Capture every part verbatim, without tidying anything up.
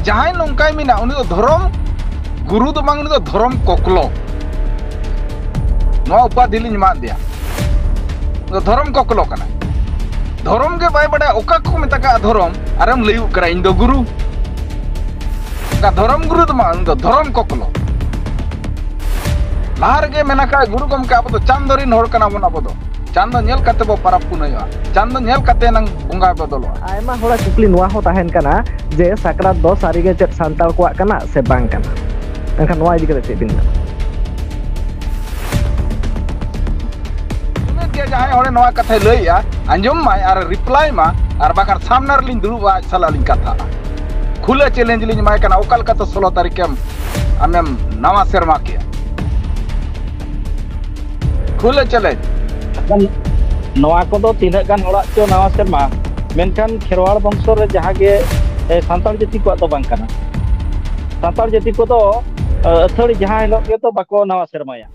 ᱡᱟᱦᱟᱸᱭ ᱱᱚᱝᱠᱟᱭ ᱢᱮᱱᱟ, ᱩᱱᱤ ᱫᱚ ᱫᱷᱚᱨᱚᱢ ᱜᱩᱨᱩ ᱫᱚ ᱵᱟᱝ, ᱩᱱᱤ ᱫᱚ ᱫᱷᱚᱨᱚᱢ ᱠᱚᱠᱞᱚ᱾ ᱱᱚᱣᱟ ᱩᱯᱟᱫᱷᱤ ᱞᱤᱧ ᱮᱢᱟᱫ ᱫᱮᱭᱟ᱾ ᱩᱱᱤ ᱫᱚ ᱫᱷᱚᱨᱚᱢ ᱠᱚᱠᱞᱚ ᱠᱟᱱᱟᱭ᱾ ᱫᱷᱚᱨᱚᱢ ᱜᱮ ᱵᱟᱭ ᱵᱟᱰᱟᱭᱟ, ᱚᱠᱟ ᱠᱚ ᱢᱮᱛᱟ ᱠᱟᱜᱼᱟ ᱫᱷᱚᱨᱚᱢ, ᱟᱨᱮᱢ ᱞᱟᱹᱭᱩᱜ ᱠᱟᱱᱟ ᱤᱧ ᱫᱚ ᱜᱩᱨᱩ᱾ ᱚᱱᱠᱟ ᱫᱷᱚᱨᱚᱢ ᱜᱩᱨᱩ ᱫᱚ ᱵᱟᱝ, ᱩᱱᱤ ᱫᱚ ᱫᱷᱚᱨᱚᱢ ᱠᱚᱠᱞᱚ᱾ ᱞᱟᱦᱟ ᱨᱮᱜᱮ ᱢᱮᱱ ᱟᱠᱟᱫ ᱜᱩᱨᱩ ᱜᱚᱢᱠᱮ, ᱟᱵᱚ ᱫᱚ ᱪᱟᱸᱫᱚ ᱨᱤᱱ ᱦᱚᱲ ᱠᱟᱱᱟ ᱵᱚᱱ, ᱟᱵᱚ ᱫᱚ ᱪᱟᱸᱫᱚ ᱧᱮᱞ ᱠᱟᱛᱮ ᱵᱚ ᱯᱟᱨᱟᱵᱽ ᱯᱩᱱᱟᱹᱭᱚᱜᱼᱟ, ᱪᱟᱸᱫᱚ ᱧᱮᱞ ᱠᱟᱛᱮ ᱱᱟᱝ ᱵᱚᱸᱜᱟ ᱵᱚᱫᱚᱞᱚᱜᱼᱟ᱾ ᱟᱭᱢᱟ ᱦᱚᱲᱟᱜ ᱠᱩᱠᱞᱤ ᱱᱚᱣᱟ ᱦᱚᱸ ᱛᱟᱦᱮᱱ ᱠᱟᱱᱟ ᱡᱮ ᱥᱟᱠᱨᱟᱛ ᱫᱚ ᱥᱟᱹᱨᱤᱜᱮ ᱪᱮᱫ ᱥᱟᱱᱛᱟᱲ ᱠᱚᱣᱟᱜ ᱠᱟᱱᱟ ᱥᱮ ᱵᱟᱝ ᱠᱟᱱᱟ? ᱮᱱᱠᱷᱟᱱ ᱱᱚᱣᱟ ᱤᱫᱤ ᱠᱟᱛᱮ ᱪᱮᱫ ᱵᱤᱱ ᱢᱮᱱᱟ? ᱡᱟᱦᱟᱸᱭ ᱦᱚᱲᱮ ᱱᱚᱣᱟ ᱠᱟᱛᱷᱟᱭ ᱞᱟᱹᱭᱮᱜᱼᱟ, ᱟᱸᱡᱚᱢ ᱢᱟᱭ ᱟᱨ ᱨᱤᱯᱞᱟᱭ ᱢᱟ, ᱟᱨ ᱵᱟᱠᱷᱟᱱ ᱥᱟᱢᱱᱟ ᱨᱮᱞᱤᱧ ᱫᱩᱲᱩᱵᱼᱟ, ᱟᱡ ᱥᱟᱞᱟᱜ ᱞᱤᱧ ᱠᱟᱛᱷᱟᱜᱼᱟ᱾ ᱠᱷᱩᱞᱟᱹ ᱪᱮᱞᱮᱧᱡᱽ ᱞᱤᱧ ᱮᱢᱟᱭ ᱠᱟᱱᱟ, ᱚᱠᱟ ᱞᱮᱠᱟᱛᱮ ᱥᱳᱞᱳ ᱛᱟᱹᱨᱤᱠᱷ ᱮᱢ ᱟᱢᱮᱢ ᱱᱟᱣᱟ ᱥᱮᱨᱢᱟ ᱠᱮᱜᱼᱟ? ᱠᱷᱩᱞᱟᱹ ᱪᱮᱞᱮᱧᱡᱽ᱾ ᱱᱚᱣᱟ ᱠᱚᱫᱚ ᱛᱤᱱᱟᱹᱜ ᱜᱟᱱ ᱦᱚᱲᱟᱜ ᱪᱚ ᱱᱟᱣᱟ ᱥᱮᱨᱢᱟ, ᱢᱮᱱᱠᱷᱟᱱ ᱠᱷᱮᱨᱣᱟᱲ ᱵᱚᱝᱥᱚ ᱨᱮ ᱡᱟᱦᱟᱸ ᱜᱮ ᱥᱟᱱᱛᱟᱲ ᱡᱟᱹᱛᱤ ᱠᱚᱣᱟᱜ ᱫᱚ ᱵᱟᱝ ᱠᱟᱱᱟ᱾ ᱥᱟᱱᱛᱟᱲ ᱡᱟᱹᱛᱤ ᱠᱚᱫᱚ ᱟᱹᱛᱷᱟᱹᱲᱤ ᱡᱟᱦᱟᱸ ᱦᱤᱞᱳᱜ ᱜᱮᱛᱚ ᱵᱟᱠᱚ ᱱᱟᱣᱟ ᱥᱮᱨᱢᱟᱭᱟ᱾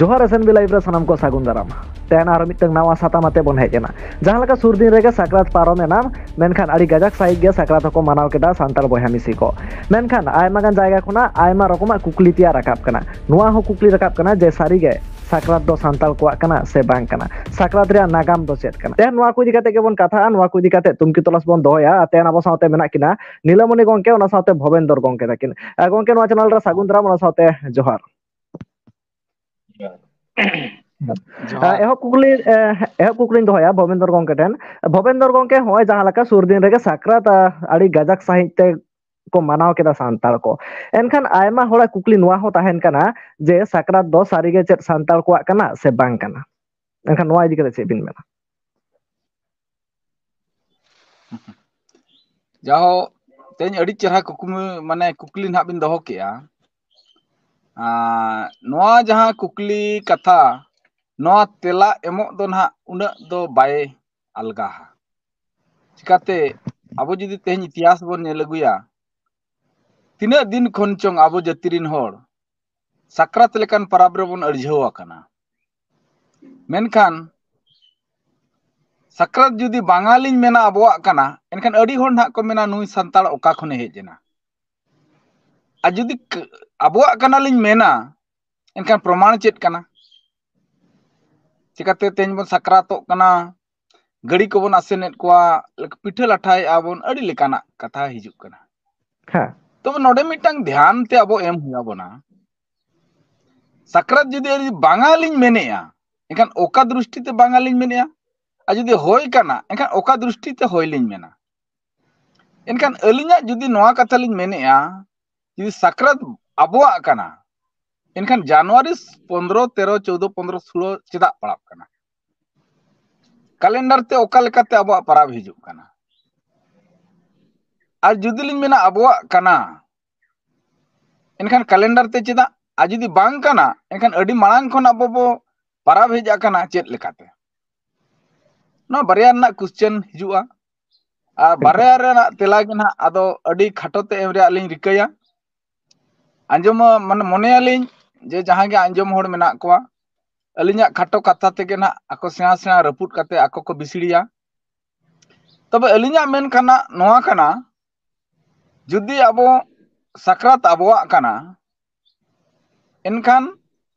ᱡᱚᱦᱟᱨ ᱮᱥ ᱮᱱ ᱵᱤ ᱞᱟᱭᱤᱵᱷ ᱨᱮ ᱥᱟᱱᱟᱢ ᱠᱚ ᱥᱟᱹᱜᱩᱱ ᱫᱟᱨᱟᱢ᱾ ᱛᱮᱦᱮᱧ ᱟᱨ ᱢᱤᱫᱴᱟᱝ ᱱᱟᱣᱟ ᱥᱟᱛᱟᱢ ᱟᱛᱮ ᱵᱚᱱ ᱦᱮᱡ ᱮᱱᱟ᱾ ᱡᱟᱦᱟᱸ ᱞᱮᱠᱟ ᱥᱩᱨ ᱫᱤᱱ ᱨᱮᱜᱮ ᱥᱟᱠᱨᱟᱛ ᱯᱟᱨᱚᱢ ᱮᱱᱟ, ᱢᱮᱱᱠᱷᱟᱱ ᱟᱹᱰᱤ ᱜᱟᱡᱟᱠ ᱥᱟᱹᱦᱤᱡ ᱜᱮ ᱥᱟᱠᱨᱟᱛ ᱦᱚᱸᱠᱚ ᱢᱟᱱᱟᱣ ᱠᱮᱫᱟ ᱥᱟᱱᱛᱟᱲ ᱵᱚᱭᱦᱟ ᱢᱤᱥᱤ ᱠᱚ᱾ ᱢᱮᱱᱠᱷᱟᱱ ᱟᱭᱢᱟ ᱜᱟᱱ ᱡᱟᱭᱜᱟ ᱠᱷᱚᱱᱟᱜ ᱟᱭᱢᱟ ᱨᱚᱠᱚᱢᱟᱜ ᱠᱩᱠᱞᱤ ᱛᱮᱭᱟᱨ ᱨᱟᱠᱟᱵ ᱠᱟᱱᱟ᱾ ᱱᱚᱣᱟ ᱦᱚᱸ ᱠᱩᱠᱞᱤ ᱨᱟᱠᱟᱵ ᱠᱟᱱᱟ ᱡᱮ ᱥᱟᱹᱨᱤᱜᱮ ᱥᱟᱠᱨᱟᱛ ᱫᱚ ᱥᱟᱱᱛᱟᱲ ᱠᱚᱣᱟᱜ ᱠᱟᱱᱟ ᱥᱮ ᱵᱟᱝ ᱠᱟᱱᱟ? ᱥᱟᱠᱨᱟᱛ ᱨᱮᱭᱟᱜ ᱱᱟᱜᱟᱢ ᱫᱚ ᱪᱮᱫ ᱠᱟᱱᱟ? ᱛᱮᱦᱮᱧ ᱱᱚᱣᱟ ᱠᱚ ᱤᱫᱤ ᱠᱟᱛᱮ ᱜᱮᱵᱚᱱ ᱠᱟᱛᱷᱟᱜᱼᱟ, ᱱᱚᱣᱟ ᱠᱚ ᱤᱫᱤ ᱠᱟᱛᱮ ᱛᱩᱱᱠᱷᱤ ᱛᱚᱞᱟᱥ ᱵᱚᱱ ᱫᱚᱦᱚᱭᱟ᱾ ᱟᱨ ᱛᱮᱦᱮᱧ ᱟᱵᱚ ᱥᱟᱶᱛᱮ ᱢᱮᱱᱟᱜ ᱠᱤᱱᱟ ᱱᱤᱞᱟᱢᱚᱱᱤ ᱜᱚᱝᱠᱮ, ᱚᱱᱟ ᱥᱟᱶᱛᱮ ᱵᱷᱚᱵᱮᱱᱫᱚᱨ ᱜᱚᱝᱠᱮ ᱛᱟᱹᱠᱤᱱ᱾ ᱟᱨ ᱜᱚᱝᱠᱮ, ᱱᱚᱣᱟ ᱪᱮᱱᱮᱞ ᱨᱮ ᱥᱟᱹᱜᱩᱱ ᱫᱟᱨᱟᱢ, ᱚᱱᱟ ᱥᱟᱶᱛᱮ ᱡᱚᱦᱟᱨ᱾ ᱮ, ᱡᱚᱦᱟᱨ᱾ ᱮᱦᱚᱵ ᱠᱩᱠᱞᱤ, ᱮ, ᱮᱦᱚᱵ ᱠᱩᱠᱞᱤᱧ ᱫᱚᱦᱚᱭᱟ ᱵᱷᱚᱵᱮᱱᱫᱚᱨ ᱜᱚᱝᱠᱮ ᱴᱷᱮᱱ᱾ ᱵᱷᱚᱵᱮᱱᱫᱚᱨ ᱜᱚᱝᱠᱮ, ᱦᱚᱸᱜᱼᱚᱭ ᱡᱟᱦᱟᱸ ᱞᱮᱠᱟ ᱥᱩᱨ ᱫᱤᱱ ᱨᱮᱜᱮ ᱥᱟᱠᱨᱟᱛ, ᱟ, ᱟᱹᱰᱤ ᱜᱟᱡᱟᱠ ᱥᱟᱺᱦᱤᱡ ᱛᱮ ᱠᱚ ᱢᱟᱱᱟᱣ ᱠᱮᱫᱟ ᱥᱟᱱᱛᱟᱲ ᱠᱚ, ᱮᱱᱠᱷᱟᱱ ᱟᱭᱢᱟ ᱦᱚᱲᱟᱜ ᱠᱩᱠᱞᱤ ᱱᱚᱣᱟ ᱦᱚᱸ ᱛᱟᱦᱮᱱ ᱠᱟᱱᱟ ᱡᱮ ᱥᱟᱠᱨᱟᱛ ᱫᱚ ᱥᱟᱹᱨᱤᱜᱮ ᱪᱮᱫ ᱥᱟᱱᱛᱟᱲ ᱠᱚᱣᱟᱜ ᱠᱟᱱᱟ ᱥᱮ ᱵᱟᱝ ᱠᱟᱱᱟ? ᱮᱱᱠᱷᱟᱱ ᱱᱚᱣᱟ ᱤᱫᱤ ᱠᱟᱛᱮ ᱪᱮᱫ ᱵᱤᱱ ᱢᱮᱱᱟ? ᱡᱟᱦᱳ, ᱛᱮᱦᱮᱧ ᱟᱹᱰᱤ ᱪᱮᱦᱨᱟ ᱠᱩᱠᱢᱩ, ᱢᱟᱱᱮ ᱠᱩᱠᱞᱤ ᱱᱟᱦᱟᱜ ᱵᱤᱱ ᱫᱚᱦᱚ ᱠᱮᱜᱼᱟ᱾ ᱟᱸ, ᱱᱚᱣᱟ ᱡᱟᱦᱟᱸ ᱠᱩᱠᱞᱤ ᱠᱟᱛᱷᱟ, ᱱᱚᱣᱟ ᱛᱮᱞᱟ ᱮᱢᱚᱜ ᱫᱚ ᱱᱟᱦᱟᱜ ᱩᱱᱟᱹᱜ ᱫᱚ ᱵᱟᱭ ᱟᱞᱜᱟᱦᱟ᱾ ᱪᱤᱠᱟᱛᱮ, ᱟᱵᱚ ᱡᱩᱫᱤ ᱛᱮᱦᱮᱧ ᱤᱛᱤᱦᱟᱥ ᱵᱚᱱ ᱧᱮᱞ ᱟᱹᱜᱩᱭᱟ, ᱛᱤᱱᱟᱹᱜ ᱫᱤᱱ ᱠᱷᱚᱱ ᱪᱚᱝ ᱟᱵᱚ ᱡᱟᱹᱛᱤ ᱨᱤᱱ ᱦᱚᱲ ᱥᱟᱠᱨᱟᱛ ᱞᱮᱠᱟᱱ ᱯᱟᱨᱟᱵᱽ ᱨᱮᱵᱚᱱ ᱟᱹᱲᱡᱷᱟᱹᱣ ᱟᱠᱟᱱᱟ᱾ ᱢᱮᱱᱠᱷᱟᱱ ᱥᱟᱠᱨᱟᱛ ᱡᱩᱫᱤ ᱵᱟᱝᱟᱞᱤᱧ ᱢᱮᱱᱟ ᱟᱵᱚᱣᱟᱜ ᱠᱟᱱᱟ, ᱮᱱᱠᱷᱟᱱ ᱟᱹᱰᱤ ᱦᱚᱲ ᱱᱟᱦᱟᱜ ᱠᱚ ᱢᱮᱱᱟ, "ᱱᱩᱭ ᱥᱟᱱᱛᱟᱲ ᱚᱠᱟ ᱠᱷᱚᱱᱮ ᱦᱮᱡ ᱮᱱᱟ?" ᱟᱨ ᱡᱩᱫᱤ ᱟᱵᱚᱣᱟᱜ ᱠᱟᱱᱟᱞᱤᱧ ᱢᱮᱱᱟ, ᱮᱱᱠᱷᱟᱱ ᱯᱨᱚᱢᱟᱬ ᱪᱮᱫ ᱠᱟᱱᱟ? ᱪᱤᱠᱟᱹᱛᱮ ᱛᱮᱦᱮᱧ ᱵᱚᱱ ᱥᱟᱠᱨᱟᱛᱚᱜ ᱠᱟᱱᱟ, ᱜᱟᱹᱲᱤ ᱠᱚᱵᱚᱱ ᱟᱥᱮᱱᱮᱫ ᱠᱚᱣᱟ, ᱯᱤᱴᱷᱟᱹ ᱞᱟᱴᱷᱟᱭᱮᱫᱼᱟ ᱵᱚᱱ, ᱟᱹᱰᱤ ᱞᱮᱠᱟᱱᱟᱜ ᱠᱟᱛᱷᱟ ᱦᱤᱡᱩᱜ ᱠᱟᱱᱟ᱾ ᱦᱮᱸ᱾ ᱛᱚᱵᱮ ᱱᱚᱰᱮ ᱢᱤᱫᱴᱟᱝ ᱫᱷᱮᱭᱟᱱ ᱛᱮ ᱟᱵᱚ ᱮᱢ ᱦᱩᱭ ᱟᱵᱚᱱᱟ᱾ ᱥᱟᱠᱨᱟᱛ ᱡᱩᱫᱤ ᱟᱹᱞᱤᱧ ᱵᱟᱝᱟᱞᱤᱧ ᱢᱮᱱᱮᱫᱼᱟ, ᱮᱱᱠᱷᱟᱱ ᱚᱠᱟ ᱫᱨᱤᱥᱴᱤ ᱛᱮ ᱵᱟᱝᱟᱞᱤᱧ ᱢᱮᱱᱮᱫᱼᱟ? ᱟᱨ ᱡᱩᱫᱤ ᱦᱳᱭ ᱠᱟᱱᱟ, ᱮᱱᱠᱷᱟᱱ ᱚᱠᱟ ᱫᱨᱤᱥᱴᱤ ᱛᱮ ᱦᱳᱭ ᱞᱤᱧ ᱢᱮᱱᱟ? ᱮᱱᱠᱷᱟᱱ ᱟᱹᱞᱤᱧᱟᱜ ᱡᱩᱫᱤ ᱱᱚᱣᱟ ᱠᱟᱛᱷᱟ ᱞᱤᱧ ᱢᱮᱱᱮᱫᱼᱟ, ᱡᱩᱫᱤ ᱥᱟᱠᱨᱟᱛ ᱟᱵᱚᱣᱟᱜ ᱠᱟᱱᱟ, ᱮᱱᱠᱷᱟᱱ ᱡᱟᱱᱩᱣᱟᱨᱤ ᱯᱚᱱᱫᱽᱨᱚ, ᱛᱮᱨᱚ, ᱪᱳᱣᱫᱚ, ᱯᱚᱱᱫᱽᱨᱚ, ᱥᱳᱞᱳ ᱪᱮᱫᱟᱜ ᱯᱟᱲᱟᱜ ᱠᱟᱱᱟ? ᱠᱟᱞᱮᱱᱰᱟᱨ ᱛᱮ ᱚᱠᱟ ᱞᱮᱠᱟᱛᱮ ᱟᱵᱚᱣᱟᱜ ᱯᱟᱨᱟᱵᱽ ᱦᱤᱡᱩᱜ ᱠᱟᱱᱟ? ᱟᱨ ᱡᱩᱫᱤ ᱞᱤᱧ ᱢᱮᱱᱟ ᱟᱵᱚᱣᱟᱜ ᱠᱟᱱᱟ, ᱮᱱᱠᱷᱟᱱ ᱠᱟᱞᱮᱱᱰᱟᱨ ᱛᱮ ᱪᱮᱫᱟᱜ? ᱟᱨ ᱡᱩᱫᱤ ᱵᱟᱝ ᱠᱟᱱᱟ, ᱮᱱᱠᱷᱟᱱ ᱟᱹᱰᱤ ᱢᱟᱲᱟᱝ ᱠᱷᱚᱱ ᱟᱵᱚ ᱵᱚ ᱯᱟᱨᱟᱵᱽ ᱦᱮᱡ ᱟᱠᱟᱱᱟ ᱪᱮᱫ ᱞᱮᱠᱟᱛᱮ? ᱱᱚᱣᱟ ᱵᱟᱨᱭᱟ ᱨᱮᱱᱟᱜ ᱠᱩᱥᱪᱮᱱ ᱦᱤᱡᱩᱜᱼᱟ᱾ ᱟᱨ ᱵᱟᱨᱭᱟ ᱨᱮᱱᱟᱜ ᱛᱮᱞᱟ ᱜᱮ ᱱᱟᱦᱟᱜ ᱟᱫᱚ ᱟᱹᱰᱤ ᱠᱷᱟᱴᱚ ᱛᱮ ᱮᱢ ᱨᱮᱭᱟᱜ ᱞᱤᱧ ᱨᱤᱠᱟᱹᱭᱟ᱾ ᱟᱸᱡᱚᱢ, ᱢᱟᱱᱮ, ᱢᱚᱱᱮᱭᱟᱞᱤᱧ ᱡᱮ ᱡᱟᱦᱟᱸᱭ ᱜᱮ ᱟᱸᱡᱚᱢ ᱦᱚᱲ ᱢᱮᱱᱟᱜ ᱠᱚᱣᱟ, ᱟᱹᱞᱤᱧᱟᱜ ᱠᱷᱟᱴᱚ ᱠᱟᱛᱷᱟ ᱛᱮᱜᱮ ᱱᱟᱦᱟᱜ ᱟᱠᱚ ᱥᱮᱬᱟ ᱥᱮᱬᱟ ᱨᱟᱹᱯᱩᱫ ᱠᱟᱛᱮ ᱟᱠᱚ ᱠᱚ ᱵᱤᱥᱲᱤᱭᱟ᱾ ᱛᱚᱵᱮ ᱟᱹᱞᱤᱧᱟᱜ ᱢᱮᱱ ᱠᱷᱟᱱᱟᱜ ᱱᱚᱣᱟ ᱠᱟᱱᱟ, ᱡᱩᱫᱤ ᱟᱵᱚ ᱥᱟᱠᱨᱟᱛ ᱟᱵᱚᱣᱟᱜ ᱠᱟᱱᱟ, ᱮᱱᱠᱷᱟᱱ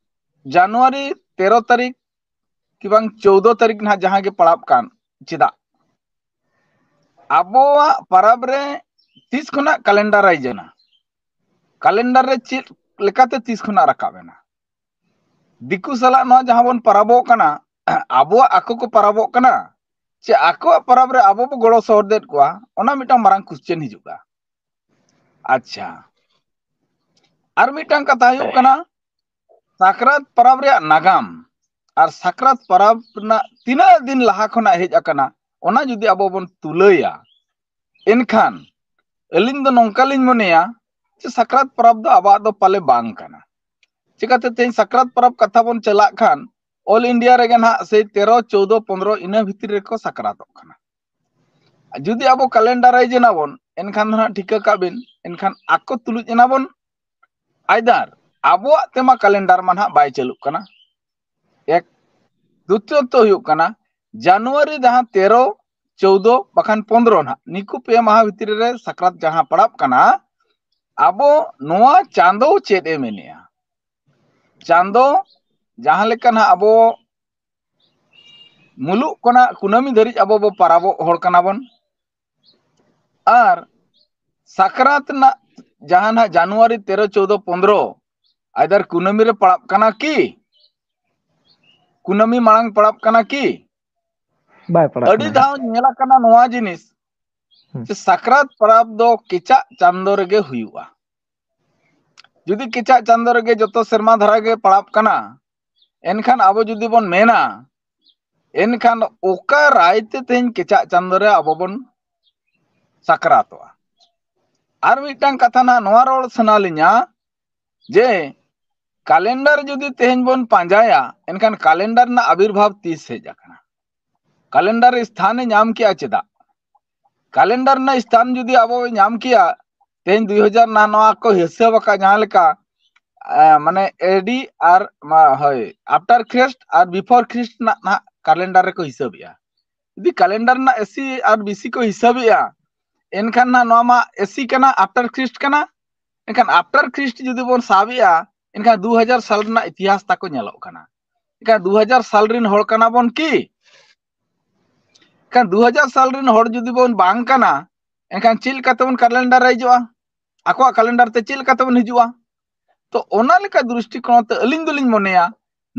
ᱡᱟᱱᱩᱣᱟᱨᱤ ᱛᱮᱨᱚ ᱛᱟᱹᱨᱤᱠᱷ ᱠᱤ ᱵᱟᱝ ᱪᱳᱣᱫᱚ ᱛᱟᱹᱨᱤᱠᱷ ᱱᱟᱦᱟᱜ ᱡᱟᱦᱟᱸ ᱜᱮ ᱯᱟᱲᱟᱜ ᱠᱟᱱ, ᱪᱮᱫᱟᱜ? ᱟᱵᱚᱣᱟᱜ ᱯᱟᱨᱟᱵᱽ ᱨᱮ ᱛᱤᱥ ᱠᱷᱚᱱᱟᱜ ᱠᱟᱞᱮᱱᱰᱟᱨᱟᱭᱤᱡᱽ ᱮᱱᱟ? ᱠᱟᱞᱮᱱᱰᱟᱨ ᱨᱮ ᱪᱮᱫ ᱞᱮᱠᱟᱛᱮ ᱛᱤᱥ ᱠᱷᱚᱱᱟᱜ ᱨᱟᱠᱟᱵ ᱮᱱᱟ? ᱫᱤᱠᱩ ᱥᱟᱞᱟᱜ ᱱᱚᱣᱟ ᱡᱟᱦᱟᱸ ᱵᱚᱱ ᱯᱟᱨᱟᱵᱚᱜ ᱠᱟᱱᱟ, ᱟᱵᱚᱣᱟᱜ ᱟᱠᱚ ᱠᱚ ᱯᱟᱨᱟᱵᱚᱜ ᱠᱟᱱᱟ, ᱪᱮ ᱟᱠᱚᱣᱟᱜ ᱯᱟᱨᱟᱵᱽ ᱨᱮ ᱟᱵᱚ ᱵᱚ ᱜᱚᱲᱚ ᱥᱚᱦᱚᱫᱮᱫ ᱠᱚᱣᱟ? ᱚᱱᱟ ᱢᱤᱫᱴᱟᱝ ᱢᱟᱨᱟᱝ ᱠᱩᱥᱪᱮᱱ ᱦᱤᱡᱩᱜᱼᱟ᱾ ᱟᱪᱪᱷᱟ, ᱟᱨ ᱢᱤᱫᱴᱟᱝ ᱠᱟᱛᱷᱟ ᱦᱩᱭᱩᱜ ᱠᱟᱱᱟ, ᱥᱟᱠᱨᱟᱛ ᱯᱟᱨᱟᱵᱽ ᱨᱮᱭᱟᱜ ᱱᱟᱜᱟᱢ ᱟᱨ ᱥᱟᱠᱨᱟᱛ ᱯᱟᱨᱟᱵᱽ ᱨᱮᱱᱟᱜ ᱛᱤᱱᱟᱹᱜ ᱫᱤᱱ ᱞᱟᱦᱟ ᱠᱷᱚᱱᱟᱜ ᱦᱮᱡ ᱟᱠᱟᱱᱟ, ᱚᱱᱟ ᱡᱩᱫᱤ ᱟᱵᱚ ᱵᱚᱱ ᱛᱩᱞᱟᱹᱭᱟ, ᱮᱱᱠᱷᱟᱱ ᱟᱹᱞᱤᱧ ᱫᱚ ᱱᱚᱝᱠᱟ ᱞᱤᱧ ᱢᱚᱱᱮᱭᱟ ᱡᱮ ᱥᱟᱠᱨᱟᱛ ᱯᱟᱨᱟᱵᱽ ᱫᱚ ᱟᱵᱚᱣᱟᱜ ᱫᱚ ᱯᱟᱞᱮ ᱵᱟᱝ ᱠᱟᱱᱟ᱾ ᱪᱤᱠᱟᱹᱛᱮ ᱛᱮᱦᱮᱧ ᱥᱟᱠᱨᱟᱛ ᱯᱟᱨᱟᱵᱽ ᱠᱟᱛᱷᱟ ᱵᱚᱱ ᱪᱟᱞᱟᱜ ᱠᱷᱟᱱ, ᱚᱞ ᱤᱱᱰᱤᱭᱟ ᱨᱮᱜᱮ ᱱᱟᱦᱟᱜ ᱥᱮᱭ ᱛᱮᱨᱚ, ᱪᱳᱣᱫᱚ, ᱯᱚᱱᱫᱽᱨᱚ ᱤᱱᱟᱹ ᱵᱷᱤᱛᱤᱨ ᱨᱮᱠᱚ ᱥᱟᱠᱨᱟᱛᱚᱜ ᱠᱟᱱᱟ᱾ ᱡᱩᱫᱤ ᱟᱵᱚ ᱠᱟᱞᱮᱱᱰᱟᱨᱟᱭᱤᱡᱽ ᱮᱱᱟᱵᱚᱱ, ᱮᱱᱠᱷᱟᱱ ᱫᱚ ᱱᱟᱦᱟᱜ ᱴᱷᱤᱠᱟᱹ ᱠᱟᱜ ᱵᱤᱱ, ᱮᱱᱠᱷᱟᱱ ᱟᱠᱚ ᱛᱩᱞᱩᱡ ᱮᱱᱟᱵᱚᱱ᱾ ᱟᱭᱫᱟᱨ ᱟᱵᱚᱣᱟᱜ ᱛᱮᱢᱟ ᱠᱟᱞᱮᱱᱰᱟᱨ ᱢᱟ ᱱᱟᱦᱟᱜ ᱵᱟᱭ ᱪᱟᱹᱞᱩᱜ ᱠᱟᱱᱟ, ᱮᱠ᱾ ᱫᱩᱛᱤᱭᱚᱛᱚ ᱦᱩᱭᱩᱜ ᱠᱟᱱᱟ, ᱡᱟᱱᱩᱣᱟᱨᱤ ᱡᱟᱦᱟᱸ ᱛᱮᱨᱚ, ᱪᱳᱣᱫᱚ ᱵᱟᱠᱷᱟᱱ ᱯᱚᱱᱫᱽᱨᱚ ᱱᱟᱦᱟᱜ, ᱱᱤᱠᱩ ᱯᱮ ᱢᱟᱦᱟ ᱵᱷᱤᱛᱨᱤ ᱨᱮ ᱥᱟᱠᱨᱟᱛ ᱡᱟᱦᱟᱸ ᱯᱟᱲᱟᱜ ᱠᱟᱱᱟ, ᱟᱵᱚ ᱱᱚᱣᱟ ᱪᱟᱸᱫᱚ ᱪᱮᱫ ᱮ ᱢᱮᱱᱮᱜᱼᱟ? ᱪᱟᱸᱫᱚ ᱡᱟᱦᱟᱸ ᱞᱮᱠᱟ ᱱᱟᱦᱟᱜ ᱟᱵᱚ ᱢᱩᱞᱩᱜ ᱠᱷᱚᱱᱟᱜ ᱠᱩᱱᱟᱹᱢᱤ ᱫᱷᱟᱹᱨᱤᱡ ᱟᱵᱚ ᱵᱚ ᱯᱟᱨᱟᱵᱚᱜ ᱦᱚᱲ ᱠᱟᱱᱟ ᱵᱚᱱ, ᱟᱨ ᱥᱟᱠᱨᱟᱛ ᱨᱮᱱᱟᱜ ᱡᱟᱦᱟᱸ ᱱᱟᱦᱟᱜ ᱡᱟᱱᱩᱣᱟᱨᱤ ᱛᱮᱨᱚ, ᱪᱳᱣᱫᱚ, ᱯᱚᱱᱫᱽᱨᱚ, either ᱠᱩᱱᱟᱹᱢᱤ ᱨᱮ ᱯᱟᱲᱟᱜ ᱠᱟᱱᱟ ᱠᱤ ᱠᱩᱱᱟᱹᱢᱤ ᱢᱟᱲᱟᱝ ᱯᱟᱲᱟᱜ ᱠᱟᱱᱟ ᱠᱤ? ᱵᱟᱭ ᱯᱟᱲᱟᱜ ᱟᱹᱰᱤ ᱠᱟᱱᱟ᱾ ᱫᱷᱟᱣ ᱧᱮᱞ ᱟᱠᱟᱱᱟ ᱱᱚᱣᱟ ᱡᱤᱱᱤᱥ, ᱦᱩᱸ᱾ ᱡᱮ ᱥᱟᱠᱨᱟᱛ ᱯᱚᱨᱚᱵᱽ ᱫᱚ ᱠᱮᱪᱟᱜ ᱪᱟᱸᱫᱚ ᱨᱮᱜᱮ ᱦᱩᱭᱩᱜᱼᱟ᱾ ᱡᱩᱫᱤ ᱠᱮᱪᱟᱜ ᱪᱟᱸᱫᱚ ᱨᱮᱜᱮ ᱡᱚᱛᱚ ᱥᱮᱨᱢᱟ ᱫᱷᱟᱨᱟ ᱜᱮ ᱯᱟᱲᱟᱜ ᱠᱟᱱᱟ, ᱮᱱᱠᱷᱟᱱ ᱟᱵᱚ ᱡᱩᱫᱤ ᱵᱚᱱ ᱢᱮᱱᱟ, ᱮᱱᱠᱷᱟᱱ ᱚᱠᱟ ᱨᱟᱭ ᱛᱮ ᱛᱮᱦᱮᱧ ᱠᱮᱪᱟᱜ ᱪᱟᱸᱫᱚ ᱨᱮ ᱟᱵᱚ ᱵᱚᱱ ᱥᱟᱠᱨᱟᱛᱚᱜᱼᱟ? ᱟᱨ ᱢᱤᱫᱴᱟᱝ ᱠᱟᱛᱷᱟ ᱱᱟᱦᱟᱜ ᱱᱚᱣᱟ ᱨᱚᱲ ᱥᱟᱱᱟ ᱞᱤᱧᱟ ᱡᱮ ᱠᱟᱞᱮᱱᱰᱟᱨ ᱡᱩᱫᱤ ᱛᱮᱦᱮᱧ ᱵᱚᱱ ᱯᱟᱸᱡᱟᱭᱟ, ᱮᱱᱠᱷᱟᱱ ᱠᱟᱞᱮᱱᱰᱟᱨ ᱨᱮᱱᱟᱜ ᱟᱵᱤᱨᱵᱷᱟᱵ ᱛᱤᱥ ᱦᱮᱡ ᱟᱠᱟᱱᱟ? ᱠᱟᱞᱮᱱᱰᱟᱨ ᱨᱮ ᱥᱛᱷᱟᱱ ᱮ ᱧᱟᱢ ᱠᱮᱜᱼᱟ ᱪᱮᱫᱟᱜ? ᱠᱟᱞᱮᱱᱰᱟᱨ ᱨᱮᱱᱟᱜ ᱥᱛᱷᱟᱱ ᱡᱩᱫᱤ ᱟᱵᱚ ᱧᱟᱢ ᱠᱮᱭᱟ, ᱛᱮᱦᱮᱧ ᱫᱩᱭ ᱦᱟᱡᱟᱨ ᱱᱟ ᱱᱚᱣᱟ ᱠᱚ ᱦᱤᱥᱟᱹᱵ ᱟᱠᱟᱫ ᱡᱟᱦᱟᱸ ᱞᱮᱠᱟ, ᱮ, ᱢᱟᱱᱮ ᱮᱰᱤ ᱟᱨ ᱢᱟ, ᱦᱳᱭ, after Christ ᱟᱨ before Christ ᱨᱮᱱᱟᱜ ᱱᱟᱦᱟᱜ ᱠᱟᱞᱮᱱᱰᱟᱨ ᱨᱮᱠᱚ ᱦᱤᱥᱟᱹᱵᱮᱜᱼᱟ᱾ ᱡᱩᱫᱤ ᱠᱟᱞᱮᱱᱰᱟᱨ ᱨᱮᱱᱟᱜ ᱮᱥᱤ ᱟᱨ ᱵᱤᱥᱤ ᱠᱚ ᱦᱤᱥᱟᱹᱵᱮᱜᱼᱟ, ᱮᱱᱠᱷᱟᱱ ᱱᱟᱦᱟᱜ ᱱᱚᱣᱟ ᱢᱟ ᱮᱥᱤ ᱠᱟᱱᱟ, after Christ ᱠᱟᱱᱟ᱾ ᱮᱱᱠᱷᱟᱱ after Christ ᱡᱩᱫᱤ ᱵᱚᱱ ᱥᱟᱵᱮᱜᱼᱟ, ᱮᱱᱠᱷᱟᱱ ᱫᱩ ᱦᱟᱡᱟᱨ ᱥᱟᱞ ᱨᱮᱱᱟᱜ ᱤᱛᱤᱦᱟᱥ ᱛᱟᱠᱚ ᱧᱮᱞᱚᱜ ᱠᱟᱱᱟ᱾ ᱮᱱᱠᱷᱟᱱ ᱫᱩ ᱦᱟᱡᱟᱨ ᱥᱟᱞ ᱨᱮᱱ ᱦᱚᱲ ᱠᱟᱱᱟ ᱵᱚᱱ ᱠᱤ? ᱮᱱᱠᱷᱟᱱ ᱫᱩ ᱦᱟᱡᱟᱨ ᱥᱟᱞ ᱨᱮᱱ ᱦᱚᱲ ᱡᱩᱫᱤ ᱵᱚᱱ ᱵᱟᱝ ᱠᱟᱱᱟ, ᱮᱱᱠᱷᱟᱱ ᱪᱮᱫ ᱞᱮᱠᱟᱛᱮᱵᱚᱱ ᱠᱟᱞᱮᱱᱰᱟᱨᱟᱭᱤᱡᱚᱜᱼᱟ? ᱟᱠᱚᱣᱟᱜ ᱠᱟᱞᱮᱱᱰᱟᱨ ᱛᱮ ᱪᱮᱫ ᱞᱮᱠᱟᱛᱮᱵᱚᱱ ᱦᱤᱡᱩᱜᱼᱟ? ᱛᱚ ᱚᱱᱟ ᱞᱮᱠᱟ ᱫᱨᱤᱥᱴᱤᱠᱳᱬ ᱛᱮ ᱟᱹᱞᱤᱧ ᱫᱚᱞᱤᱧ ᱢᱚᱱᱮᱭᱟ,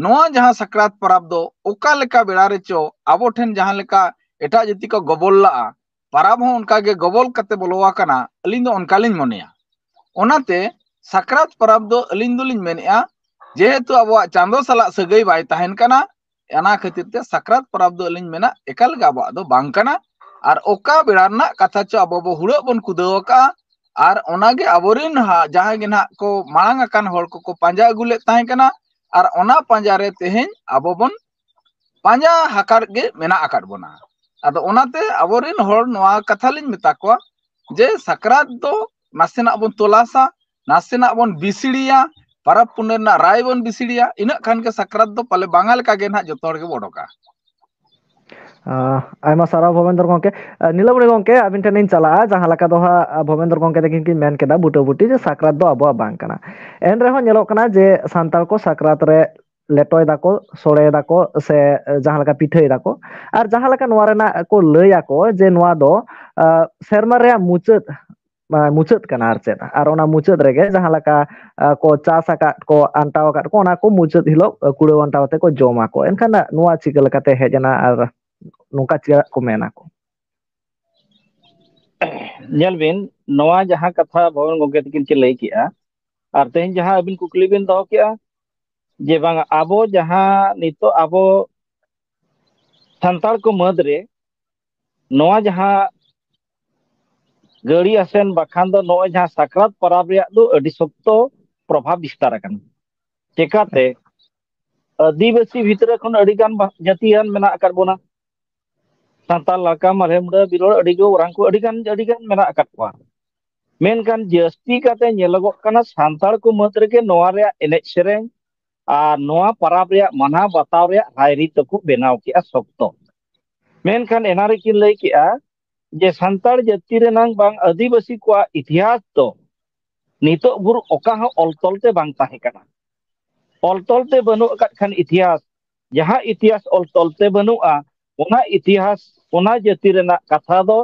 ᱱᱚᱣᱟ ᱡᱟᱦᱟᱸ ᱥᱟᱠᱨᱟᱛ ᱯᱚᱨᱚᱵᱽ ᱫᱚ ᱚᱠᱟ ᱞᱮᱠᱟ ᱵᱮᱲᱟ ᱨᱮᱪᱚ ᱟᱵᱚ ᱴᱷᱮᱱ ᱡᱟᱦᱟᱸ ᱞᱮᱠᱟ ᱮᱴᱟᱜ ᱡᱟᱹᱛᱤ ᱠᱚ ᱜᱚᱵᱚᱞ ᱞᱟᱜᱼᱟ, ᱯᱟᱨᱟᱵᱽ ᱦᱚᱸ ᱚᱱᱠᱟ ᱜᱮ ᱜᱚᱵᱚᱞ ᱠᱟᱛᱮ ᱵᱚᱞᱚ ᱟᱠᱟᱱᱟ, ᱟᱹᱞᱤᱧ ᱫᱚ ᱚᱱᱠᱟ ᱞᱤᱧ ᱢᱚᱱᱮᱭᱟ᱾ ᱚᱱᱟᱛᱮ ᱥᱟᱠᱨᱟᱛ ᱯᱚᱨᱚᱵᱽ ᱫᱚ ᱟᱹᱞᱤᱧ ᱫᱚᱞᱤᱧ ᱢᱮᱱᱮᱫᱼᱟ, ᱡᱮᱦᱮᱛᱩ ᱟᱵᱚᱣᱟᱜ ᱪᱟᱸᱫᱚ ᱥᱟᱞᱟᱜ ᱥᱟᱹᱜᱟᱹᱭ ᱵᱟᱭ ᱛᱟᱦᱮᱱ ᱠᱟᱱᱟ, ᱚᱱᱟ ᱠᱷᱟᱹᱛᱤᱨ ᱛᱮ ᱥᱟᱠᱨᱟᱛ ᱯᱚᱨᱚᱵᱽ ᱫᱚ ᱟᱹᱞᱤᱧ ᱢᱮᱱᱟ ᱮᱠᱟᱞ ᱜᱮ ᱟᱵᱚᱣᱟᱜ ᱫᱚ ᱵᱟᱝ ᱠᱟᱱᱟ᱾ ᱟᱨ ᱚᱠᱟ ᱵᱮᱲᱟ ᱨᱮᱱᱟᱜ ᱠᱟᱛᱷᱟ ᱪᱚ ᱟᱵᱚ ᱵᱚ ᱦᱩᱲᱟᱹᱜ ᱵᱚᱱ ᱠᱩᱫᱟᱹᱣ ᱟᱠᱟᱜᱼᱟ, ᱟᱨ ᱚᱱᱟᱜᱮ ᱟᱵᱚᱨᱮᱱ ᱦᱟ-, ᱡᱟᱦᱟᱸᱭ ᱜᱮ ᱱᱟᱦᱟᱜ ᱠᱚ ᱢᱟᱲᱟᱝ ᱟᱠᱟᱱ ᱦᱚᱲ ᱠᱚᱠᱚ ᱯᱟᱸᱡᱟ ᱟᱹᱜᱩ ᱞᱮᱫ ᱛᱟᱦᱮᱸ ᱠᱟᱱᱟ, ᱟᱨ ᱚᱱᱟ ᱯᱟᱸᱡᱟ ᱨᱮ ᱛᱮᱦᱮᱧ ᱟᱵᱚ ᱵᱚᱱ ᱯᱟᱸᱡᱟ ᱦᱟᱠᱟᱫ ᱜᱮ ᱢᱮᱱᱟᱜ ᱟᱠᱟᱫ ᱵᱚᱱᱟ᱾ ᱟᱫᱚ ᱚᱱᱟᱛᱮ ᱟᱵᱚᱨᱮᱱ ᱦᱚᱲ ᱱᱚᱣᱟ ᱠᱟᱛᱷᱟ ᱞᱤᱧ ᱢᱮᱛᱟ ᱠᱚᱣᱟ ᱡᱮ ᱥᱟᱠᱨᱟᱛ ᱫᱚ ᱱᱟᱥᱮᱱᱟᱜ ᱵᱚᱱ ᱛᱚᱞᱟᱥᱟ, ᱱᱟᱥᱮᱱᱟᱜ ᱵᱚᱱ ᱵᱤᱥᱤᱲᱤᱭᱟ, ᱯᱟᱨᱟᱵᱽ ᱯᱩᱱᱟᱹᱭ ᱨᱮᱱᱟᱜ ᱨᱟᱭ ᱵᱚᱱ ᱵᱤᱥᱤᱲᱤᱭᱟ, ᱤᱱᱟᱹᱜ ᱠᱷᱟᱱ ᱜᱮ ᱥᱟᱠᱨᱟᱛ ᱫᱚ ᱯᱟᱞᱮ ᱵᱟᱝᱟ ᱞᱮᱠᱟ ᱜᱮ ᱱᱟᱦᱟᱜ ᱡᱚᱛᱚ ᱦᱚᱲ ᱜᱮᱵᱚ ᱚᱰᱚᱠᱟ᱾ ᱟᱭᱢᱟ ᱥᱟᱨᱦᱟᱣ ᱵᱷᱚᱵᱮᱱᱫᱨᱚ ᱜᱚᱢᱠᱮ᱾ ᱱᱤᱞᱟᱢᱚᱱᱤ ᱜᱚᱢᱠᱮ, ᱟᱵᱤᱱ ᱴᱷᱮᱱ ᱤᱧ ᱪᱟᱞᱟᱜᱼᱟ᱾ ᱡᱟᱦᱟᱸ ᱞᱮᱠᱟ ᱫᱚ ᱦᱟᱸᱜ ᱵᱷᱚᱵᱮᱱᱫᱨᱚ ᱜᱚᱢᱠᱮ ᱛᱟᱹᱠᱤᱱ ᱠᱤᱱ ᱢᱮᱱ ᱠᱮᱫᱟ, ᱵᱩᱴᱟᱹᱵᱩᱴᱤ ᱡᱮ ᱥᱟᱠᱨᱟᱛ ᱫᱚ ᱟᱵᱚᱣᱟᱜ ᱵᱟᱝ ᱠᱟᱱᱟ᱾ ᱮᱱ ᱨᱮᱦᱚᱸ ᱧᱮᱞᱚᱜ ᱠᱟᱱᱟ ᱡᱮ ᱥᱟᱱᱛᱟᱲ ᱠᱚ ᱥᱟᱠᱨᱟᱛ ᱨᱮ ᱞᱮᱴᱚᱭ ᱫᱟᱠᱚ, ᱥᱚᱲᱮᱭ ᱫᱟᱠᱚ, ᱥᱮ ᱡᱟᱦᱟᱸ ᱞᱮᱠᱟ ᱯᱤᱴᱷᱟᱹᱭ ᱫᱟᱠᱚ, ᱟᱨ ᱡᱟᱦᱟᱸ ᱞᱮᱠᱟ ᱱᱚᱣᱟ ᱨᱮᱱᱟᱜ ᱠᱚ ᱞᱟᱹᱭ ᱟᱠᱚ ᱡᱮ ᱱᱚᱣᱟ ᱫᱚ ᱥᱮᱨᱢᱟ ᱨᱮᱭᱟᱜ ᱢᱩᱪᱟᱹᱫ ᱢᱩᱪᱟᱹᱫ ᱠᱟᱱᱟ ᱟᱨ ᱪᱮᱫ᱾ ᱟᱨ ᱚᱱᱟ ᱢᱩᱪᱟᱹᱫ ᱨᱮᱜᱮ ᱡᱟᱦᱟᱸ ᱞᱮᱠᱟ ᱠᱚ ᱪᱟᱥ ᱟᱠᱟᱫ ᱠᱚ, ᱟᱱᱴᱟᱣ ᱟᱠᱟᱫ ᱠᱚ, ᱚᱱᱟ ᱠᱚ ᱢᱩᱪᱟᱹᱫ ᱦᱤᱞᱳᱜ ᱠᱩᱲᱟᱹᱣ ᱟᱱᱴᱟᱣ ᱠᱟᱛᱮ ᱠᱚ ᱡᱚᱢᱟ ᱠᱚ᱾ ᱮᱱᱠᱷᱟᱱ ᱱᱚᱣᱟ ᱪᱤᱠᱟᱹ ᱞᱮᱠᱟᱛᱮ ᱦᱮᱡ ᱮᱱᱟ ᱟᱨ ᱱᱚᱝᱠᱟ ᱪᱮᱫᱟᱜ ᱠᱚ ᱢᱮᱱᱟ ᱠᱚ? ᱧᱮᱞ ᱵᱤᱱ, ᱱᱚᱣᱟ ᱡᱟᱦᱟᱸ ᱠᱟᱛᱷᱟ ᱵᱷᱚᱵᱚᱱ ᱜᱚᱢᱠᱮ ᱛᱟᱹᱠᱤᱱ ᱠᱤᱱ ᱞᱟᱹᱭ ᱠᱮᱜᱼᱟ, ᱟᱨ ᱛᱮᱦᱮᱧ ᱡᱟᱦᱟᱸ ᱟᱹᱵᱤᱱ ᱠᱩᱠᱞᱤ ᱵᱤᱱ ᱫᱚᱦᱚ ᱠᱮᱜᱼᱟ, ᱡᱮ ᱵᱟᱝ ᱟᱵᱚ ᱡᱟᱦᱟᱸ ᱱᱤᱛᱚᱜ ᱟᱵᱚ ᱥᱟᱱᱛᱟᱲ ᱠᱚ ᱢᱟᱹᱫᱽ ᱨᱮ ᱱᱚᱣᱟ ᱡᱟᱦᱟᱸ ᱜᱟᱹᱲᱤ ᱟᱥᱮᱱ ᱵᱟᱠᱷᱟᱱ ᱫᱚ ᱱᱚᱜᱼᱚᱭ ᱡᱟᱦᱟᱸ ᱥᱟᱠᱨᱟᱛ ᱯᱚᱨᱚᱵᱽ ᱨᱮᱭᱟᱜ ᱫᱚ ᱟᱹᱰᱤ ᱥᱚᱠᱛᱚ ᱯᱨᱚᱵᱷᱟᱵᱽ ᱵᱤᱥᱛᱟᱨ ᱟᱠᱟᱱᱟ᱾ ᱪᱮᱠᱟᱛᱮ? ᱟᱹᱫᱤᱵᱟᱹᱥᱤ ᱵᱷᱤᱛᱨᱤ ᱠᱷᱚᱱ ᱟᱹᱰᱤ ᱜᱟᱱ ᱵᱟ- ᱡᱟᱹᱛᱤᱭᱟᱱ ᱢᱮᱱᱟᱜ ᱟᱠᱟᱫ ᱵᱚᱱᱟ᱾ ᱥᱟᱱᱛᱟᱲ, ᱞᱟᱲᱠᱟ, ᱢᱟᱞᱦᱮ, ᱢᱩᱰᱟᱹ, ᱵᱤᱨᱚᱲ, ᱟᱹᱰᱤ ᱜᱮ ᱚᱨᱟᱝ ᱠᱚ ᱟᱹᱰᱤ ᱜᱟᱱ ᱟᱹᱰᱤ ᱜᱟᱱ ᱢᱮᱱᱟᱜ ᱟᱠᱟᱫ ᱠᱚᱣᱟ᱾ ᱢᱮᱱᱠᱷᱟᱱ ᱡᱟᱹᱥᱛᱤ ᱠᱟᱛᱮ ᱧᱮᱞᱚᱜᱚᱜ ᱠᱟᱱᱟ ᱥᱟᱱᱛᱟᱲ ᱠᱚ ᱢᱟᱹᱫᱽ ᱨᱮᱜᱮ ᱱᱚᱣᱟ ᱨᱮᱭᱟᱜ ᱮᱱᱮᱡ ᱥᱮᱨᱮᱧ ᱟᱨ ᱱᱚᱣᱟ ᱯᱚᱨᱚᱵᱽ ᱨᱮᱭᱟᱜ ᱢᱟᱱᱟᱣ ᱵᱟᱛᱟᱣ ᱨᱮᱭᱟᱜ ᱨᱟᱭᱨᱤᱛ ᱫᱚᱠᱚ ᱵᱮᱱᱟᱣ ᱠᱮᱜᱼᱟ ᱥᱚᱠᱛᱚ᱾ ᱢᱮᱱᱠᱷᱟᱱ ᱮᱱᱟ ᱨᱮᱠᱤᱱ ᱞᱟᱹᱭ ᱠᱮᱜᱼᱟ ᱡᱮ ᱥᱟᱱᱛᱟᱲ ᱡᱟᱹᱛᱤ ᱨᱮᱱᱟᱝ ᱵᱟᱝ ᱟᱹᱫᱤᱵᱟᱹᱥᱤ ᱠᱚᱣᱟᱜ ᱤᱛᱤᱦᱟᱥ ᱫᱚ ᱱᱤᱛᱚᱜ ᱵᱷᱳᱨ ᱚᱠᱟ ᱦᱚᱸ ᱚᱞ ᱛᱚᱞ ᱛᱮ ᱵᱟᱝ ᱛᱟᱦᱮᱸ ᱠᱟᱱᱟ᱾ ᱚᱞ ᱛᱚᱞ ᱛᱮ ᱵᱟᱹᱱᱩᱜ ᱟᱠᱟᱫ ᱠᱷᱟᱱ ᱤᱛᱤᱦᱟᱥ, ᱡᱟᱦᱟᱸ ᱤᱛᱤᱦᱟᱥ ᱚᱞ ᱛᱚᱞ ᱛᱮ ᱵᱟᱹᱱᱩᱜᱼᱟ, ᱚᱱᱟ ᱤᱛᱤᱦᱟᱥ, ᱚᱱᱟ ᱡᱟᱹᱛᱤ ᱨᱮᱱᱟᱜ ᱠᱟᱛᱷᱟ ᱫᱚ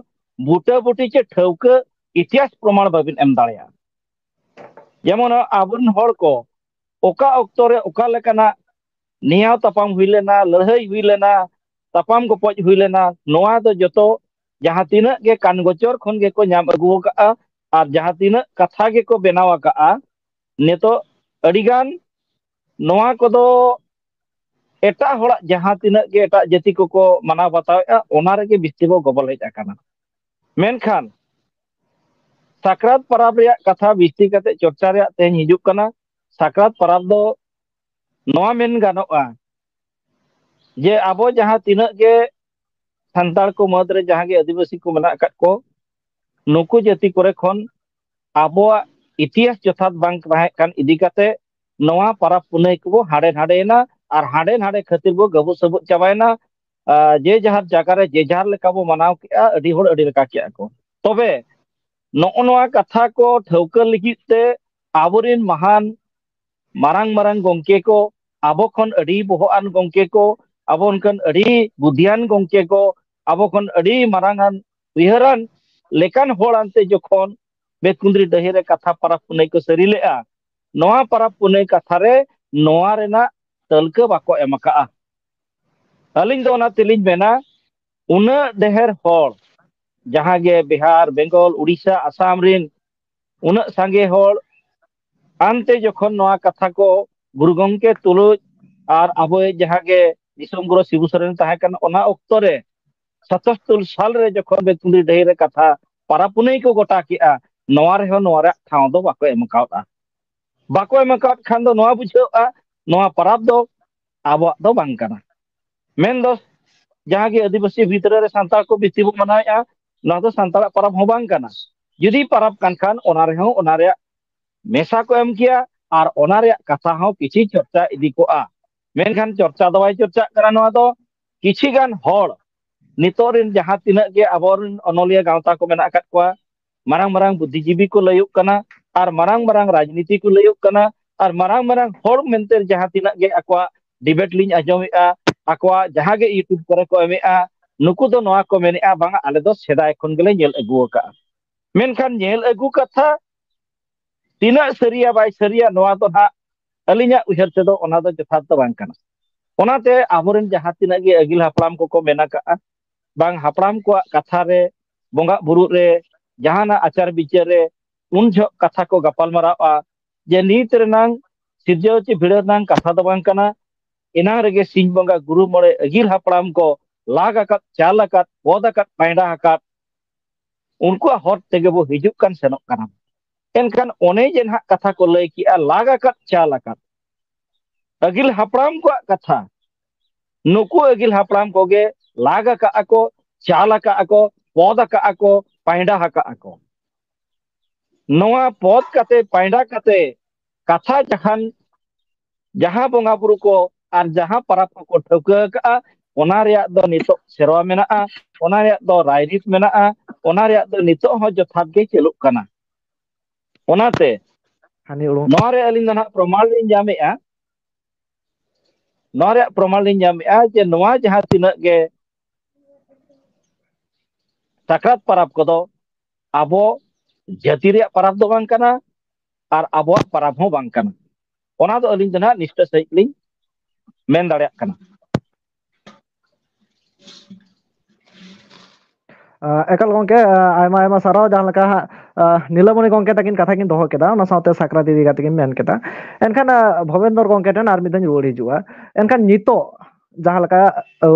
ᱵᱩᱴᱟᱹ ᱵᱩᱴᱤ ᱪᱮ ᱴᱷᱟᱹᱣᱠᱟᱹ ᱤᱛᱤᱦᱟᱥ ᱯᱨᱚᱢᱟᱬ ᱵᱟᱹᱵᱤᱱ ᱮᱢ ᱫᱟᱲᱮᱭᱟᱜᱼᱟ᱾ ᱡᱮᱢᱚᱱ ᱟᱵᱚᱨᱮᱱ ᱦᱚᱲ ᱠᱚ ᱚᱠᱟ ᱚᱠᱛᱚ ᱨᱮ ᱚᱠᱟ ᱞᱮᱠᱟᱱᱟᱜ ᱱᱮᱭᱟᱣ ᱛᱟᱯᱟᱢ ᱦᱩᱭ ᱞᱮᱱᱟ, ᱞᱟᱹᱲᱦᱟᱹᱭ ᱦᱩᱭ ᱞᱮᱱᱟ, ᱛᱟᱯᱟᱢ ᱜᱚᱯᱚᱡ ᱦᱩᱭ ᱞᱮᱱᱟ, ᱱᱚᱣᱟ ᱫᱚ ᱡᱚᱛᱚ ᱡᱟᱦᱟᱸ ᱛᱤᱱᱟᱹᱜ ᱜᱮ ᱠᱟᱱ ᱜᱚᱪᱚᱨ ᱠᱷᱚᱱ ᱜᱮᱠᱚ ᱧᱟᱢ ᱟᱹᱜᱩ ᱟᱠᱟᱫᱼᱟ᱾ ᱟᱨ ᱡᱟᱦᱟᱸ ᱛᱤᱱᱟᱹᱜ ᱠᱟᱛᱷᱟ ᱜᱮᱠᱚ ᱵᱮᱱᱟᱣ ᱟᱠᱟᱫᱼᱟ, ᱱᱤᱛᱚᱜ ᱟᱹᱰᱤᱜᱟᱱ ᱱᱚᱣᱟ ᱠᱚᱫᱚ ᱮᱴᱟᱜ ᱦᱚᱲᱟᱜ ᱡᱟᱦᱟᱸ ᱛᱤᱱᱟᱹᱜ ᱜᱮ ᱮᱴᱟᱜ ᱡᱟᱹᱛᱤ ᱠᱚᱠᱚ ᱢᱟᱱᱟᱣ ᱵᱟᱛᱟᱣᱮᱫᱼᱟ, ᱚᱱᱟ ᱨᱮᱜᱮ ᱵᱤᱥᱛᱤ ᱵᱚ ᱜᱚᱵᱚᱞ ᱦᱮᱡ ᱟᱠᱟᱱᱟ᱾ ᱢᱮᱱᱠᱷᱟᱱ ᱥᱟᱠᱨᱟᱛ ᱯᱚᱨᱚᱵᱽ ᱨᱮᱭᱟᱜ ᱠᱟᱛᱷᱟ ᱵᱤᱥᱛᱤ ᱠᱟᱛᱮ ᱪᱚᱨᱪᱟ ᱨᱮᱭᱟᱜ ᱛᱮᱦᱮᱧ ᱦᱤᱡᱩᱜ ᱠᱟᱱᱟ᱾ ᱥᱟᱠᱨᱟᱛ ᱯᱚᱨᱚᱵᱽ ᱫᱚ ᱱᱚᱣᱟ ᱢᱮᱱ ᱜᱟᱱᱚᱜᱼᱟ ᱡᱮ ᱟᱵᱚ ᱡᱟᱦᱟᱸ ᱛᱤᱱᱟᱹᱜ ᱜᱮ ᱥᱟᱱᱛᱟᱲ ᱠᱚ ᱢᱩᱫᱽ ᱨᱮ ᱡᱟᱦᱟᱸ ᱜᱮ ᱟᱹᱫᱤᱵᱟᱹᱥᱤ ᱠᱚ ᱢᱮᱱᱟᱜ ᱟᱠᱟᱫ ᱠᱚ, ᱱᱩᱠᱩ ᱡᱟᱹᱛᱤ ᱠᱚᱨᱮ ᱠᱷᱚᱱ ᱟᱵᱚᱣᱟᱜ ᱤᱛᱤᱦᱟᱥ ᱡᱚᱛᱷᱟᱛ ᱵᱟᱝ ᱛᱟᱦᱮᱸ ᱠᱟᱱ ᱤᱫᱤ ᱠᱟᱛᱮ ᱱᱚᱣᱟ ᱯᱟᱨᱟᱵᱽ ᱯᱩᱱᱟᱹᱭ ᱠᱚᱵᱚ ᱦᱟᱸᱰᱮ ᱱᱟᱰᱮᱭᱮᱱᱟ ᱟᱨ ᱦᱟᱸᱰᱮ ᱱᱟᱰᱮ ᱠᱷᱟᱹᱛᱤᱨ ᱵᱚ ᱜᱟᱹᱵᱩ ᱥᱟᱹᱵᱩᱫ ᱪᱟᱵᱟᱭᱮᱱᱟ᱾ ᱟᱨ ᱡᱮ ᱡᱟᱦᱟᱨ ᱡᱟᱭᱜᱟ ᱨᱮ ᱡᱮ ᱡᱟᱦᱟᱨ ᱞᱮᱠᱟ ᱵᱚ ᱢᱟᱱᱟᱣ ᱠᱮᱜᱼᱟ, ᱟᱹᱰᱤ ᱦᱚᱲ ᱟᱹᱰᱤ ᱞᱮᱠᱟ ᱠᱮᱜᱼᱟ ᱠᱚ᱾ ᱛᱚᱵᱮ ᱱᱚᱜᱼᱚ ᱱᱚᱣᱟ ᱠᱟᱛᱷᱟ ᱠᱚ ᱴᱷᱟᱹᱣᱠᱟᱹ ᱞᱟᱹᱜᱤᱫ ᱛᱮ ᱟᱵᱚᱨᱮᱱ ᱢᱟᱦᱟᱱ ᱢᱟᱨᱟᱝ ᱢᱟᱨᱟᱝ ᱜᱚᱢᱠᱮ ᱠᱚ, ᱟᱵᱚ ᱠᱷᱚᱱ ᱟᱹᱰᱤ ᱵᱚᱦᱚᱜ ᱟᱱ ᱜᱚᱢᱠᱮ ᱠᱚ, ᱟᱵᱚ ᱚᱱᱠᱟᱱ ᱟᱹᱰᱤ ᱵᱩᱫᱷᱤᱭᱟᱱ ᱜᱚᱢᱠᱮ ᱠᱚ, ᱟᱵᱚ ᱠᱷᱚᱱ ᱟᱹᱰᱤ ᱢᱟᱨᱟᱝ ᱟᱱ ᱩᱭᱦᱟᱹᱨᱟᱱ ᱞᱮᱠᱟᱱ ᱦᱚᱲ ᱟᱱᱛᱮ ᱡᱚᱠᱷᱚᱱ ᱵᱮᱛᱠᱩᱸᱫᱽᱨᱤ ᱰᱟᱹᱦᱤ ᱨᱮ ᱠᱟᱛᱷᱟ ᱯᱟᱨᱟᱵᱽ ᱯᱩᱱᱟᱹᱭ ᱠᱚ ᱥᱟᱹᱨᱤ ᱞᱮᱜᱼᱟ, ᱱᱚᱣᱟ ᱯᱟᱨᱟᱵᱽ ᱯᱩᱱᱟᱹᱭ ᱠᱟᱛᱷᱟ ᱨᱮ ᱱᱚᱣᱟ ᱨᱮᱱᱟᱜ ᱛᱟᱹᱞᱠᱟᱹ ᱵᱟᱠᱚ ᱮᱢ ᱟᱠᱟᱜᱼᱟ᱾ ᱟᱹᱞᱤᱧ ᱫᱚ ᱚᱱᱟ ᱛᱮᱞᱤᱧ ᱢᱮᱱᱟ, ᱩᱱᱟᱹᱜ ᱰᱷᱮᱨ ᱦᱚᱲ, ᱡᱟᱦᱟᱸ ᱜᱮ ᱵᱤᱦᱟᱨ, ᱵᱮᱝᱜᱚᱞ, ᱩᱲᱤᱥᱥᱟ, ᱟᱥᱟᱢ ᱨᱤᱱ ᱩᱱᱟᱹᱜ ᱥᱟᱸᱜᱮ ᱦᱚᱲ ᱟᱱᱛᱮ ᱡᱚᱠᱷᱚᱱ ᱱᱚᱣᱟ ᱠᱟᱛᱷᱟ ᱠᱚ ᱜᱩᱨᱩ ᱜᱚᱢᱠᱮ ᱛᱩᱞᱩᱡ ᱟᱨ ᱟᱵᱚᱭᱤᱡ ᱡᱟᱦᱟᱸ ᱜᱮ ᱫᱤᱥᱚᱢ ᱜᱩᱨᱩ ᱥᱤᱵᱩ ᱥᱚᱨᱮᱱ ᱛᱟᱦᱮᱸ ᱠᱟᱱᱟ, ᱚᱱᱟ ᱚᱠᱛᱚ ᱨᱮ ᱥᱟᱛᱟᱛᱛᱳᱨ ᱥᱟᱞ ᱨᱮ ᱡᱚᱠᱷᱚᱱ ᱵᱮᱛᱠᱩᱸᱫᱽᱨᱤ ᱰᱟᱹᱦᱤ ᱨᱮ ᱠᱟᱛᱷᱟ ᱯᱟᱨᱟᱵᱽ ᱯᱩᱱᱟᱹᱭ ᱠᱚ ᱜᱚᱴᱟ ᱠᱮᱜᱼᱟ, ᱱᱚᱣᱟ ᱨᱮᱦᱚᱸ ᱱᱚᱣᱟ ᱨᱮᱭᱟᱜ ᱴᱷᱟᱶ ᱫᱚ ᱵᱟᱠᱚ ᱮᱢ ᱠᱟᱣᱫᱟ᱾ ᱵᱟᱠᱚ ᱮᱢ ᱟᱠᱟᱫ ᱠᱷᱟᱱ ᱫᱚ ᱱᱚᱣᱟ ᱵᱩᱡᱷᱟᱹᱜᱼᱟ, ᱱᱚᱣᱟ ᱯᱟᱨᱟᱵᱽ ᱫᱚ ᱟᱵᱚᱣᱟᱜ ᱫᱚ ᱵᱟᱝ ᱠᱟᱱᱟ᱾ ᱢᱮᱱᱫᱚ ᱡᱟᱦᱟᱸ ᱜᱮ ᱟᱹᱫᱤᱵᱟᱹᱥᱤ ᱵᱷᱤᱛᱨᱤ ᱨᱮ ᱥᱟᱱᱛᱟᱲ ᱠᱚ ᱵᱤᱥᱤ ᱵᱚ ᱢᱟᱱᱟᱣᱮᱫᱼᱟ, ᱱᱚᱣᱟ ᱫᱚ ᱥᱟᱱᱛᱟᱲᱟᱜ ᱯᱟᱨᱟᱵᱽ ᱦᱚᱸ ᱵᱟᱝ ᱠᱟᱱᱟ᱾ ᱡᱩᱫᱤ ᱯᱟᱨᱟᱵᱽ ᱠᱟᱱ ᱠᱷᱟᱱ ᱚᱱᱟ ᱨᱮᱦᱚᱸ ᱚᱱᱟ ᱨᱮᱭᱟᱜ ᱢᱮᱥᱟ ᱠᱚ ᱮᱢ ᱠᱮᱭᱟ ᱟᱨ ᱚᱱᱟ ᱨᱮᱭᱟᱜ ᱠᱟᱛᱷᱟ ᱦᱚᱸ ᱠᱤᱪᱷᱤ ᱪᱚᱨᱪᱟ ᱤᱫᱤ ᱠᱚᱜᱼᱟ᱾ ᱢᱮᱱᱠᱷᱟᱱ ᱪᱚᱨᱪᱟ ᱫᱚ ᱵᱟᱭ ᱪᱚᱨᱪᱟᱜ ᱠᱟᱱᱟ᱾ ᱱᱚᱣᱟ ᱫᱚ ᱠᱤᱪᱷᱤ ᱜᱟᱱ ᱦᱚᱲ, ᱱᱤᱛᱚᱜ ᱨᱮᱱ ᱡᱟᱦᱟᱸ ᱛᱤᱱᱟᱹᱜ ᱜᱮ ᱟᱵᱚᱨᱮᱱ ᱚᱱᱚᱞᱤᱭᱟᱹ ᱜᱟᱶᱛᱟ ᱠᱚ ᱢᱮᱱᱟᱜ ᱟᱠᱟᱫ ᱠᱚᱣᱟ, ᱢᱟᱨᱟᱝ ᱢᱟᱨᱟᱝ ᱵᱩᱫᱽᱫᱷᱤᱡᱤᱵᱤ ᱠᱚ ᱞᱟᱹᱭᱚᱜ ᱠᱟᱱᱟ, ᱟᱨ ᱢᱟᱨᱟᱝ ᱢᱟᱨᱟᱝ ᱨᱟᱡᱽᱱᱤᱛᱤ ᱠᱚ ᱞᱟᱹᱭᱚᱜ ᱠᱟᱱᱟ, ᱟᱨ ᱢᱟᱨᱟᱝ ᱢᱟᱨᱟᱝ ᱦᱚᱲ ᱢᱮᱱᱛᱮ ᱡᱟᱦᱟᱸ ᱛᱤᱱᱟᱹᱜ ᱜᱮ ᱟᱠᱚᱣᱟᱜ ᱰᱤᱵᱮᱴ ᱞᱤᱧ ᱟᱸᱡᱚᱢᱮᱫᱼᱟ, ᱟᱠᱚᱣᱟᱜ ᱡᱟᱦᱟᱸ ᱜᱮ YouTube ᱠᱚᱨᱮ ᱠᱚ ᱮᱢᱮᱫᱼᱟ, ᱱᱩᱠᱩ ᱫᱚ ᱱᱚᱣᱟ ᱠᱚ ᱢᱮᱱᱮᱫᱼᱟ, ᱵᱟᱝᱟ, ᱟᱞᱮ ᱫᱚ ᱥᱮᱫᱟᱭ ᱠᱷᱚᱱ ᱜᱮᱞᱮ ᱧᱮᱞ ᱟᱹᱜᱩ ᱟᱠᱟᱫᱼᱟ᱾ ᱢᱮᱱᱠᱷᱟᱱ ᱧᱮᱞ ᱟᱹᱜᱩ ᱠᱟᱛᱷᱟ ᱛᱤᱱᱟᱹᱜ ᱥᱟᱹᱨᱤᱭᱟ ᱵᱟᱭ ᱥᱟᱹᱨᱤᱭᱟ, ᱱᱚᱣᱟ ᱫᱚ ᱱᱟᱦᱟᱜ ᱟᱹᱞᱤᱧᱟᱜ ᱩᱭᱦᱟᱹᱨ ᱛᱮᱫᱚ ᱚᱱᱟ ᱫᱚ ᱡᱚᱛᱷᱟᱛ ᱫᱚ ᱵᱟᱝ ᱠᱟᱱᱟ᱾ ᱚᱱᱟᱛᱮ ᱟᱵᱚᱨᱮᱱ ᱡᱟᱦᱟᱸ ᱛᱤᱱᱟᱹᱜ ᱜᱮ ᱟᱹᱜᱤᱞ ᱦᱟᱯᱲᱟᱢ ᱠᱚᱠᱚ ᱢᱮᱱ ᱟᱠᱟᱫᱼᱟ, ᱵᱟᱝ ᱦᱟᱯᱲᱟᱢ ᱠᱚᱣᱟᱜ ᱠᱟᱛᱷᱟ ᱨᱮ, ᱵᱚᱸᱜᱟ ᱵᱩᱨᱩ ᱨᱮ, ᱡᱟᱦᱟᱱᱟᱜ ᱟᱪᱟᱨ ᱵᱤᱪᱟᱹᱨ ᱨᱮ, ᱩᱱ ᱡᱚᱦᱚᱜ ᱠᱟᱛᱷᱟ ᱠᱚ ᱜᱟᱯᱟᱞ ᱢᱟᱨᱟᱣᱟ ᱡᱮ ᱱᱤᱛ ᱨᱮᱱᱟᱝ ᱥᱤᱨᱡᱟᱹᱣ ᱪᱮ ᱵᱷᱤᱲᱟᱹᱣ ᱨᱮᱱᱟᱝ ᱠᱟᱛᱷᱟ ᱫᱚ ᱵᱟᱝ ᱠᱟᱱᱟ᱾ ᱮᱱᱟᱝ ᱨᱮᱜᱮ ᱥᱤᱧ ᱵᱚᱸᱜᱟ ᱜᱩᱨᱩ ᱢᱚᱬᱮ ᱟᱹᱜᱤᱞ ᱦᱟᱯᱲᱟᱢ ᱠᱚ ᱞᱟᱜ ᱟᱠᱟᱫ, ᱪᱟᱞ ᱟᱠᱟᱫ, ᱯᱚᱫ ᱟᱠᱟᱫ, ᱯᱟᱭᱰᱟ ᱟᱠᱟᱫ, ᱩᱱᱠᱩᱣᱟᱜ ᱦᱚᱨ ᱛᱮᱜᱮ ᱵᱚ ᱦᱤᱡᱩᱜ ᱠᱟᱱ ᱥᱮᱱᱚᱜ ᱠᱟᱱᱟ᱾ ᱮᱱᱠᱷᱟᱱ ᱚᱱᱮ ᱡᱮ ᱱᱟᱦᱟᱜ ᱠᱟᱛᱷᱟ ᱠᱚ ᱞᱟᱹᱭ ᱠᱮᱜᱼᱟ, ᱞᱟᱜ ᱟᱠᱟᱫ, ᱪᱟᱞ ᱟᱠᱟᱫ, ᱟᱹᱜᱤᱞ ᱦᱟᱯᱲᱟᱢ ᱠᱚᱣᱟᱜ ᱠᱟᱛᱷᱟ, ᱱᱩᱠᱩ ᱟᱹᱜᱤᱞ ᱦᱟᱯᱲᱟᱢ ᱠᱚᱜᱮ ᱞᱟᱜ ᱟᱠᱟᱫ ᱟᱠᱚ, ᱪᱟᱞ ᱟᱠᱟᱫ ᱟᱠᱚ, ᱯᱚᱫ ᱟᱠᱟᱫ ᱟᱠᱚ, ᱯᱟᱭᱰᱟ ᱟᱠᱟᱫ ᱟᱠᱚ᱾ ᱱᱚᱣᱟ ᱯᱚᱫ ᱠᱟᱛᱮ, ᱯᱟᱭᱰᱟ ᱠᱟᱛᱮ, ᱠᱟᱛᱷᱟ ᱡᱟᱦᱟᱱ, ᱡᱟᱦᱟᱸ ᱵᱚᱸᱜᱟ ᱵᱩᱨᱩ ᱠᱚ ᱟᱨ ᱡᱟᱦᱟᱸ ᱯᱟᱨᱟᱵᱽ ᱠᱚᱠᱚ ᱴᱷᱟᱹᱣᱠᱟᱹ ᱟᱠᱟᱫᱼᱟ, ᱚᱱᱟ ᱨᱮᱭᱟᱜ ᱫᱚ ᱱᱤᱛᱚᱜ ᱥᱮᱨᱣᱟ ᱢᱮᱱᱟᱜᱼᱟ, ᱚᱱᱟ ᱨᱮᱭᱟᱜ ᱫᱚ ᱨᱟᱭᱨᱤᱛ ᱢᱮᱱᱟᱜᱼᱟ, ᱚᱱᱟ ᱨᱮᱭᱟᱜ ᱫᱚ ᱱᱤᱛᱚᱜ ᱦᱚᱸ ᱡᱚᱛᱷᱟᱛ ᱜᱮ ᱪᱟᱹᱞᱩᱜ ᱠᱟᱱᱟ᱾ ᱚᱱᱟᱛᱮ ᱦᱟᱹᱱᱤ ᱩᱲᱩᱝ᱾ ᱱᱚᱣᱟ ᱨᱮ ᱟᱹᱞᱤᱧ ᱫᱚ ᱱᱟᱦᱟᱜ ᱯᱨᱚᱢᱟᱬ ᱞᱤᱧ ᱧᱟᱢᱮᱫᱼᱟ, ᱱᱚᱣᱟ ᱨᱮᱭᱟᱜ ᱯᱨᱚᱢᱟᱬ ᱞᱤᱧ ᱧᱟᱢᱮᱫᱼᱟ ᱡᱮ ᱱᱚᱣᱟ ᱡᱟᱦᱟᱸ ᱛᱤᱱᱟᱹᱜ ᱜᱮ ᱥᱟᱠᱨᱟᱛ ᱯᱚᱨᱚᱵᱽ ᱠᱚᱫᱚ ᱟᱵᱚ ᱡᱟᱹᱛᱤ ᱨᱮᱭᱟᱜ ᱯᱚᱨᱚᱵᱽ ᱫᱚ ᱵᱟᱝ ᱠᱟᱱᱟ ᱟᱨ ᱟᱵᱚᱣᱟᱜ ᱯᱚᱨᱚᱵᱽ ᱦᱚᱸ ᱵᱟᱝ ᱠᱟᱱᱟ᱾ ᱚᱱᱟ ᱫᱚ ᱟᱹᱞᱤᱧ ᱫᱚ ᱱᱟᱦᱟᱜ ᱱᱤᱥᱴᱟᱹ ᱥᱟᱺᱦᱤᱡ ᱞᱤᱧ ᱢᱮᱱ ᱫᱟᱲᱮᱭᱟᱜ ᱠᱟᱱᱟ᱾ ᱮᱠᱟᱞ ᱜᱚᱝᱠᱮ, ᱟᱭᱢᱟ ᱟᱭᱢᱟ ᱥᱟᱨᱦᱟᱣ᱾ ᱡᱟᱦᱟᱸ ᱞᱮᱠᱟ ᱦᱟᱸᱜ ᱱᱤᱞᱟᱢᱚᱱᱤ ᱜᱚᱝᱠᱮ ᱛᱟᱹᱠᱤᱱ ᱠᱟᱛᱷᱟ ᱠᱤᱱ ᱫᱚᱦᱚ ᱠᱮᱫᱟ, ᱚᱱᱟ ᱥᱟᱶᱛᱮ ᱥᱟᱠᱨᱟᱛ ᱤᱫᱤ ᱠᱟᱛᱮ ᱠᱤᱱ ᱢᱮᱱ ᱠᱮᱫᱟ᱾ ᱮᱱᱠᱷᱟᱱ ᱵᱷᱚᱵᱮᱱᱫᱚᱨ ᱜᱚᱝᱠᱮ ᱴᱷᱮᱱ ᱟᱨ ᱢᱤᱫ ᱫᱷᱟᱣ ᱤᱧ ᱨᱩᱣᱟᱹᱲ ᱦᱤᱡᱩᱜᱼᱟ᱾ ᱮᱱᱠᱷᱟᱱ ᱱᱤᱛᱚᱜ ᱡᱟᱦᱟᱸ ᱞᱮᱠᱟ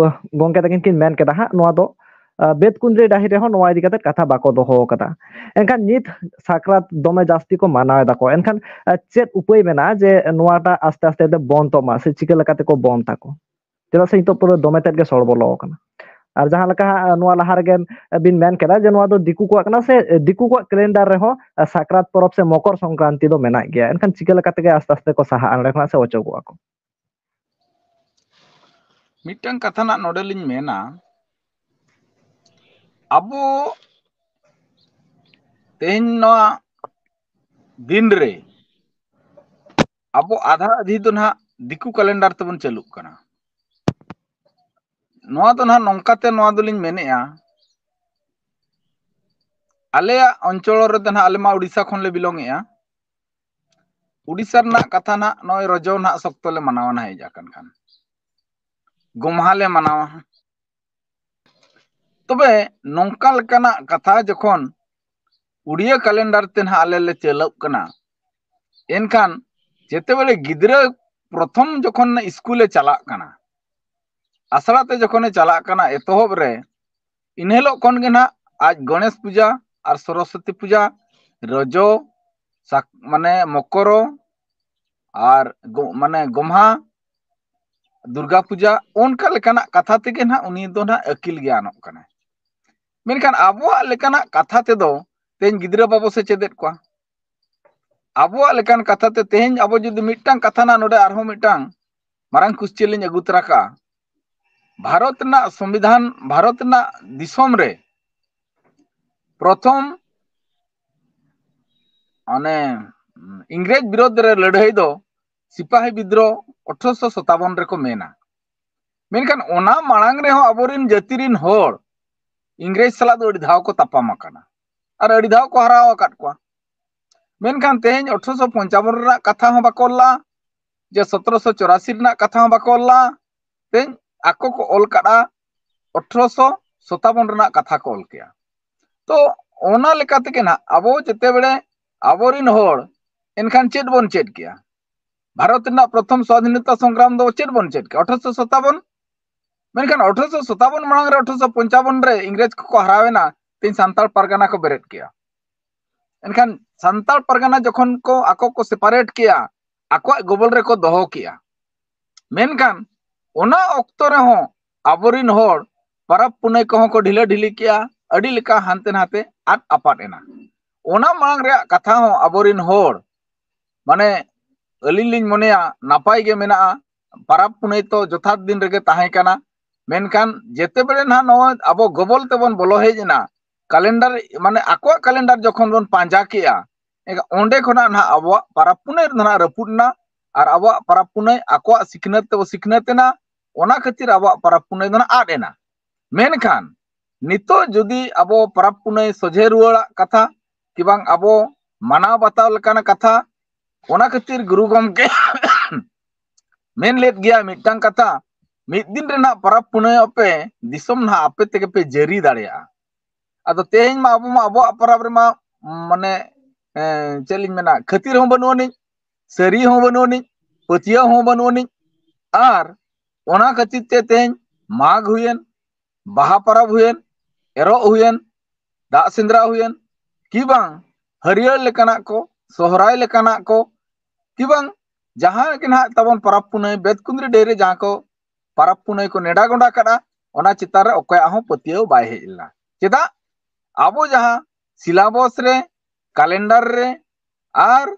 ᱜᱚᱝᱠᱮ ᱛᱟᱹᱠᱤᱱ ᱠᱤᱱ ᱢᱮᱱ ᱠᱮᱫᱟ ᱦᱟᱸᱜ, ᱱᱚᱣᱟ ᱫᱚ ᱵᱮᱫ ᱠᱩᱸᱫᱽᱨᱤ ᱰᱟᱹᱦᱤ ᱨᱮᱦᱚᱸ ᱱᱚᱣᱟ ᱤᱫᱤ ᱠᱟᱛᱮ ᱠᱟᱛᱷᱟ ᱵᱟᱠᱚ ᱫᱚᱦᱚ ᱠᱟᱫᱟ᱾ ᱮᱱᱠᱷᱟᱱ ᱱᱤᱛ ᱥᱟᱠᱨᱟᱛ ᱫᱚᱢᱮ ᱡᱟᱹᱥᱛᱤ ᱠᱚ ᱢᱟᱱᱟᱣ ᱮᱫᱟ ᱠᱚ᱾ ᱮᱱᱠᱷᱟᱱ ᱪᱮᱫ ᱩᱯᱟᱹᱭ ᱢᱮᱱᱟᱜᱼᱟ ᱡᱮ ᱱᱚᱣᱟᱴᱟᱜ ᱟᱥᱛᱮ ᱟᱥᱛᱮ ᱛᱮ ᱵᱚᱱᱫᱚᱜ ᱢᱟ, ᱥᱮ ᱪᱤᱠᱟᱹ ᱞᱮᱠᱟ ᱛᱮᱠᱚ ᱵᱚᱱᱫ ᱟᱠᱚ? ᱪᱮᱫᱟᱜ ᱥᱮ ᱱᱤᱛᱚᱜ ᱯᱩᱨᱟᱹ ᱫᱚᱢᱮ ᱛᱮᱫ ᱜᱮ ᱥᱚᱲ ᱵᱚᱞᱚ ᱟᱠᱟᱱᱟ᱾ ᱟᱨ ᱡᱟᱦᱟᱸ ᱞᱮᱠᱟ ᱦᱟᱸᱜ ᱱᱚᱣᱟ ᱞᱟᱦᱟ ᱨᱮᱜᱮ ᱵᱤᱱ ᱢᱮᱱ ᱠᱮᱫᱟ ᱡᱮ ᱱᱚᱣᱟ ᱫᱚ ᱫᱤᱠᱩ ᱠᱚᱣᱟᱜ ᱠᱟᱱᱟ, ᱥᱮ ᱫᱤᱠᱩ ᱠᱚᱣᱟᱜ ᱠᱮᱞᱮᱱᱰᱟᱨ ᱨᱮᱦᱚᱸ ᱥᱟᱠᱨᱟᱛ ᱯᱚᱨᱚᱵᱽ ᱥᱮ ᱢᱚᱠᱚᱨ ᱥᱚᱝᱠᱨᱟᱱᱛᱤ ᱫᱚ ᱢᱮᱱᱟᱜ ᱜᱮᱭᱟ᱾ ᱮᱱᱠᱷᱟᱱ ᱪᱤᱠᱟᱹ ᱞᱮᱠᱟ ᱛᱮᱜᱮ ᱟᱥᱛᱮ ᱟᱥᱛᱮ ᱠᱚ ᱥᱟᱦᱟᱜᱼᱟ ᱚᱸᱰᱮ ᱠᱷᱚᱱᱟᱜ ᱥᱮ ᱚᱪᱚᱜᱚᱜᱼᱟ ᱠᱚ? ᱢᱤᱫᱴᱟᱝ ᱠᱟᱛᱷᱟ ᱱᱟᱜ ᱱᱚᱰᱮ ᱞᱤᱧ ᱢᱮᱱᱟ, ᱟᱵᱚ ᱛᱮᱦᱮᱧ ᱱᱚᱣᱟ ᱫᱤᱱ ᱨᱮ ᱟᱵᱚ ᱟᱫᱷᱟ ᱟᱫᱷᱤ ᱫᱚ ᱱᱟᱦᱟᱜ ᱫᱤᱠᱩ ᱠᱮᱞᱮᱱᱰᱟᱨ ᱛᱮᱵᱚᱱ ᱪᱟᱹᱞᱩᱜ ᱠᱟᱱᱟ᱾ ᱱᱚᱣᱟ ᱫᱚ ᱱᱟᱦᱟᱜ ᱱᱚᱝᱠᱟᱛᱮ ᱱᱚᱣᱟ ᱫᱚᱞᱤᱧ ᱢᱮᱱᱮᱫᱼᱟ, ᱟᱞᱮᱭᱟᱜ ᱚᱧᱪᱚᱞ ᱨᱮᱫᱚ ᱱᱟᱦᱟᱜ, ᱟᱞᱮ ᱢᱟ ᱩᱲᱤᱥᱥᱟ ᱠᱷᱚᱱ ᱞᱮ belong ᱮᱫᱼᱟ᱾ ᱩᱲᱤᱥᱥᱟ ᱨᱮᱱᱟᱜ ᱠᱟᱛᱷᱟ ᱱᱟᱦᱟᱜ ᱱᱚᱜᱼᱚᱭ ᱨᱚᱡᱚ ᱱᱟᱦᱟᱜ ᱥᱚᱠᱛᱚ ᱞᱮ ᱢᱟᱱᱟᱣᱟ ᱱᱟᱦᱟᱜ, ᱦᱮᱡ ᱟᱠᱟᱱ ᱠᱷᱟᱱ ᱜᱚᱢᱦᱟ ᱞᱮ ᱢᱟᱱᱟᱣᱟ᱾ ᱛᱚᱵᱮ ᱱᱚᱝᱠᱟ ᱞᱮᱠᱟᱱᱟᱜ ᱠᱟᱛᱷᱟ ᱡᱚᱠᱷᱚᱱ ᱩᱲᱤᱭᱟᱹ ᱠᱮᱞᱮᱱᱰᱟᱨ ᱛᱮ ᱱᱟᱦᱟᱜ ᱟᱞᱮ ᱞᱮ ᱪᱟᱹᱞᱩᱜ ᱠᱟᱱᱟ, ᱮᱱᱠᱷᱟᱱ ᱡᱮᱛᱮᱵᱮᱞᱮ ᱜᱤᱫᱽᱨᱟᱹ ᱯᱨᱚᱛᱷᱚᱢ ᱡᱚᱠᱷᱚᱱ ᱥᱠᱩᱞᱮ ᱪᱟᱞᱟᱜ ᱠᱟᱱᱟ, ᱟᱥᱲᱟ ᱛᱮ ᱡᱚᱠᱷᱚᱱᱮ ᱪᱟᱞᱟᱜ ᱠᱟᱱᱟ ᱮᱛᱚᱦᱚᱵ ᱨᱮ, ᱤᱱ ᱦᱤᱞᱳᱜ ᱠᱷᱚᱱ ᱜᱮ ᱱᱟᱦᱟᱜ ᱟᱡ ᱜᱚᱬᱮᱥ ᱯᱩᱡᱟ ᱟᱨ ᱥᱚᱨᱚᱥᱚᱛᱤ ᱯᱩᱡᱟ, ᱨᱚᱡᱚ, ᱥᱟᱠ-, ᱢᱟᱱᱮ ᱢᱚᱠᱚᱨᱚ ᱟᱨ ᱜᱚ-, ᱢᱟᱱᱮ ᱜᱚᱢᱦᱟ, ᱫᱩᱨᱜᱟ ᱯᱩᱡᱟ, ᱚᱱᱠᱟ ᱞᱮᱠᱟᱱᱟᱜ ᱠᱟᱛᱷᱟ ᱛᱮᱜᱮ ᱱᱟᱦᱟᱜ ᱩᱱᱤ ᱫᱚ ᱱᱟᱦᱟᱜ ᱟᱹᱠᱤᱞ ᱜᱮᱭᱟᱱᱚᱜ ᱠᱟᱱᱟᱭ᱾ ᱢᱮᱱᱠᱷᱟᱱ ᱟᱵᱚᱣᱟᱜ ᱞᱮᱠᱟᱱᱟᱜ ᱠᱟᱛᱷᱟ ᱛᱮᱫᱚ ᱛᱮᱦᱮᱧ ᱜᱤᱫᱽᱨᱟᱹ ᱵᱟᱵᱚ ᱥᱮᱪᱮᱫᱮᱫ ᱠᱚᱣᱟ᱾ ᱟᱵᱚᱣᱟᱜ ᱞᱮᱠᱟᱱ ᱠᱟᱛᱷᱟ ᱛᱮ ᱛᱮᱦᱮᱧ ᱟᱵᱚ ᱡᱩᱫᱤ ᱢᱤᱫᱴᱟᱝ ᱠᱟᱛᱷᱟ ᱱᱟᱜ ᱱᱚᱰᱮ ᱟᱨᱦᱚᱸ ᱢᱤᱫᱴᱟᱝ ᱢᱟᱨᱟᱝ question ᱞᱤᱧ ᱟᱹᱜᱩ ᱛᱚᱨᱟ ᱠᱟᱜᱼᱟ᱾ ᱵᱷᱟᱨᱚᱛ ᱨᱮᱱᱟᱜ ᱥᱚᱝᱵᱤᱫᱷᱟᱱ, ᱵᱷᱟᱨᱚᱛ ᱨᱮᱱᱟᱜ ᱫᱤᱥᱚᱢ ᱨᱮ ᱯᱨᱚᱛᱷᱚᱢ ᱚᱱᱮ ᱤᱝᱨᱮᱡᱽ ᱵᱤᱨᱳᱫᱷ ᱨᱮ ᱞᱟᱹᱲᱦᱟᱹᱭ ᱫᱚ ᱥᱤᱯᱟᱦᱤ ᱵᱤᱫᱽᱨᱳᱦ ᱟᱴᱷᱨᱚᱥᱚ ᱥᱟᱛᱟᱵᱚᱱ ᱨᱮᱠᱚ ᱢᱮᱱᱟ᱾ ᱢᱮᱱᱠᱷᱟᱱ ᱚᱱᱟ ᱢᱟᱲᱟᱝ ᱨᱮᱦᱚᱸ ᱟᱵᱚᱨᱮᱱ ᱡᱟᱹᱛᱤ ᱨᱮᱱ ᱦᱚᱲ ᱤᱝᱨᱮᱡᱽ ᱥᱟᱞᱟᱜ ᱫᱚ ᱟᱹᱰᱤ ᱫᱷᱟᱣ ᱠᱚ ᱛᱟᱯᱟᱢ ᱟᱠᱟᱱᱟ ᱟᱨ ᱟᱹᱰᱤ ᱫᱷᱟᱣ ᱠᱚ ᱦᱟᱨᱟᱣ ᱟᱠᱟᱫ ᱠᱚᱣᱟ᱾ ᱢᱮᱱᱠᱷᱟᱱ ᱛᱮᱦᱮᱧ ᱟᱴᱷᱨᱚᱥᱚ ᱯᱚᱧᱪᱟᱵᱚᱱ ᱨᱮᱱᱟᱜ ᱠᱟᱛᱷᱟ ᱦᱚᱸ ᱵᱟᱠᱚ ᱚᱞ ᱞᱟᱜᱼᱟ, ᱡᱮ ᱥᱚᱛᱨᱚᱥᱚ ᱪᱚᱨᱟᱥᱤ ᱨᱮᱱᱟᱜ ᱠᱟᱛᱷᱟ ᱦᱚᱸ ᱵᱟᱠᱚ ᱚᱞ ᱞᱟᱜᱼᱟ᱾ ᱛᱮᱦᱮᱧ ᱟᱠᱚ ᱠᱚ ᱚᱞ ᱠᱟᱫᱼᱟ, ᱟᱴᱷᱨᱚᱥᱚ ᱥᱟᱛᱟᱵᱚᱱ ᱨᱮᱱᱟᱜ ᱠᱟᱛᱷᱟ ᱠᱚ ᱚᱞ ᱠᱮᱜᱼᱟ᱾ ᱛᱚ ᱚᱱᱟ ᱞᱮᱠᱟ ᱛᱮᱜᱮ ᱱᱟᱦᱟᱜ ᱟᱵᱚ ᱡᱮᱛᱮ ᱵᱮᱲᱮ ᱟᱵᱚᱨᱮᱱ ᱦᱚᱲ ᱮᱱᱠᱷᱟᱱ ᱪᱮᱫ ᱵᱚᱱ ᱪᱮᱫ ᱠᱮᱜᱼᱟ? ᱵᱷᱟᱨᱚᱛ ᱨᱮᱱᱟᱜ ᱯᱨᱚᱛᱷᱚᱢ ᱥᱣᱟᱫᱷᱤᱱᱚᱛᱟ ᱥᱚᱝᱜᱨᱟᱢ ᱫᱚ ᱪᱮᱫ ᱵᱚᱱ ᱪᱮᱫ ᱠᱮᱜᱼᱟ? ᱟᱴᱷᱨᱚᱥᱚ ᱥᱟᱛᱟᱵᱚᱱ᱾ ᱢᱮᱱᱠᱷᱟᱱ ᱟᱴᱷᱨᱚᱥᱚ ᱥᱟᱛᱟᱵᱚᱱ ᱢᱟᱲᱟᱝ ᱨᱮ, ᱟᱴᱷᱨᱚᱥᱚ ᱯᱚᱧᱪᱟᱵᱚᱱ ᱨᱮ ᱤᱝᱨᱮᱡᱽ ᱠᱚᱠᱚ ᱦᱟᱨᱟᱣᱮᱱᱟ, ᱛᱮᱦᱮᱧ ᱥᱟᱱᱛᱟᱲ ᱯᱟᱨᱜᱟᱱᱟ ᱠᱚ ᱵᱮᱨᱮᱫ ᱠᱮᱜᱼᱟ᱾ ᱮᱱᱠᱷᱟᱱ ᱥᱟᱱᱛᱟᱲ ᱯᱟᱨᱜᱟᱱᱟ ᱡᱚᱠᱷᱚᱱ ᱠᱚ ᱟᱠᱚ ᱠᱚ ᱥᱮᱯᱟᱨᱮᱴ ᱠᱮᱜᱼᱟ, ᱟᱠᱚᱣᱟᱜ ᱜᱚᱵᱚᱞ ᱨᱮᱠᱚ ᱫᱚᱦᱚ ᱠᱮᱜᱼᱟ᱾ ᱢᱮᱱᱠᱷᱟᱱ ᱚᱱᱟ ᱚᱠᱛᱚ ᱨᱮᱦᱚᱸ ᱟᱵᱚᱨᱮᱱ ᱦᱚᱲ ᱯᱟᱨᱟᱵᱽ ᱯᱩᱱᱟᱹᱭ ᱠᱚᱦᱚᱸ ᱠᱚ ᱰᱷᱤᱞᱟᱹ ᱰᱷᱤᱞᱤ ᱠᱮᱜᱼᱟ, ᱟᱹᱰᱤ ᱞᱮᱠᱟ ᱦᱟᱱᱛᱮ ᱱᱟᱛᱮ ᱟᱫ ᱟᱯᱟᱫ ᱮᱱᱟ᱾ ᱚᱱᱟ ᱢᱟᱲᱟᱝ ᱨᱮᱭᱟᱜ ᱠᱟᱛᱷᱟ ᱦᱚᱸ ᱟᱵᱚᱨᱮᱱ ᱦᱚᱲ, ᱢᱟᱱᱮ, ᱟᱹᱞᱤᱧ ᱞᱤᱧ ᱢᱚᱱᱮᱭᱟ ᱱᱟᱯᱟᱭ ᱜᱮ ᱢᱮᱱᱟᱜᱼᱟ᱾ ᱯᱟᱨᱟᱵᱽ ᱯᱩᱱᱟᱹᱭ ᱛᱚ ᱡᱚᱛᱷᱟᱛ ᱫᱤᱱ ᱨᱮᱜᱮ ᱛᱟᱦᱮᱸ ᱠᱟᱱᱟ᱾ ᱢᱮᱱᱠᱷᱟᱱ ᱡᱮᱛᱮ ᱵᱮᱲᱮ ᱱᱟᱦᱟᱜ ᱱᱚᱣᱟ ᱟᱵᱚ ᱜᱚᱵᱚᱞ ᱛᱮᱵᱚᱱ ᱵᱚᱞᱚ ᱦᱮᱡ ᱮᱱᱟ, ᱠᱟᱞᱮᱱᱰᱟᱨ, ᱢᱟᱱᱮ, ᱟᱠᱚᱣᱟᱜ ᱠᱟᱞᱮᱱᱰᱟᱨ ᱡᱚᱠᱷᱚᱱ ᱵᱚᱱ ᱯᱟᱸᱡᱟ ᱠᱮᱜᱼᱟ, ᱮᱱᱠᱷᱟᱱ ᱚᱸᱰᱮ ᱠᱷᱚᱱᱟᱜ ᱱᱟᱦᱟᱜ ᱟᱵᱚᱣᱟᱜ ᱯᱟᱨᱟᱵᱽ ᱯᱩᱱᱟᱹᱭ ᱨᱮᱫᱚ ᱱᱟᱦᱟᱜ ᱨᱟᱹᱯᱩᱫ ᱮᱱᱟ ᱟᱨ ᱟᱵᱚᱣᱟᱜ ᱯᱟᱨᱟᱵᱽ ᱯᱩᱱᱟᱹᱭ ᱟᱠᱚᱣᱟᱜ ᱥᱤᱠᱷᱱᱟᱹᱛ ᱛᱮᱵᱚ ᱥᱤᱠᱷᱱᱟᱹᱛ ᱮᱱᱟ᱾ ᱚᱱᱟ ᱠᱷᱟᱹᱛᱤᱨ ᱟᱵᱚᱣᱟᱜ ᱯᱟᱨᱟᱵᱽ ᱯᱩᱱᱟᱹᱭ ᱫᱚ ᱱᱟᱦᱟᱜ ᱟᱫ ᱮᱱᱟ᱾ ᱢᱮᱱᱠᱷᱟᱱ ᱱᱤᱛᱚᱜ ᱡᱩᱫᱤ ᱟᱵᱚ ᱯᱟᱨᱟᱵᱽ ᱯᱩᱱᱟᱹᱭ ᱥᱚᱡᱷᱮ ᱨᱩᱣᱟᱹᱲᱟᱜ ᱠᱟᱛᱷᱟ ᱠᱤ ᱵᱟᱝ ᱟᱵᱚ ᱢᱟᱱᱟᱣ ᱵᱟᱛᱟᱣ ᱞᱮᱠᱟᱱᱟᱜ ᱠᱟᱛᱷᱟ, ᱚᱱᱟ ᱠᱷᱟᱹᱛᱤᱨ ᱜᱩᱨᱩ ᱜᱚᱢᱠᱮ ᱢᱮᱱ ᱞᱮᱫ ᱜᱮᱭᱟ ᱢᱤᱫᱴᱟᱝ ᱠᱟᱛᱷᱟ, "ᱢᱤᱫ ᱫᱤᱱ ᱨᱮᱱᱟᱜ ᱯᱟᱨᱟᱵᱽ ᱯᱩᱱᱟᱹᱭᱚᱜ ᱯᱮ, ᱫᱤᱥᱚᱢ ᱱᱟᱦᱟᱜ ᱟᱯᱮ ᱛᱮᱜᱮ ᱯᱮ ᱡᱟᱹᱨᱤ ᱫᱟᱲᱮᱭᱟᱜᱼᱟ᱾" ᱟᱫᱚ ᱛᱮᱦᱮᱧ ᱢᱟ ᱟᱵᱚ ᱢᱟ ᱟᱵᱚᱣᱟᱜ ᱯᱟᱨᱟᱵᱽ ᱨᱮᱢᱟ, ᱢᱟᱱᱮ, ᱮᱸ, ᱪᱮᱫ ᱞᱤᱧ ᱢᱮᱱᱟ, ᱠᱷᱟᱹᱛᱤᱨ ᱦᱚᱸ ᱵᱟᱹᱱᱩᱜ ᱟᱹᱱᱤᱡ, ᱥᱟᱹᱨᱤ ᱦᱚᱸ ᱵᱟᱹᱱᱩᱜ ᱟᱹᱱᱤᱡ, ᱯᱟᱹᱛᱭᱟᱹᱣ ᱦᱚᱸ ᱵᱟᱹᱱᱩᱜ ᱟᱹᱱᱤᱡ᱾ ᱟᱨ ᱚᱱᱟ ᱠᱷᱟᱹᱛᱤᱨ ᱛᱮ ᱛᱮᱦᱮᱧ ᱢᱟᱜᱽ ᱦᱩᱭᱮᱱ, ᱵᱟᱦᱟ ᱯᱟᱨᱟᱵᱽ ᱦᱩᱭᱮᱱ, ᱮᱨᱚᱜ ᱦᱩᱭᱮᱱ, ᱫᱟᱜ ᱥᱮᱸᱫᱽᱨᱟ ᱦᱩᱭᱮᱱ, ᱠᱤ ᱵᱟᱝ ᱦᱟᱹᱨᱭᱟᱹᱲ ᱞᱮᱠᱟᱱᱟᱜ ᱠᱚ, ᱥᱚᱦᱨᱟᱭ ᱞᱮᱠᱟᱱᱟᱜ ᱠᱚ, ᱠᱤ ᱵᱟᱝ ᱡᱟᱦᱟᱸ ᱜᱮ ᱱᱟᱦᱟᱜ ᱛᱟᱵᱚᱱ ᱯᱟᱨᱟᱵᱽ ᱯᱩᱱᱟᱹᱭ, ᱵᱮᱛᱠᱩᱸᱫᱽᱨᱤ ᱰᱟᱹᱦᱤ ᱨᱮ ᱡᱟᱦᱟᱸ ᱠᱚ ᱯᱟᱨᱟᱵᱽ ᱯᱩᱱᱟᱹᱭ ᱠᱚ ᱱᱮᱰᱟ ᱜᱚᱸᱰᱟ ᱠᱟᱜᱼᱟ, ᱚᱱᱟ ᱪᱮᱛᱟᱱ ᱨᱮ ᱚᱠᱚᱭᱟᱜ ᱦᱚᱸ ᱯᱟᱹᱛᱭᱟᱹᱣ ᱵᱟᱭ ᱦᱮᱡ ᱞᱮᱱᱟ᱾ ᱪᱮᱫᱟᱜ? ᱟᱵᱚ ᱡᱟᱦᱟᱸ ᱥᱤᱞᱟᱵᱚᱥ ᱨᱮ, ᱠᱟᱞᱮᱱᱰᱟᱨ ᱨᱮ ᱟᱨ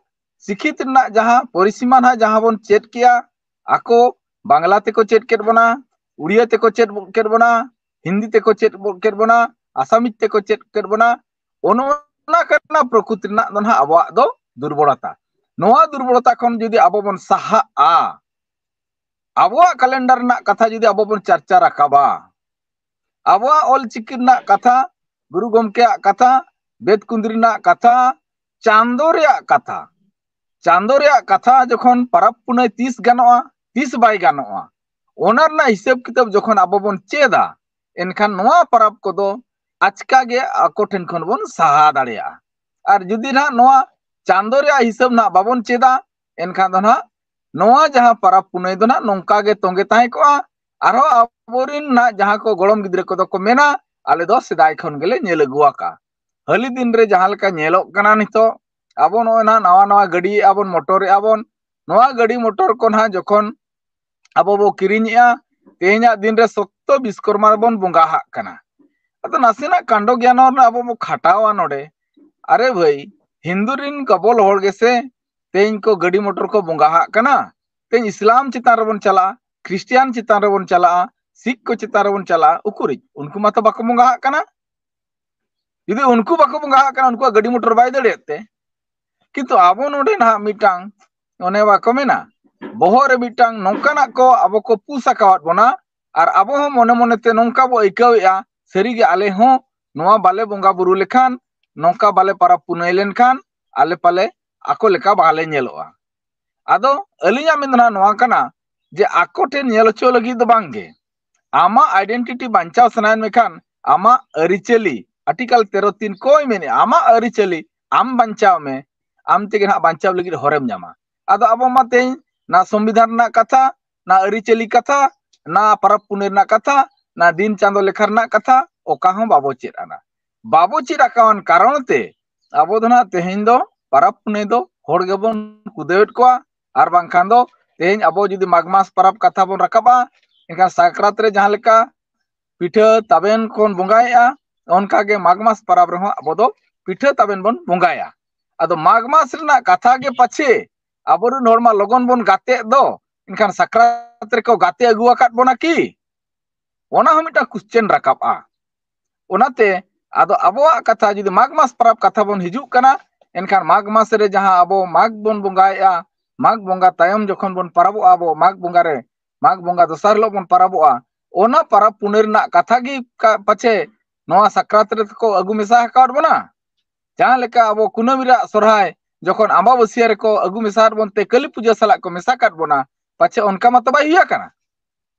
ᱥᱤᱠᱷᱤᱛ ᱨᱮᱱᱟᱜ ᱡᱟᱦᱟᱸ ᱯᱚᱨᱤᱥᱤᱢᱟ ᱱᱟᱦᱟᱜ ᱡᱟᱦᱟᱸ ᱵᱚᱱ ᱪᱮᱫ ᱠᱮᱜᱼᱟ, ᱟᱠᱚ ᱵᱟᱝᱞᱟ ᱛᱮᱠᱚ ᱪᱮᱫ ᱠᱮᱫ ᱵᱚᱱᱟ, ᱩᱲᱤᱭᱟ ᱛᱮᱠᱚ ᱪᱮᱫ ᱠᱮᱫ ᱵᱚᱱᱟ, ᱦᱤᱱᱫᱤ ᱛᱮᱠᱚ ᱪᱮᱫ ᱠᱮᱫ ᱵᱚᱱᱟ, ᱟᱥᱟᱢᱤᱡ ᱛᱮᱠᱚ ᱪᱮᱫ ᱠᱮᱫ ᱵᱚᱱᱟ᱾ ᱚᱱᱟ ᱠᱟᱱᱟ ᱯᱨᱚᱠᱨᱤᱛᱤ ᱨᱮᱱᱟᱜ ᱫᱚ ᱱᱟᱦᱟᱜ ᱟᱵᱚᱣᱟᱜ ᱫᱚ ᱫᱩᱨᱵᱚᱞᱚᱛᱟ᱾ ᱱᱚᱣᱟ ᱫᱩᱨᱵᱚᱞᱚᱛᱟ ᱠᱷᱚᱱ ᱡᱩᱫᱤ ᱟᱵᱚ ᱵᱚᱱ ᱥᱟᱦᱟᱜᱼᱟ, ᱟᱵᱚᱣᱟᱜ ᱠᱮᱞᱮᱱᱰᱟᱨ ᱨᱮᱱᱟᱜ ᱠᱟᱛᱷᱟ ᱡᱩᱫᱤ ᱟᱵᱚ ᱵᱚᱱ ᱪᱟᱨᱪᱟ ᱨᱟᱠᱟᱵᱟ, ᱟᱵᱚᱣᱟᱜ ᱚᱞ ᱪᱤᱠᱤ ᱨᱮᱱᱟᱜ ᱠᱟᱛᱷᱟ, ᱜᱩᱨᱩ ᱜᱚᱢᱠᱮᱭᱟᱜ ᱠᱟᱛᱷᱟ, ᱵᱮᱫ ᱠᱩᱸᱫᱽᱨᱤ ᱨᱮᱱᱟᱜ ᱠᱟᱛᱷᱟ, ᱪᱟᱸᱫᱚ ᱨᱮᱭᱟᱜ ᱠᱟᱛᱷᱟ, ᱪᱟᱸᱫᱚ ᱨᱮᱭᱟᱜ ᱠᱟᱛᱷᱟ ᱡᱚᱠᱷᱚᱱ ᱯᱟᱨᱟᱵᱽ ᱯᱩᱱᱟᱹᱭ ᱛᱤᱥ ᱜᱟᱱᱚᱜᱼᱟ, ᱛᱤᱥ ᱵᱟᱭ ᱜᱟᱱᱚᱜᱼᱟ, ᱚᱱᱟ ᱨᱮᱱᱟᱜ ᱦᱤᱥᱟᱹᱵ ᱠᱤᱛᱟᱹᱵ ᱡᱚᱠᱷᱚᱱ ᱟᱵᱚ ᱵᱚᱱ ᱪᱮᱫᱟ, ᱮᱱᱠᱷᱟᱱ ᱱᱚᱣᱟ ᱯᱟᱨᱟᱵᱽ ᱠᱚᱫᱚ ᱟᱪᱠᱟ ᱜᱮ ᱟᱠᱚ ᱴᱷᱮᱱ ᱠᱷᱚᱱ ᱵᱚᱱ ᱥᱟᱦᱟ ᱫᱟᱲᱮᱭᱟᱜᱼᱟ᱾ ᱟᱨ ᱡᱩᱫᱤ ᱱᱟᱦᱟᱜ ᱱᱚᱣᱟ ᱪᱟᱸᱫᱚ ᱨᱮᱭᱟᱜ ᱦᱤᱥᱟᱹᱵ ᱱᱟᱦᱟᱜ ᱵᱟᱵᱚᱱ ᱪᱮᱫᱟ, ᱮᱱᱠᱷᱟᱱ ᱫᱚ ᱱᱟᱦᱟᱜ ᱱᱚᱣᱟ ᱡᱟᱦᱟᱸ ᱯᱟᱨᱟᱵᱽ ᱯᱩᱱᱟᱹᱭ ᱫᱚ ᱱᱟᱦᱟᱜ ᱱᱚᱝᱠᱟ ᱜᱮ ᱛᱚᱸᱜᱮ ᱛᱟᱦᱮᱸ ᱠᱚᱜᱼᱟ᱾ ᱟᱨᱦᱚᱸ ᱟᱵᱚᱨᱮᱱ ᱱᱟᱦᱟᱜ ᱡᱟᱦᱟᱸ ᱠᱚ ᱜᱚᱲᱚᱢ ᱜᱤᱫᱽᱨᱟᱹ ᱠᱚᱫᱚ ᱠᱚ ᱢᱮᱱᱟ, ᱟᱞᱮ ᱫᱚ ᱥᱮᱫᱟᱭ ᱠᱷᱚᱱ ᱜᱮᱞᱮ ᱧᱮᱞ ᱟᱹᱜᱩ ᱟᱠᱟᱫᱼᱟ᱾ ᱦᱟᱹᱞᱤ ᱫᱤᱱ ᱨᱮ ᱡᱟᱦᱟᱸ ᱞᱮᱠᱟ ᱧᱮᱞᱚᱜ ᱠᱟᱱᱟ ᱱᱤᱛᱚᱜ, ᱟᱵᱚ ᱱᱚᱜᱼᱚᱭ ᱱᱟᱦᱟᱜ ᱱᱟᱣᱟ ᱱᱟᱣᱟ ᱜᱟᱹᱰᱤᱭᱮᱫᱼᱟ ᱵᱚᱱ, ᱢᱚᱴᱚᱨᱮᱫᱼᱟ ᱵᱚᱱ, ᱱᱚᱣᱟ ᱜᱟᱹᱰᱤ ᱢᱚᱴᱚᱨ ᱠᱚ ᱱᱟᱦᱟᱜ ᱡᱚᱠᱷᱚᱱ ᱟᱵᱚ ᱵᱚ ᱠᱤᱨᱤᱧᱮᱜᱼᱟ, ᱛᱮᱦᱮᱧᱟᱜ ᱫᱤᱱ ᱨᱮ ᱥᱚᱠᱛᱚ ᱵᱤᱥᱠᱚᱨᱢᱟ ᱨᱮᱵᱚᱱ ᱵᱚᱸᱜᱟ ᱦᱟᱜ ᱠᱟᱱᱟ᱾ ᱟᱫᱚ ᱱᱟᱥᱮᱱᱟᱜ ᱠᱟᱱᱰᱚ ᱜᱮᱭᱟᱱ ᱨᱮ ᱟᱵᱚ ᱵᱚ ᱠᱷᱟᱴᱟᱣᱟ ᱱᱚᱰᱮ᱾ ᱟᱨᱮ ᱵᱷᱟᱹᱭ, ᱦᱤᱱᱫᱩ ᱨᱤᱱ ᱜᱚᱵᱚᱞ ᱦᱚᱲ ᱜᱮᱥᱮ ᱛᱮᱦᱮᱧ ᱠᱚ ᱜᱟᱹᱰᱤ ᱢᱚᱴᱚᱨ ᱠᱚ ᱵᱚᱸᱜᱟ ᱦᱟᱜ ᱠᱟᱱᱟ᱾ ᱛᱮᱦᱮᱧ ᱤᱥᱞᱟᱢ ᱪᱮᱛᱟᱱ ᱨᱮᱵᱚᱱ ᱪᱟᱞᱟᱜᱼᱟ, ᱠᱷᱨᱤᱥᱴᱤᱭᱟᱱ ᱪᱮᱛᱟᱱ ᱨᱮᱵᱚᱱ ᱪᱟᱞᱟᱜᱼᱟ, ᱥᱤᱠᱷ ᱠᱚ ᱪᱮᱛᱟᱱ ᱨᱮᱵᱚᱱ ᱪᱟᱞᱟᱜᱼᱟ, ᱩᱠᱩᱨᱤᱡ ᱩᱱᱠᱩ ᱢᱟᱛᱚ ᱵᱟᱠᱚ ᱵᱚᱸᱜᱟ ᱦᱟᱜ ᱠᱟᱱᱟ᱾ ᱡᱩᱫᱤ ᱩᱱᱠᱩ ᱵᱟᱠᱚ ᱵᱚᱸᱜᱟ ᱦᱟᱜ ᱠᱟᱱᱟ, ᱩᱱᱠᱩᱣᱟᱜ ᱜᱟᱹᱰᱤ ᱢᱚᱴᱚᱨ ᱵᱟᱭ ᱫᱟᱹᱲᱮᱫ ᱛᱮ᱾ ᱠᱤᱱᱛᱩ ᱟᱵᱚ ᱱᱚᱰᱮ ᱱᱟᱦᱟᱜ ᱢᱤᱫᱴᱟᱝ, ᱚᱱᱮ ᱵᱟᱠᱚ ᱢᱮᱱᱟ, ᱵᱚᱦᱚᱜ ᱨᱮ ᱢᱤᱫᱴᱟᱝ ᱱᱚᱝᱠᱟᱱᱟᱜ ᱠᱚ ᱟᱵᱚ ᱠᱚ ᱯᱩᱥ ᱟᱠᱟᱣᱟᱫ ᱵᱚᱱᱟ, ᱟᱨ ᱟᱵᱚ ᱦᱚᱸ ᱢᱚᱱᱮ ᱢᱚᱱᱮᱛᱮ ᱱᱚᱝᱠᱟ ᱵᱚ ᱟᱹᱭᱠᱟᱹᱣᱮᱫᱼᱟ, ᱥᱟᱹᱨᱤᱜᱮ ᱟᱞᱮ ᱦᱚᱸ ᱱᱚᱣᱟ ᱵᱟᱞᱮ ᱵᱚᱸᱜᱟ ᱵᱩᱨᱩ ᱞᱮᱠᱷᱟᱱ, ᱱᱚᱝᱠᱟ ᱵᱟᱞᱮ ᱯᱟᱨᱟᱵᱽ ᱯᱩᱱᱟᱹᱭ ᱞᱮᱱᱠᱷᱟᱱ, ᱟᱞᱮ ᱯᱟᱞᱮ ᱟᱠᱚ ᱞᱮᱠᱟ ᱵᱟᱞᱮ ᱧᱮᱞᱚᱜᱼᱟ᱾ ᱟᱫᱚ ᱟᱹᱞᱤᱧᱟᱜ ᱢᱮᱱ ᱫᱚ ᱱᱟᱦᱟᱜ ᱱᱚᱣᱟ ᱠᱟᱱᱟ ᱡᱮ ᱟᱠᱚ ᱴᱷᱮᱱ ᱧᱮᱞ ᱦᱚᱪᱚ ᱞᱟᱹᱜᱤᱫ ᱫᱚ ᱵᱟᱝ ᱜᱮ, ᱟᱢᱟᱜ ᱟᱭᱰᱮᱱᱴᱤᱴᱤ ᱵᱟᱧᱪᱟᱣ ᱥᱟᱱᱟᱭᱮᱫ ᱢᱮᱠᱷᱟᱱ, ᱟᱢᱟᱜ ᱟᱹᱨᱤᱪᱟᱹᱞᱤ, ᱟᱨᱴᱤᱠᱟᱞ ᱛᱮᱨᱚ ᱛᱤᱱ ᱠᱚᱭ ᱢᱮᱱᱮᱫᱼᱟ, ᱟᱢᱟᱜ ᱟᱹᱨᱤᱪᱟᱹᱞᱤ ᱟᱢ ᱵᱟᱧᱪᱟᱣ ᱢᱮ, ᱟᱢ ᱛᱮᱜᱮ ᱱᱟᱦᱟᱜ ᱵᱟᱧᱪᱟᱣ ᱞᱟᱹᱜᱤᱫ ᱦᱚᱨᱮᱢ ᱧᱟᱢᱟ᱾ ᱟᱫᱚ ᱟᱵᱚ ᱢᱟ ᱛᱮᱦᱮᱧ ᱱᱟ ᱥᱚᱝᱵᱤᱫᱷᱟᱱ ᱨᱮᱱᱟᱜ ᱠᱟᱛᱷᱟ, ᱱᱟ ᱟᱹᱨᱤᱪᱟᱹᱞᱤ ᱠᱟᱛᱷᱟ, ᱱᱟ ᱯᱟᱨᱟᱵᱽ ᱯᱩᱱᱟᱹᱭ ᱨᱮᱱᱟᱜ ᱠᱟᱛᱷᱟ, ᱱᱟ ᱫᱤᱱ ᱪᱟᱸᱫᱚ ᱞᱮᱠᱷᱟ ᱨᱮᱱᱟᱜ ᱠᱟᱛᱷᱟ, ᱚᱠᱟ ᱦᱚᱸ ᱵᱟᱵᱚ ᱪᱮᱫ ᱟᱱᱟ᱾ ᱵᱟᱵᱚ ᱪᱮᱫ ᱟᱠᱟᱣᱟᱱ ᱠᱟᱨᱚᱱ ᱛᱮ ᱟᱵᱚ ᱫᱚ ᱱᱟᱦᱟᱜ ᱛᱮᱦᱮᱧ ᱫᱚ ᱯᱟᱨᱟᱵᱽ ᱯᱩᱱᱟᱹᱭ ᱫᱚ ᱦᱚᱲ ᱜᱮᱵᱚᱱ ᱠᱩᱫᱟᱹᱣᱮᱫ ᱠᱚᱣᱟ᱾ ᱟᱨ ᱵᱟᱝᱠᱷᱟᱱ ᱫᱚ ᱛᱮᱦᱮᱧ ᱟᱵᱚ ᱡᱩᱫᱤ ᱢᱟᱜᱽ ᱢᱟᱥ ᱯᱟᱨᱟᱵᱽ ᱠᱟᱛᱷᱟ ᱵᱚᱱ ᱨᱟᱠᱟᱵᱟ, ᱮᱱᱠᱷᱟᱱ ᱥᱟᱠᱨᱟᱛ ᱨᱮ ᱡᱟᱦᱟᱸ ᱞᱮᱠᱟ ᱯᱤᱴᱷᱟᱹ ᱛᱟᱵᱮᱱ ᱠᱚᱵᱚᱱ ᱵᱚᱸᱜᱟᱭᱮᱫᱼᱟ, ᱚᱱᱠᱟᱜᱮ ᱢᱟᱜᱽ ᱢᱟᱥ ᱯᱟᱨᱟᱵᱽ ᱨᱮᱦᱚᱸ ᱟᱵᱚ ᱫᱚ ᱯᱤᱴᱷᱟᱹ ᱛᱟᱵᱮᱱ ᱵᱚᱱ ᱵᱚᱸᱜᱟᱭᱟ᱾ ᱟᱫᱚ ᱢᱟᱜᱽ ᱢᱟᱥ ᱨᱮᱱᱟᱜ ᱠᱟᱛᱷᱟ ᱜᱮ ᱯᱟᱪᱷᱮ ᱟᱵᱚᱨᱮᱱ ᱦᱚᱲ ᱢᱟ ᱞᱚᱜᱚᱱ ᱵᱚᱱ ᱜᱟᱛᱮᱜ ᱫᱚ, ᱮᱱᱠᱷᱟᱱ ᱥᱟᱠᱨᱟᱛ ᱨᱮᱠᱚ ᱜᱟᱛᱮ ᱟᱹᱜᱩ ᱟᱠᱟᱫ ᱵᱚᱱᱟ ᱠᱤ? ᱚᱱᱟ ᱦᱚᱸ ᱢᱤᱫᱴᱟᱝ ᱠᱩᱥᱪᱮᱱ ᱨᱟᱠᱟᱵᱼᱟ᱾ ᱚᱱᱟᱛᱮ ᱟᱫᱚ ᱟᱵᱚᱣᱟᱜ ᱠᱟᱛᱷᱟ, ᱡᱩᱫᱤ ᱢᱟᱜᱽ ᱢᱟᱥ ᱯᱚᱨᱚᱵᱽ ᱠᱟᱛᱷᱟ ᱵᱚᱱ ᱦᱤᱡᱩᱜ ᱠᱟᱱᱟ, ᱮᱱᱠᱷᱟᱱ ᱢᱟᱜᱽ ᱢᱟᱥ ᱨᱮ ᱡᱟᱦᱟᱸ ᱟᱵᱚ ᱢᱟᱜᱽ ᱵᱚᱱ ᱵᱚᱸᱜᱟᱭᱮᱫᱼᱟ, ᱢᱟᱜᱽ ᱵᱚᱸᱜᱟ ᱛᱟᱭᱚᱢ ᱡᱚᱠᱷᱚᱱ ᱵᱚᱱ ᱯᱚᱨᱚᱵᱚᱜᱼᱟ, ᱟᱵᱚ ᱢᱟᱜᱽ ᱵᱚᱸᱜᱟ ᱨᱮ, ᱢᱟᱜᱽ ᱵᱚᱸᱜᱟ ᱫᱚᱥᱟᱨ ᱦᱤᱞᱳᱜ ᱵᱚᱱ ᱯᱚᱨᱚᱵᱚᱜᱼᱟ, ᱚᱱᱟ ᱯᱚᱨᱚᱵᱽ ᱯᱩᱱᱟᱹᱭ ᱨᱮᱱᱟᱜ ᱠᱟᱛᱷᱟ ᱜᱮ ᱠᱟ-, ᱯᱟᱪᱷᱮ ᱱᱚᱣᱟ ᱥᱟᱠᱨᱟᱛ ᱨᱮᱠᱚ ᱟᱹᱜᱩ ᱢᱮᱥᱟ ᱟᱠᱟᱫ ᱵᱚᱱᱟ? ᱡᱟᱦᱟᱸ ᱞᱮᱠᱟ ᱟᱵᱚ ᱠᱩᱱᱟᱹᱢᱤ ᱨᱮᱭᱟᱜ ᱥᱚᱨᱦᱟᱭ ᱡᱚᱠᱷᱚᱱ ᱟᱢᱵᱟᱵᱟᱹᱥᱭᱟᱹ ᱨᱮᱠᱚ ᱟᱹᱜᱩ ᱢᱮᱥᱟ ᱟᱫ ᱵᱚᱱ ᱛᱮ ᱠᱟᱹᱞᱤ ᱯᱩᱡᱟᱹ ᱥᱟᱞᱟᱜ ᱠᱚ ᱢᱮᱥᱟ ᱠᱟᱫ ᱵᱚᱱᱟ, ᱯᱟᱪᱷᱮ ᱚᱱᱠᱟ ᱢᱟ ᱛᱚ ᱵᱟᱭ ᱦᱩᱭ ᱟᱠᱟᱱᱟ᱾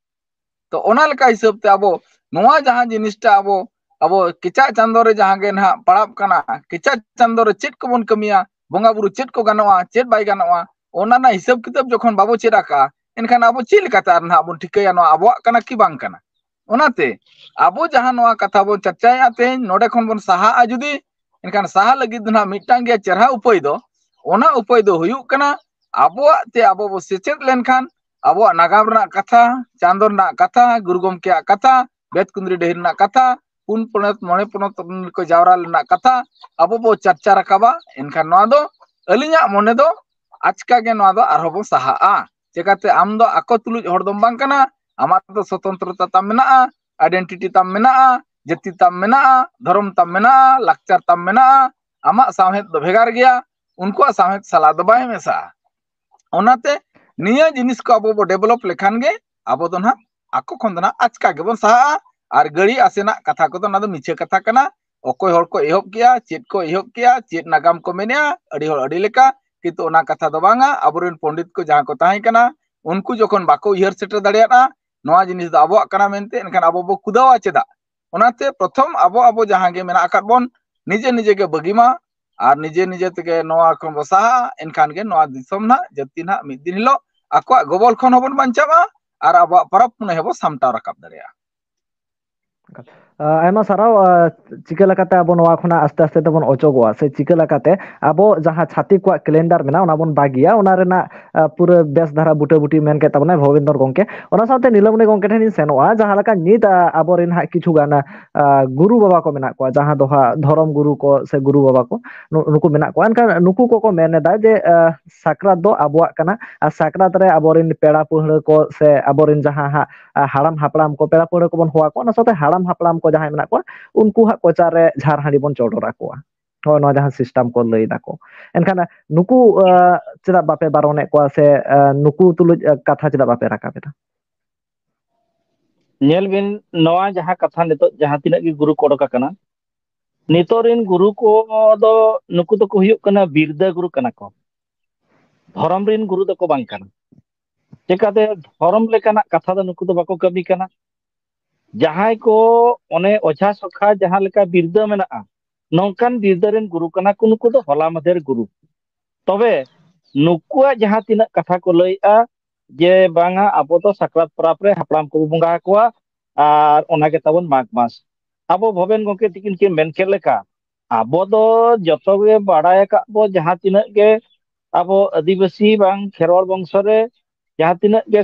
ᱛᱚ ᱚᱱᱟ ᱞᱮᱠᱟ ᱦᱤᱥᱟᱹᱵ ᱛᱮ ᱟᱵᱚ ᱱᱚᱣᱟ ᱡᱟᱦᱟᱸ ᱡᱤᱱᱤᱥᱴᱟ ᱟᱵᱚ, ᱟᱵᱚ ᱠᱮᱪᱟᱜ ᱪᱟᱸᱫᱳ ᱨᱮ ᱡᱟᱦᱟᱸ ᱜᱮ ᱱᱟᱦᱟᱜ ᱯᱟᱲᱟᱜ ᱠᱟᱱᱟ, ᱠᱮᱪᱟᱜ ᱪᱟᱸᱫᱳ ᱨᱮ ᱪᱮᱫ ᱠᱚᱵᱚᱱ ᱠᱟᱹᱢᱤᱭᱟ, ᱵᱚᱸᱜᱟ ᱵᱩᱨᱩ ᱪᱮᱫ ᱠᱚ ᱜᱟᱱᱚᱜᱼᱟ, ᱪᱮᱫ ᱵᱟᱭ ᱜᱟᱱᱚᱜᱼᱟ, ᱚᱱᱟ ᱨᱮᱱᱟᱜ ᱦᱤᱥᱟᱹᱵ ᱠᱤᱛᱟᱹᱵ ᱡᱚᱠᱷᱚᱱ ᱵᱟᱵᱚ ᱪᱮᱫ ᱟᱠᱟᱜᱼᱟ, ᱮᱱᱠᱷᱟᱱ ᱟᱵᱚ ᱪᱮᱫ ᱞᱮᱠᱟᱛᱮ ᱟᱨ ᱱᱟᱦᱟᱜ ᱵᱚᱱ ᱴᱷᱤᱠᱟᱹᱭᱟ ᱱᱚᱣᱟ ᱟᱵᱚᱣᱟᱜ ᱠᱟᱱᱟ ᱠᱤ ᱵᱟᱝ ᱠᱟᱱᱟ? ᱚᱱᱟᱛᱮ ᱟᱵᱚ ᱡᱟᱦᱟᱸ ᱱᱚᱣᱟ ᱠᱟᱛᱷᱟ ᱵᱚᱱ ᱪᱟᱨᱪᱟᱭᱮᱫᱼᱟ ᱛᱮᱦᱮᱧ, ᱱᱚᱰᱮ ᱠᱷᱚᱱ ᱵᱚᱱ ᱥᱟᱦᱟᱜᱼᱟ ᱡᱩᱫᱤ, ᱮᱱᱠᱷᱟᱱ ᱥᱟᱦᱟ ᱞᱟᱹᱜᱤᱫ ᱫᱚ ᱱᱟᱦᱟᱜ ᱢᱤᱫᱴᱟᱝ ᱜᱮ ᱪᱮᱨᱦᱟ ᱩᱯᱟᱹᱭ ᱫᱚ, ᱚᱱᱟ ᱩᱯᱟᱹᱭ ᱫᱚ ᱦᱩᱭᱩᱜ ᱠᱟᱱᱟ ᱟᱵᱚᱣᱟᱜ ᱛᱮ ᱟᱵᱚ ᱵᱚ ᱥᱮᱪᱮᱫ ᱞᱮᱱᱠᱷᱟᱱ ᱟᱵᱚᱣᱟᱜ ᱱᱟᱜᱟᱢ ᱨᱮᱱᱟᱜ ᱠᱟᱛᱷᱟ, ᱪᱟᱸᱫᱚ ᱨᱮᱱᱟᱜ ᱠᱟᱛᱷᱟ, ᱜᱩᱨᱩ ᱜᱚᱢᱠᱮᱭᱟᱜ ᱠᱟᱛᱷᱟ, ᱵᱮᱛ ᱠᱩᱸᱫᱽᱨᱤ ᱰᱟᱹᱦᱤ ᱨᱮᱱᱟᱜ ᱠᱟᱛᱷᱟ, ᱯᱩᱱ ᱯᱚᱱᱚᱛ ᱢᱚᱬᱮ ᱯᱚᱱᱚᱛ ᱨᱮᱱ ᱠᱚ ᱡᱟᱣᱨᱟ ᱞᱮᱱᱟᱜ ᱠᱟᱛᱷᱟ ᱟᱵᱚ ᱵᱚ ᱪᱟᱨᱪᱟ ᱨᱟᱠᱟᱵᱟ, ᱮᱱᱠᱷᱟᱱ ᱱᱚᱣᱟ ᱫᱚ ᱟᱹᱞᱤᱧᱟᱜ ᱢᱚᱱᱮ ᱫᱚ ᱟᱪᱠᱟ ᱜᱮ ᱱᱚᱣᱟ ᱫᱚ ᱟᱨᱦᱚᱸ ᱵᱚ ᱥᱟᱦᱟᱜᱼᱟ᱾ ᱪᱮᱠᱟᱛᱮ ᱟᱢ ᱫᱚ ᱟᱠᱚ ᱛᱩᱞᱩᱡ ᱦᱚᱲ ᱫᱚᱢ ᱵᱟᱝ ᱠᱟᱱᱟ, ᱟᱢᱟᱜ ᱫᱚ ᱥᱚᱛᱚᱱᱛᱨᱚᱛᱟ ᱛᱟᱢ ᱢᱮᱱᱟᱜᱼᱟ, ᱟᱭᱰᱮᱱᱴᱤᱴᱤ ᱛᱟᱢ ᱢᱮᱱᱟᱜᱼᱟ, ᱡᱟᱹᱛᱤ ᱛᱟᱢ ᱢᱮᱱᱟᱜᱼᱟ, ᱫᱷᱚᱨᱚᱢ ᱛᱟᱢ ᱢᱮᱱᱟᱜᱼᱟ, ᱞᱟᱠᱪᱟᱨ ᱛᱟᱢ ᱢᱮᱱᱟᱜᱼᱟ, ᱟᱢᱟᱜ ᱥᱟᱶᱦᱮᱫ ᱫᱚ ᱵᱷᱮᱜᱟᱨ ᱜᱮᱭᱟ, ᱩᱱᱠᱩᱣᱟᱜ ᱥᱟᱶᱦᱮᱫ ᱥᱟᱞᱟᱜ ᱫᱚ ᱵᱟᱭ ᱢᱮᱥᱟᱜᱼᱟ᱾ ᱚᱱᱟᱛᱮ ᱱᱤᱭᱟᱹ ᱡᱤᱱᱤᱥ ᱠᱚ ᱟᱵᱚ ᱵᱚ ᱰᱮᱵᱷᱞᱚᱯ ᱞᱮᱠᱷᱟᱱ ᱜᱮ ᱟᱵᱚ ᱫᱚ ᱱᱟᱦᱟᱜ ᱟᱠᱚ ᱠᱷᱚᱱ ᱫᱚ ᱱᱟᱦᱟᱜ ᱟᱪᱠᱟ ᱜᱮᱵᱚᱱ ᱥᱟᱦᱟᱜᱼᱟ᱾ ᱟᱨ ᱜᱟᱹᱲᱤ ᱟᱥᱮᱱᱟᱜ ᱠᱟᱛᱷᱟ ᱠᱚᱫᱚ ᱚᱱᱟ ᱫᱚ ᱢᱤᱪᱷᱟᱹ ᱠᱟᱛᱷᱟ ᱠᱟᱱᱟ᱾ ᱚᱠᱚᱭ ᱦᱚᱲ ᱠᱚ ᱮᱦᱚᱵ ᱠᱮᱜᱼᱟ, ᱪᱮᱫ ᱠᱚ ᱮᱦᱚᱵ ᱠᱮᱜᱼᱟ, ᱪᱮᱫ ᱱᱟᱜᱟᱢ ᱠᱚ ᱢᱮᱱᱮᱜᱼᱟ, ᱟᱹᱰᱤ ᱦᱚᱲ ᱟᱹᱰᱤ ᱞᱮᱠᱟ, ᱠᱤᱱᱛᱩ ᱚᱱᱟ ᱠᱟᱛᱷᱟ ᱫᱚ ᱵᱟᱝᱟ᱾ ᱟᱵᱚᱨᱮᱱ ᱯᱚᱱᱰᱤᱛ ᱠᱚ ᱡᱟᱦᱟᱸ ᱠᱚ ᱛᱟᱦᱮᱸ ᱠᱟᱱᱟ, ᱩᱱᱠᱩ ᱡᱚᱠᱷᱚᱱ ᱵᱟᱠᱚ ᱩᱭᱦᱟᱹᱨ ᱥᱮᱴᱮᱨ ᱫᱟᱲᱮᱭᱟᱫᱼᱟ ᱱᱚᱣᱟ ᱡᱤᱱᱤᱥ ᱫᱚ ᱟᱵᱚᱣᱟᱜ ᱠᱟᱱᱟ ᱢᱮᱱᱛᱮ, ᱮᱱᱠᱷᱟᱱ ᱟᱵᱚ ᱵᱚ ᱠᱩᱫᱟᱹᱣᱟ ᱪᱮᱫᱟᱜ? ᱚᱱᱟᱛᱮ ᱯᱨᱚᱛᱷᱚᱢ ᱟᱵᱚ, ᱟᱵᱚ ᱡᱟᱦᱟᱸ ᱜᱮ ᱢᱮᱱᱟᱜ ᱟᱠᱟᱫ ᱵᱚᱱ, ᱱᱤᱡᱮ ᱱᱤᱡᱮ ᱜᱮ ᱵᱟᱹᱜᱤ ᱢᱟ, ᱟᱨ ᱱᱤᱡᱮ ᱱᱤᱡᱮ ᱛᱮᱜᱮ ᱱᱚᱣᱟ ᱠᱷᱚᱱ ᱵᱚ ᱥᱟᱦᱟᱜᱼᱟ, ᱮᱱᱠᱷᱟᱱ ᱜᱮ ᱱᱚᱣᱟ ᱫᱤᱥᱚᱢ ᱱᱟᱦᱟᱜ, ᱡᱟᱹᱛᱤ ᱱᱟᱦᱟᱜ ᱢᱤᱫ ᱫᱤᱱ ᱦᱤᱞᱳᱜ ᱟᱠᱚᱣᱟᱜ ᱜᱚᱵᱚᱞ ᱠᱷᱚᱱ ᱦᱚᱸᱵᱚᱱ ᱵᱟᱧᱪᱟᱣᱟ ᱟᱨ ᱟᱵᱚᱣᱟᱜ ᱯᱚᱨᱚᱵᱽ ᱯᱩᱱᱟᱹᱭ ᱦᱚᱸᱵᱚ ᱥᱟᱢᱴᱟᱣ ᱨᱟᱠᱟᱵ ᱫᱟᱲᱮᱭᱟᱜᱼᱟ᱾ ᱟᱭᱢᱟ ᱥᱟᱨᱦᱟᱣ᱾ ᱪᱤᱠᱟᱹ ᱞᱮᱠᱟᱛᱮ ᱟᱵᱚ ᱱᱚᱣᱟ ᱠᱷᱚᱱᱟᱜ ᱟᱥᱛᱮ ᱟᱥᱛᱮ ᱛᱮᱵᱚᱱ ᱚᱪᱚᱜᱚᱜᱼᱟ, ᱥᱮ ᱪᱤᱠᱟᱹ ᱞᱮᱠᱟᱛᱮ ᱟᱵᱚ ᱡᱟᱦᱟᱸ ᱪᱷᱟᱹᱛᱤᱠ ᱠᱚᱣᱟᱜ ᱠᱮᱞᱮᱱᱰᱟᱨ ᱢᱮᱱᱟᱜᱼᱟ, ᱚᱱᱟ ᱵᱚᱱ ᱵᱟᱹᱜᱤᱭᱟ, ᱚᱱᱟ ᱨᱮᱱᱟᱜ ᱯᱩᱨᱟᱹ ᱵᱮᱥ ᱫᱷᱟᱨᱟ ᱵᱩᱴᱟᱹᱵᱩᱴᱤ ᱢᱮᱱ ᱠᱮᱫ ᱛᱟᱵᱚᱱᱟᱭ ᱵᱷᱚᱵᱮᱱᱫᱚᱨ ᱜᱚᱢᱠᱮ᱾ ᱚᱱᱟ ᱥᱟᱶᱛᱮ ᱱᱤᱞᱟᱢᱚᱱᱤ ᱜᱚᱢᱠᱮ ᱴᱷᱮᱱ ᱤᱧ ᱥᱮᱱᱚᱜᱼᱟ, ᱡᱟᱦᱟᱸ ᱞᱮᱠᱟ ᱱᱤᱛ ᱟᱵᱚᱨᱮᱱ ᱦᱟᱸᱜ ᱠᱤᱪᱷᱩ ᱜᱟᱱ ᱜᱩᱨᱩ ᱵᱟᱵᱟ ᱠᱚ ᱢᱮᱱᱟᱜ ᱠᱚᱣᱟ, ᱡᱟᱦᱟᱸ ᱫᱚ ᱦᱟᱸᱜ ᱫᱷᱚᱨᱚᱢ ᱜᱩᱨᱩ ᱠᱚ ᱥᱮ ᱜᱩᱨᱩ ᱵᱟᱵᱟ ᱠᱚ, ᱱᱩ- ᱱᱩᱠᱩ ᱢᱮᱱᱟᱜ ᱠᱚᱣᱟ᱾ ᱮᱱᱠᱷᱟᱱ ᱱᱩᱠᱩ ᱠᱚᱠᱚ ᱢᱮᱱ ᱮᱫᱟ ᱡᱮ ᱥᱟᱠᱨᱟᱛ ᱫᱚ ᱟᱵᱚᱣᱟᱜ ᱠᱟᱱᱟ, ᱟᱨ ᱥᱟᱠᱨᱟᱛ ᱨᱮ ᱟᱵᱚᱨᱮᱱ ᱯᱮᱲᱟ ᱯᱟᱹᱲᱦᱟᱹ ᱠᱚ ᱥᱮ ᱟᱵᱚᱨᱮᱱ ᱡᱟᱦᱟᱸ ᱦᱟᱸᱜ ᱦᱟᱲᱟᱢ ᱦᱟᱯᱲᱟᱢ ᱠᱚ, ᱯᱮᱲᱟ ᱯᱟᱹᱲᱦᱟᱹ ᱠᱚᱵᱚᱱ ᱦᱚᱦᱚ ᱟᱠᱚᱣᱟ, ᱚᱱᱟ ᱥᱟᱶᱛᱮ ᱦᱟᱲᱟᱢ ᱦᱟᱯᱲᱟᱢ ᱠᱚ ᱡᱟᱦᱟᱸᱭ ᱢᱮᱱᱟᱜ ᱠᱚᱣᱟ, ᱩᱱᱠᱩ ᱦᱟᱸᱜ ᱠᱚᱪᱟ ᱨᱮ ᱡᱷᱟᱨ ᱦᱟᱺᱰᱤ ᱵᱚᱱ ᱪᱚᱰᱚᱨ ᱟᱠᱚᱣᱟ᱾ ᱦᱳᱭ, ᱱᱚᱣᱟ ᱡᱟᱦᱟᱸ ᱥᱤᱥᱴᱮᱢ ᱠᱚ ᱞᱟᱹᱭ ᱫᱟᱠᱚ᱾ ᱮᱱᱠᱷᱟᱱ ᱱᱩᱠᱩ ᱪᱮᱫᱟᱜ ᱵᱟᱯᱮ ᱵᱟᱨᱚᱱᱮᱫ ᱠᱚᱣᱟ ᱥᱮ ᱱᱩᱠᱩ ᱛᱩᱞᱩᱡ ᱠᱟᱛᱷᱟ ᱪᱮᱫᱟᱜ ᱵᱟᱯᱮ ᱨᱟᱠᱟᱵ ᱮᱫᱟ? ᱧᱮᱞ ᱵᱤᱱ, ᱱᱚᱣᱟ ᱡᱟᱦᱟᱸ ᱠᱟᱛᱷᱟ ᱱᱤᱛᱚᱜ ᱡᱟᱦᱟᱸ ᱛᱤᱱᱟᱹᱜ ᱜᱮ ᱜᱩᱨᱩ ᱠᱚ ᱚᱰᱚᱠ ᱟᱠᱟᱱᱟ, ᱱᱤᱛᱚᱜ ᱨᱮᱱ ᱜᱩᱨᱩ ᱠᱚ ᱫᱚ ᱱᱩᱠᱩ ᱫᱚᱠᱚ ᱦᱩᱭᱩᱜ ᱠᱟᱱᱟ ᱵᱤᱨᱫᱟᱹ ᱜᱩᱨᱩ ᱠᱟᱱᱟ ᱠᱚ, ᱫᱷᱚᱨᱚᱢ ᱨᱮᱱ ᱜᱩᱨᱩ ᱫᱚᱠᱚ ᱵᱟᱝ ᱠᱟᱱᱟ᱾ ᱪᱮᱠᱟᱛᱮ? ᱫᱷᱚᱨᱚᱢ ᱞᱮᱠᱟᱱᱟᱜ ᱠᱟᱛᱷᱟ ᱫᱚ ᱱᱩᱠᱩ ᱫᱚ ᱵᱟᱠᱚ ᱠᱟᱹᱢᱤ ᱠᱟᱱᱟ᱾ ᱡᱟᱦᱟᱸᱭ ᱠᱚ ᱚᱱᱮ ᱚᱡᱷᱟ ᱥᱚᱠᱷᱟ ᱡᱟᱦᱟᱸ ᱞᱮᱠᱟ ᱵᱤᱨᱫᱟᱹ ᱢᱮᱱᱟᱜᱼᱟ, ᱱᱚᱝᱠᱟᱱ ᱵᱤᱨᱫᱟᱹ ᱨᱮᱱ ᱜᱩᱨᱩ ᱠᱟᱱᱟ ᱠᱚ ᱱᱩᱠᱩ ᱫᱚ, ᱦᱚᱞᱟ ᱢᱟᱫᱷᱮᱨ ᱜᱩᱨᱩ᱾ ᱛᱚᱵᱮ ᱱᱩᱠᱩᱣᱟᱜ ᱡᱟᱦᱟᱸ ᱛᱤᱱᱟᱹᱜ ᱠᱟᱛᱷᱟ ᱠᱚ ᱞᱟᱹᱭᱮᱜᱼᱟ ᱡᱮ ᱵᱟᱝᱟ, ᱟᱵᱚ ᱫᱚ ᱥᱟᱠᱨᱟᱛ ᱯᱚᱨᱚᱵᱽ ᱨᱮ ᱦᱟᱯᱲᱟᱢ ᱠᱚᱵᱚ ᱵᱚᱸᱜᱟ ᱟᱠᱚᱣᱟ ᱟᱨ ᱚᱱᱟ ᱜᱮ ᱛᱟᱵᱚᱱ ᱢᱟᱜᱽ ᱢᱟᱥ᱾ ᱟᱵᱚ ᱵᱷᱚᱵᱮᱱ ᱜᱚᱢᱠᱮ ᱛᱤᱠᱤᱱ ᱠᱤᱱ ᱢᱮᱱ ᱠᱮᱫ ᱞᱮᱠᱟ, ᱟᱵᱚ ᱫᱚ ᱡᱚᱛᱚ ᱜᱮ ᱵᱟᱲᱟᱭ ᱟᱠᱟᱫ ᱵᱚ, ᱡᱟᱦᱟᱸ ᱛᱤᱱᱟᱹᱜ ᱜᱮ ᱟᱵᱚ ᱟᱹᱫᱤᱵᱟᱹᱥᱤ ᱵᱟᱝ ᱠᱷᱮᱨᱣᱟᱲ ᱵᱚᱝᱥᱚ ᱨᱮ ᱡᱟᱦᱟᱸ ᱛᱤᱱᱟᱹᱜ ᱜᱮ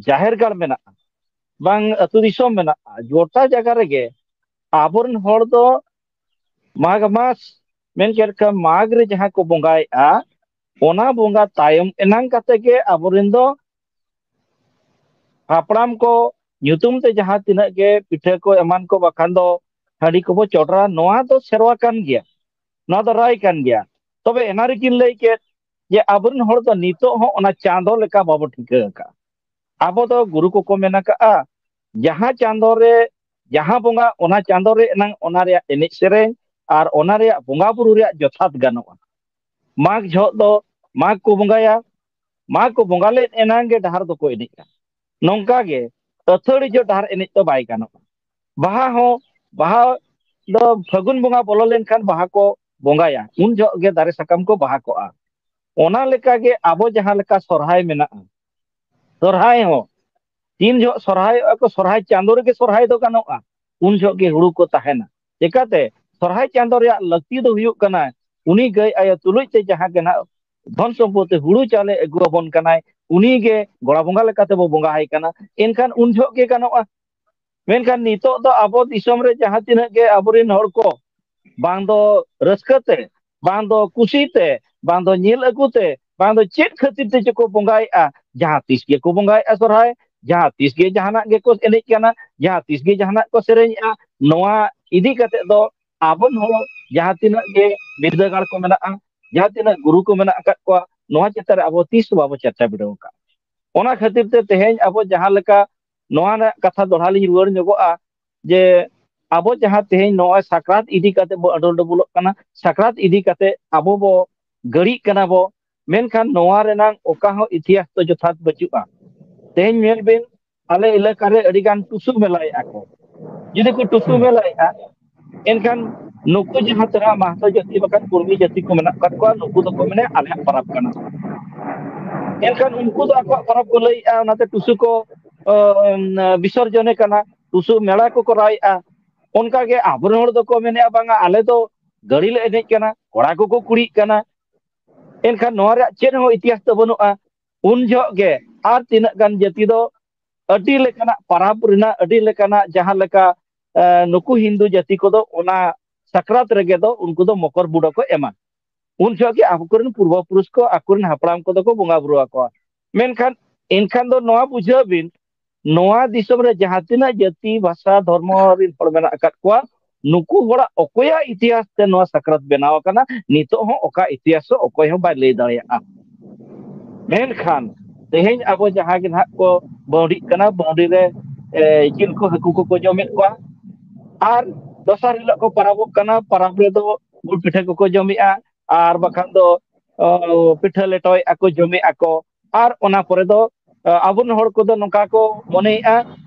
ᱡᱟᱦᱮᱨ ᱜᱟᱲ ᱢᱮᱱᱟᱜᱼᱟ, ᱵᱟᱝ ᱟᱹᱛᱩ ᱫᱤᱥᱚᱢ ᱢᱮᱱᱟᱜᱼᱟ, ᱜᱚᱴᱟ ᱡᱟᱭᱜᱟ ᱨᱮᱜᱮ ᱟᱵᱚᱨᱮᱱ ᱦᱚᱲ ᱫᱚ ᱢᱟᱜᱽ ᱢᱟᱥ, ᱢᱮᱱ ᱠᱮᱫ ᱞᱮᱠᱟ ᱢᱟᱜᱽ ᱨᱮ ᱡᱟᱦᱟᱸ ᱠᱚ ᱵᱚᱸᱜᱟᱭᱮᱫᱼᱟ, ᱚᱱᱟ ᱵᱚᱸᱜᱟ ᱛᱟᱭᱚᱢ ᱮᱱᱟᱝ ᱠᱟᱛᱮ ᱜᱮ ᱟᱵᱚᱨᱮᱱ ᱫᱚ ᱦᱟᱯᱲᱟᱢ ᱠᱚ ᱧᱩᱛᱩᱢ ᱛᱮ ᱡᱟᱦᱟᱸ ᱛᱤᱱᱟᱹᱜ ᱜᱮ ᱯᱤᱴᱷᱟᱹ ᱠᱚ ᱮᱢᱟᱱ ᱠᱚ ᱵᱟᱠᱷᱟᱱ ᱫᱚ ᱦᱟᱺᱰᱤ ᱠᱚᱵᱚ ᱪᱚᱰᱚᱨᱟ᱾ ᱱᱚᱣᱟ ᱫᱚ ᱥᱮᱨᱣᱟ ᱠᱟᱱ ᱜᱮᱭᱟ, ᱱᱚᱣᱟ ᱫᱚ ᱨᱟᱭ ᱠᱟᱱ ᱜᱮᱭᱟ᱾ ᱛᱚᱵᱮ ᱮᱱᱟ ᱨᱮᱠᱤᱱ ᱞᱟᱹᱭ ᱠᱮᱫ ᱡᱮ ᱟᱵᱚᱨᱮᱱ ᱦᱚᱲ ᱫᱚ ᱱᱤᱛᱚᱜ ᱦᱚᱸ ᱚᱱᱟ ᱪᱟᱸᱫᱚ ᱞᱮᱠᱟ ᱵᱟᱵᱚ ᱴᱷᱤᱠᱟᱹ ᱟᱠᱟᱫᱼᱟ᱾ ᱟᱵᱚ ᱫᱚ ᱜᱩᱨᱩ ᱠᱚᱠᱚ ᱢᱮᱱ ᱟᱠᱟᱫᱼᱟ, ᱡᱟᱦᱟᱸ ᱪᱟᱸᱫᱚ ᱨᱮ ᱡᱟᱦᱟᱸ ᱵᱚᱸᱜᱟ, ᱚᱱᱟ ᱪᱟᱸᱫᱚ ᱨᱮ ᱮᱱᱟᱝ ᱚᱱᱟ ᱨᱮᱭᱟᱜ ᱮᱱᱮᱡ ᱥᱮᱨᱮᱧ ᱟᱨ ᱚᱱᱟ ᱨᱮᱭᱟᱜ ᱵᱚᱸᱜᱟ ᱵᱩᱨᱩ ᱨᱮᱭᱟᱜ ᱡᱚᱛᱷᱟᱛ ᱜᱟᱱᱚᱜᱼᱟ᱾ ᱢᱟᱜᱽ ᱡᱚᱦᱚᱜ ᱫᱚ ᱢᱟᱜᱽ ᱠᱚ ᱵᱚᱸᱜᱟᱭᱟ, ᱢᱟᱜᱽ ᱠᱚ ᱵᱚᱸᱜᱟ ᱞᱮᱫ ᱮᱱᱟᱝ ᱜᱮ ᱰᱟᱦᱟᱨ ᱫᱚᱠᱚ ᱮᱱᱮᱡᱼᱟ᱾ ᱱᱚᱝᱠᱟ ᱜᱮ ᱟᱹᱛᱷᱟᱹᱲᱤ ᱡᱚᱦᱚᱜ ᱰᱟᱦᱟᱨ ᱮᱱᱮᱡ ᱫᱚ ᱵᱟᱭ ᱜᱟᱱᱚᱜᱼᱟ᱾ ᱵᱟᱦᱟ ᱦᱚᱸ, ᱵᱟᱦᱟ ᱫᱚ ᱯᱷᱟᱹᱜᱩᱱ ᱵᱚᱸᱜᱟ ᱵᱚᱞᱚ ᱞᱮᱱᱠᱷᱟᱱ ᱵᱟᱦᱟ ᱠᱚ ᱵᱚᱸᱜᱟᱭᱟ, ᱩᱱ ᱡᱚᱦᱚᱜ ᱜᱮ ᱫᱟᱨᱮ ᱥᱟᱠᱟᱢ ᱠᱚ ᱵᱟᱦᱟ ᱠᱚᱜᱼᱟ᱾ ᱚᱱᱟ ᱞᱮᱠᱟᱜᱮ ᱟᱵᱚ ᱡᱟᱦᱟᱸ ᱞᱮᱠᱟ ᱥᱚᱨᱦᱟᱭ ᱢᱮᱱᱟᱜᱼᱟ, ᱥᱚᱨᱦᱟᱭ ᱦᱚᱸ ᱛᱤᱱ ᱡᱚᱦᱚᱜ ᱥᱚᱨᱦᱟᱭᱚᱜᱼᱟ ᱠᱚ, ᱥᱚᱨᱦᱟᱭ ᱪᱟᱸᱫᱳ ᱨᱮᱜᱮ ᱥᱚᱨᱦᱟᱭ ᱫᱚ ᱜᱟᱱᱚᱜᱼᱟ᱾ ᱩᱱ ᱡᱚᱦᱚᱜ ᱜᱮ ᱦᱩᱲᱩ ᱠᱚ ᱛᱟᱦᱮᱱᱟ᱾ ᱪᱮᱠᱟᱛᱮ? ᱥᱚᱨᱦᱟᱭ ᱪᱟᱸᱫᱚ ᱨᱮᱭᱟᱜ ᱞᱟᱹᱠᱛᱤ ᱫᱚ ᱦᱩᱭᱩᱜ ᱠᱟᱱᱟ, ᱩᱱᱤ ᱜᱟᱹᱭ ᱟᱭᱳ ᱛᱩᱞᱩᱡ ᱛᱮ ᱡᱟᱦᱟᱸ ᱜᱮ ᱱᱟᱜ ᱫᱷᱚᱱ ᱥᱚᱢᱯᱚᱛᱤ ᱦᱩᱲᱩ ᱪᱟᱣᱞᱮ ᱟᱹᱜᱩ ᱟᱵᱚᱱ ᱠᱟᱱᱟᱭ, ᱩᱱᱤ ᱜᱮ ᱜᱚᱲᱟ ᱵᱚᱸᱜᱟ ᱞᱮᱠᱟᱛᱮ ᱵᱚ ᱵᱚᱸᱜᱟ ᱟᱭ ᱠᱟᱱᱟ᱾ ᱮᱱᱠᱷᱟᱱ ᱩᱱ ᱡᱚᱦᱚᱜ ᱜᱮ ᱜᱟᱱᱚᱜᱼᱟ᱾ ᱢᱮᱱᱠᱷᱟᱱ ᱱᱤᱛᱚᱜ ᱫᱚ ᱟᱵᱚ ᱫᱤᱥᱚᱢ ᱨᱮ ᱡᱟᱦᱟᱸ ᱛᱤᱱᱟᱹᱜ ᱜᱮ ᱟᱵᱚᱨᱮᱱ ᱦᱚᱲ ᱠᱚ ᱵᱟᱝ ᱫᱚ ᱨᱟᱹᱥᱠᱟᱹ ᱛᱮ, ᱵᱟᱝ ᱫᱚ ᱠᱩᱥᱤ ᱛᱮ, ᱵᱟᱝ ᱫᱚ ᱧᱮᱞ ᱟᱹᱜᱩ ᱛᱮ, ᱵᱟᱝ ᱫᱚ ᱪᱮᱫ ᱠᱷᱟᱹᱛᱤᱨ ᱛᱮ ᱪᱚ ᱠᱚ ᱵᱚᱸᱜᱟᱭᱮᱫᱼᱟ, ᱡᱟᱦᱟᱸ ᱛᱤᱥ ᱜᱮᱠᱚ ᱵᱚᱸᱜᱟᱭᱮᱫᱼᱟ ᱥᱚᱨᱦᱟᱭ, ᱡᱟᱦᱟᱸ ᱛᱤᱥ ᱜᱮ ᱡᱟᱦᱟᱱᱟᱜ ᱜᱮᱠᱚ ᱮᱱᱮᱡ ᱠᱟᱱᱟ, ᱡᱟᱦᱟᱸ ᱛᱤᱥ ᱜᱮ ᱡᱟᱦᱟᱱᱟᱜ ᱠᱚ ᱥᱮᱨᱮᱧᱮᱫᱼᱟ᱾ ᱱᱚᱣᱟ ᱤᱫᱤ ᱠᱟᱛᱮ ᱫᱚ ᱟᱵᱚ ᱦᱚᱲ ᱡᱟᱦᱟᱸ ᱛᱤᱱᱟᱹᱜ ᱜᱮ ᱵᱤᱨᱫᱟᱹᱜᱟᱲ ᱠᱚ ᱢᱮᱱᱟᱜᱼᱟ, ᱡᱟᱦᱟᱸ ᱛᱤᱱᱟᱹᱜ ᱜᱩᱨᱩ ᱠᱚ ᱢᱮᱱᱟᱜ ᱟᱠᱟᱫ ᱠᱚᱣᱟ, ᱱᱚᱣᱟ ᱪᱮᱛᱟᱱ ᱨᱮ ᱟᱵᱚ ᱛᱤᱥ ᱦᱚᱸ ᱵᱟᱵᱚ ᱪᱟᱨᱪᱟ ᱵᱤᱰᱟᱹᱣ ᱟᱠᱟᱫᱼᱟ᱾ ᱚᱱᱟ ᱠᱷᱟᱹᱛᱤᱨ ᱛᱮ ᱛᱮᱦᱮᱧ ᱟᱵᱚ ᱡᱟᱦᱟᱸ ᱞᱮᱠᱟ, ᱱᱚᱣᱟ ᱨᱮᱱᱟᱜ ᱠᱟᱛᱷᱟ ᱫᱚᱦᱲᱟ ᱞᱤᱧ ᱨᱩᱣᱟᱹᱲ ᱧᱚᱜᱚᱜᱼᱟ, ᱡᱮ ᱟᱵᱚ ᱡᱟᱦᱟᱸ ᱛᱮᱦᱮᱧ ᱱᱚᱜᱼᱚᱭ ᱥᱟᱠᱨᱟᱛ ᱤᱫᱤ ᱠᱟᱛᱮ ᱵᱚ ᱟᱰᱚᱞ ᱰᱚᱵᱚᱞᱚᱜ ᱠᱟᱱᱟ, ᱥᱟᱠᱨᱟᱛ ᱤᱫᱤ ᱠᱟᱛᱮ ᱟᱵᱚ ᱵᱚ ᱜᱟᱹᱲᱤᱜ ᱠᱟᱱᱟ ᱵᱚ, ᱢᱮᱱᱠᱷᱟᱱ ᱱᱚᱣᱟ ᱨᱮᱱᱟᱝ ᱚᱠᱟ ᱦᱚᱸ ᱤᱛᱤᱦᱟᱥ ᱫᱚ ᱡᱚᱛᱷᱟᱛ ᱵᱟᱹᱪᱩᱜᱼᱟ᱾ ᱛᱮᱦᱮᱧ ᱧᱮᱞ ᱵᱤᱱ, ᱟᱞᱮ ᱮᱞᱟᱠᱟ ᱨᱮ ᱟᱹᱰᱤ ᱜᱟᱱ ᱴᱩᱥᱩ ᱢᱮᱞᱟᱭᱮᱫᱼᱟ ᱠᱚ᱾ ᱡᱩᱫᱤ ᱠᱚ ᱴᱩᱥᱩ ᱢᱮᱞᱟᱭᱮᱫᱼᱟ, ᱮᱱᱠᱷᱟᱱ ᱱᱩᱠᱩ ᱡᱟᱦᱟᱸ ᱛᱤᱱᱟᱹᱜ ᱢᱟᱦᱟᱛᱚ ᱡᱟᱹᱛᱤ ᱵᱟᱠᱷᱟᱱ ᱠᱩᱲᱢᱤ ᱡᱟᱹᱛᱤ ᱠᱚ ᱢᱮᱱᱟᱜ ᱟᱠᱟᱫ ᱠᱚᱣᱟ, ᱱᱩᱠᱩ ᱫᱚᱠᱚ ᱢᱮᱱᱟ ᱟᱞᱮᱭᱟᱜ ᱯᱚᱨᱚᱵᱽ ᱠᱟᱱᱟ᱾ ᱮᱱᱠᱷᱟᱱ ᱩᱱᱠᱩ ᱫᱚ ᱟᱠᱚᱣᱟᱜ ᱯᱚᱨᱚᱵᱽ ᱠᱚ ᱞᱟᱹᱭᱮᱫᱼᱟ, ᱚᱱᱟᱛᱮ ᱴᱩᱥᱩ ᱠᱚ, ᱚ, ᱚ, ᱵᱤᱥᱚᱨᱡᱚᱱᱮ ᱠᱟᱱᱟ, ᱴᱩᱥᱩ ᱢᱮᱞᱟ ᱠᱚ ᱠᱚᱨᱟᱣᱮᱫᱼᱟ᱾ ᱚᱱᱠᱟᱜᱮ ᱟᱵᱚᱨᱮᱱ ᱦᱚᱲ ᱫᱚᱠᱚ ᱢᱮᱱᱮᱫᱼᱟ, ᱵᱟᱝᱟ, ᱟᱞᱮ ᱫᱚ ᱜᱟᱹᱲᱤ ᱞᱮ ᱮᱱᱮᱡ ᱠᱟᱱᱟ, ᱠᱚᱲᱟ ᱠᱚᱠᱚ ᱠᱩᱲᱤᱜ ᱠᱟᱱᱟ᱾ ᱮᱱᱠᱷᱟᱱ ᱱᱚᱣᱟ ᱨᱮᱭᱟᱜ ᱪᱮᱫ ᱦᱚᱸ ᱤᱛᱤᱦᱟᱥ ᱫᱚ ᱵᱟᱹᱱᱩᱜᱼᱟ᱾ ᱩᱱ ᱡᱚᱦᱚᱜ ᱜᱮ ᱟᱨ ᱛᱤᱱᱟᱹᱜ ᱜᱟᱱ ᱡᱟᱹᱛᱤ ᱫᱚ ᱟᱹᱰᱤ ᱞᱮᱠᱟᱱᱟᱜ ᱯᱟᱨᱟᱵᱽ ᱨᱮᱱᱟᱜ, ᱟᱹᱰᱤ ᱞᱮᱠᱟᱱᱟᱜ ᱡᱟᱦᱟᱸ ᱞᱮᱠᱟ, ᱮ, ᱱᱩᱠᱩ ᱦᱤᱱᱫᱩ ᱡᱟᱹᱛᱤ ᱠᱚᱫᱚ ᱚᱱᱟ ᱥᱟᱠᱨᱟᱛ ᱨᱮᱜᱮ ᱫᱚ ᱩᱱᱠᱩ ᱫᱚ ᱢᱚᱠᱚᱨ ᱵᱩᱰᱟᱹ ᱠᱚ ᱮᱢᱟ᱾ ᱩᱱ ᱡᱚᱦᱚᱜ ᱜᱮ ᱟᱵᱚ ᱠᱚᱨᱮᱱ ᱯᱩᱨᱵᱚ ᱯᱩᱨᱩᱥ ᱠᱚ, ᱟᱠᱚᱨᱮᱱ ᱦᱟᱯᱲᱟᱢ ᱠᱚᱫᱚ ᱠᱚ ᱵᱚᱸᱜᱟ ᱵᱩᱨᱩ ᱟᱠᱚᱣᱟ᱾ ᱢᱮᱱᱠᱷᱟᱱ ᱮᱱᱠᱷᱟᱱ ᱫᱚ ᱱᱚᱣᱟ ᱵᱩᱡᱷᱟᱹᱣ ᱵᱤᱱ, ᱱᱚᱣᱟ ᱫᱤᱥᱚᱢ ᱨᱮ ᱡᱟᱦᱟᱸ ᱛᱤᱱᱟᱹᱜ ᱡᱟᱹᱛᱤ, ᱵᱷᱟᱥᱟ, ᱫᱷᱚᱨᱢᱚ ᱨᱤᱱ ᱦᱚᱲ ᱢᱮᱱᱟᱜ ᱟᱠᱟᱫ ᱠᱚᱣᱟ, ᱱᱩᱠᱩ ᱦᱚᱲᱟᱜ ᱚᱠᱚᱭᱟᱜ ᱤᱛᱤᱦᱟᱥ ᱛᱮ ᱱᱚᱣᱟ ᱥᱟᱠᱨᱟᱛ ᱵᱮᱱᱟᱣ ᱟᱠᱟᱱᱟ, ᱱᱤᱛᱚᱜ ᱦᱚᱸ ᱚᱠᱟ ᱤᱛᱤᱦᱟᱥ ᱦᱚᱸ ᱚᱠᱚᱭ ᱦᱚᱸ ᱵᱟᱭ ᱞᱟᱹᱭ ᱫᱟᱲᱮᱭᱟᱜᱼᱟ᱾ ᱢᱮᱱᱠᱷᱟᱱ ᱛᱮᱦᱮᱧ ᱟᱵᱚ ᱡᱟᱦᱟᱸ ᱜᱮ ᱱᱟᱦᱟᱜ ᱠᱚ ᱵᱟᱹᱣᱰᱤᱜ ᱠᱟᱱᱟ, ᱵᱟᱹᱣᱰᱤ ᱨᱮ, ᱮ, ᱡᱤᱞ ᱠᱚ, ᱦᱟᱹᱠᱩ ᱠᱚᱠᱚ ᱡᱚᱢᱮᱫ ᱠᱚᱣᱟ, ᱟᱨ ᱫᱚᱥᱟᱨ ᱦᱤᱞᱳᱜ ᱠᱚ ᱯᱟᱨᱟᱵᱚᱜ ᱠᱟᱱᱟ, ᱯᱟᱨᱟᱵᱽ ᱨᱮᱫᱚ ᱜᱩᱲ ᱯᱤᱴᱷᱟᱹ ᱠᱚᱠᱚ ᱡᱚᱢᱮᱫᱼᱟ, ᱟᱨ ᱵᱟᱠᱷᱟᱱ ᱫᱚ, ᱚ, ᱯᱤᱴᱷᱟᱹ ᱞᱮᱴᱚᱭᱮᱫᱼᱟ ᱠᱚ, ᱡᱚᱢᱮᱫᱼᱟ ᱠᱚ, ᱟᱨ ᱚᱱᱟ ᱯᱚᱨᱮ ᱫᱚ, ᱚ, ᱟᱵᱚᱨᱮᱱ ᱦᱚᱲ ᱠᱚᱫᱚ ᱱᱚᱝᱠᱟ ᱠᱚ ᱢᱚᱱᱮᱭᱮᱫᱼᱟ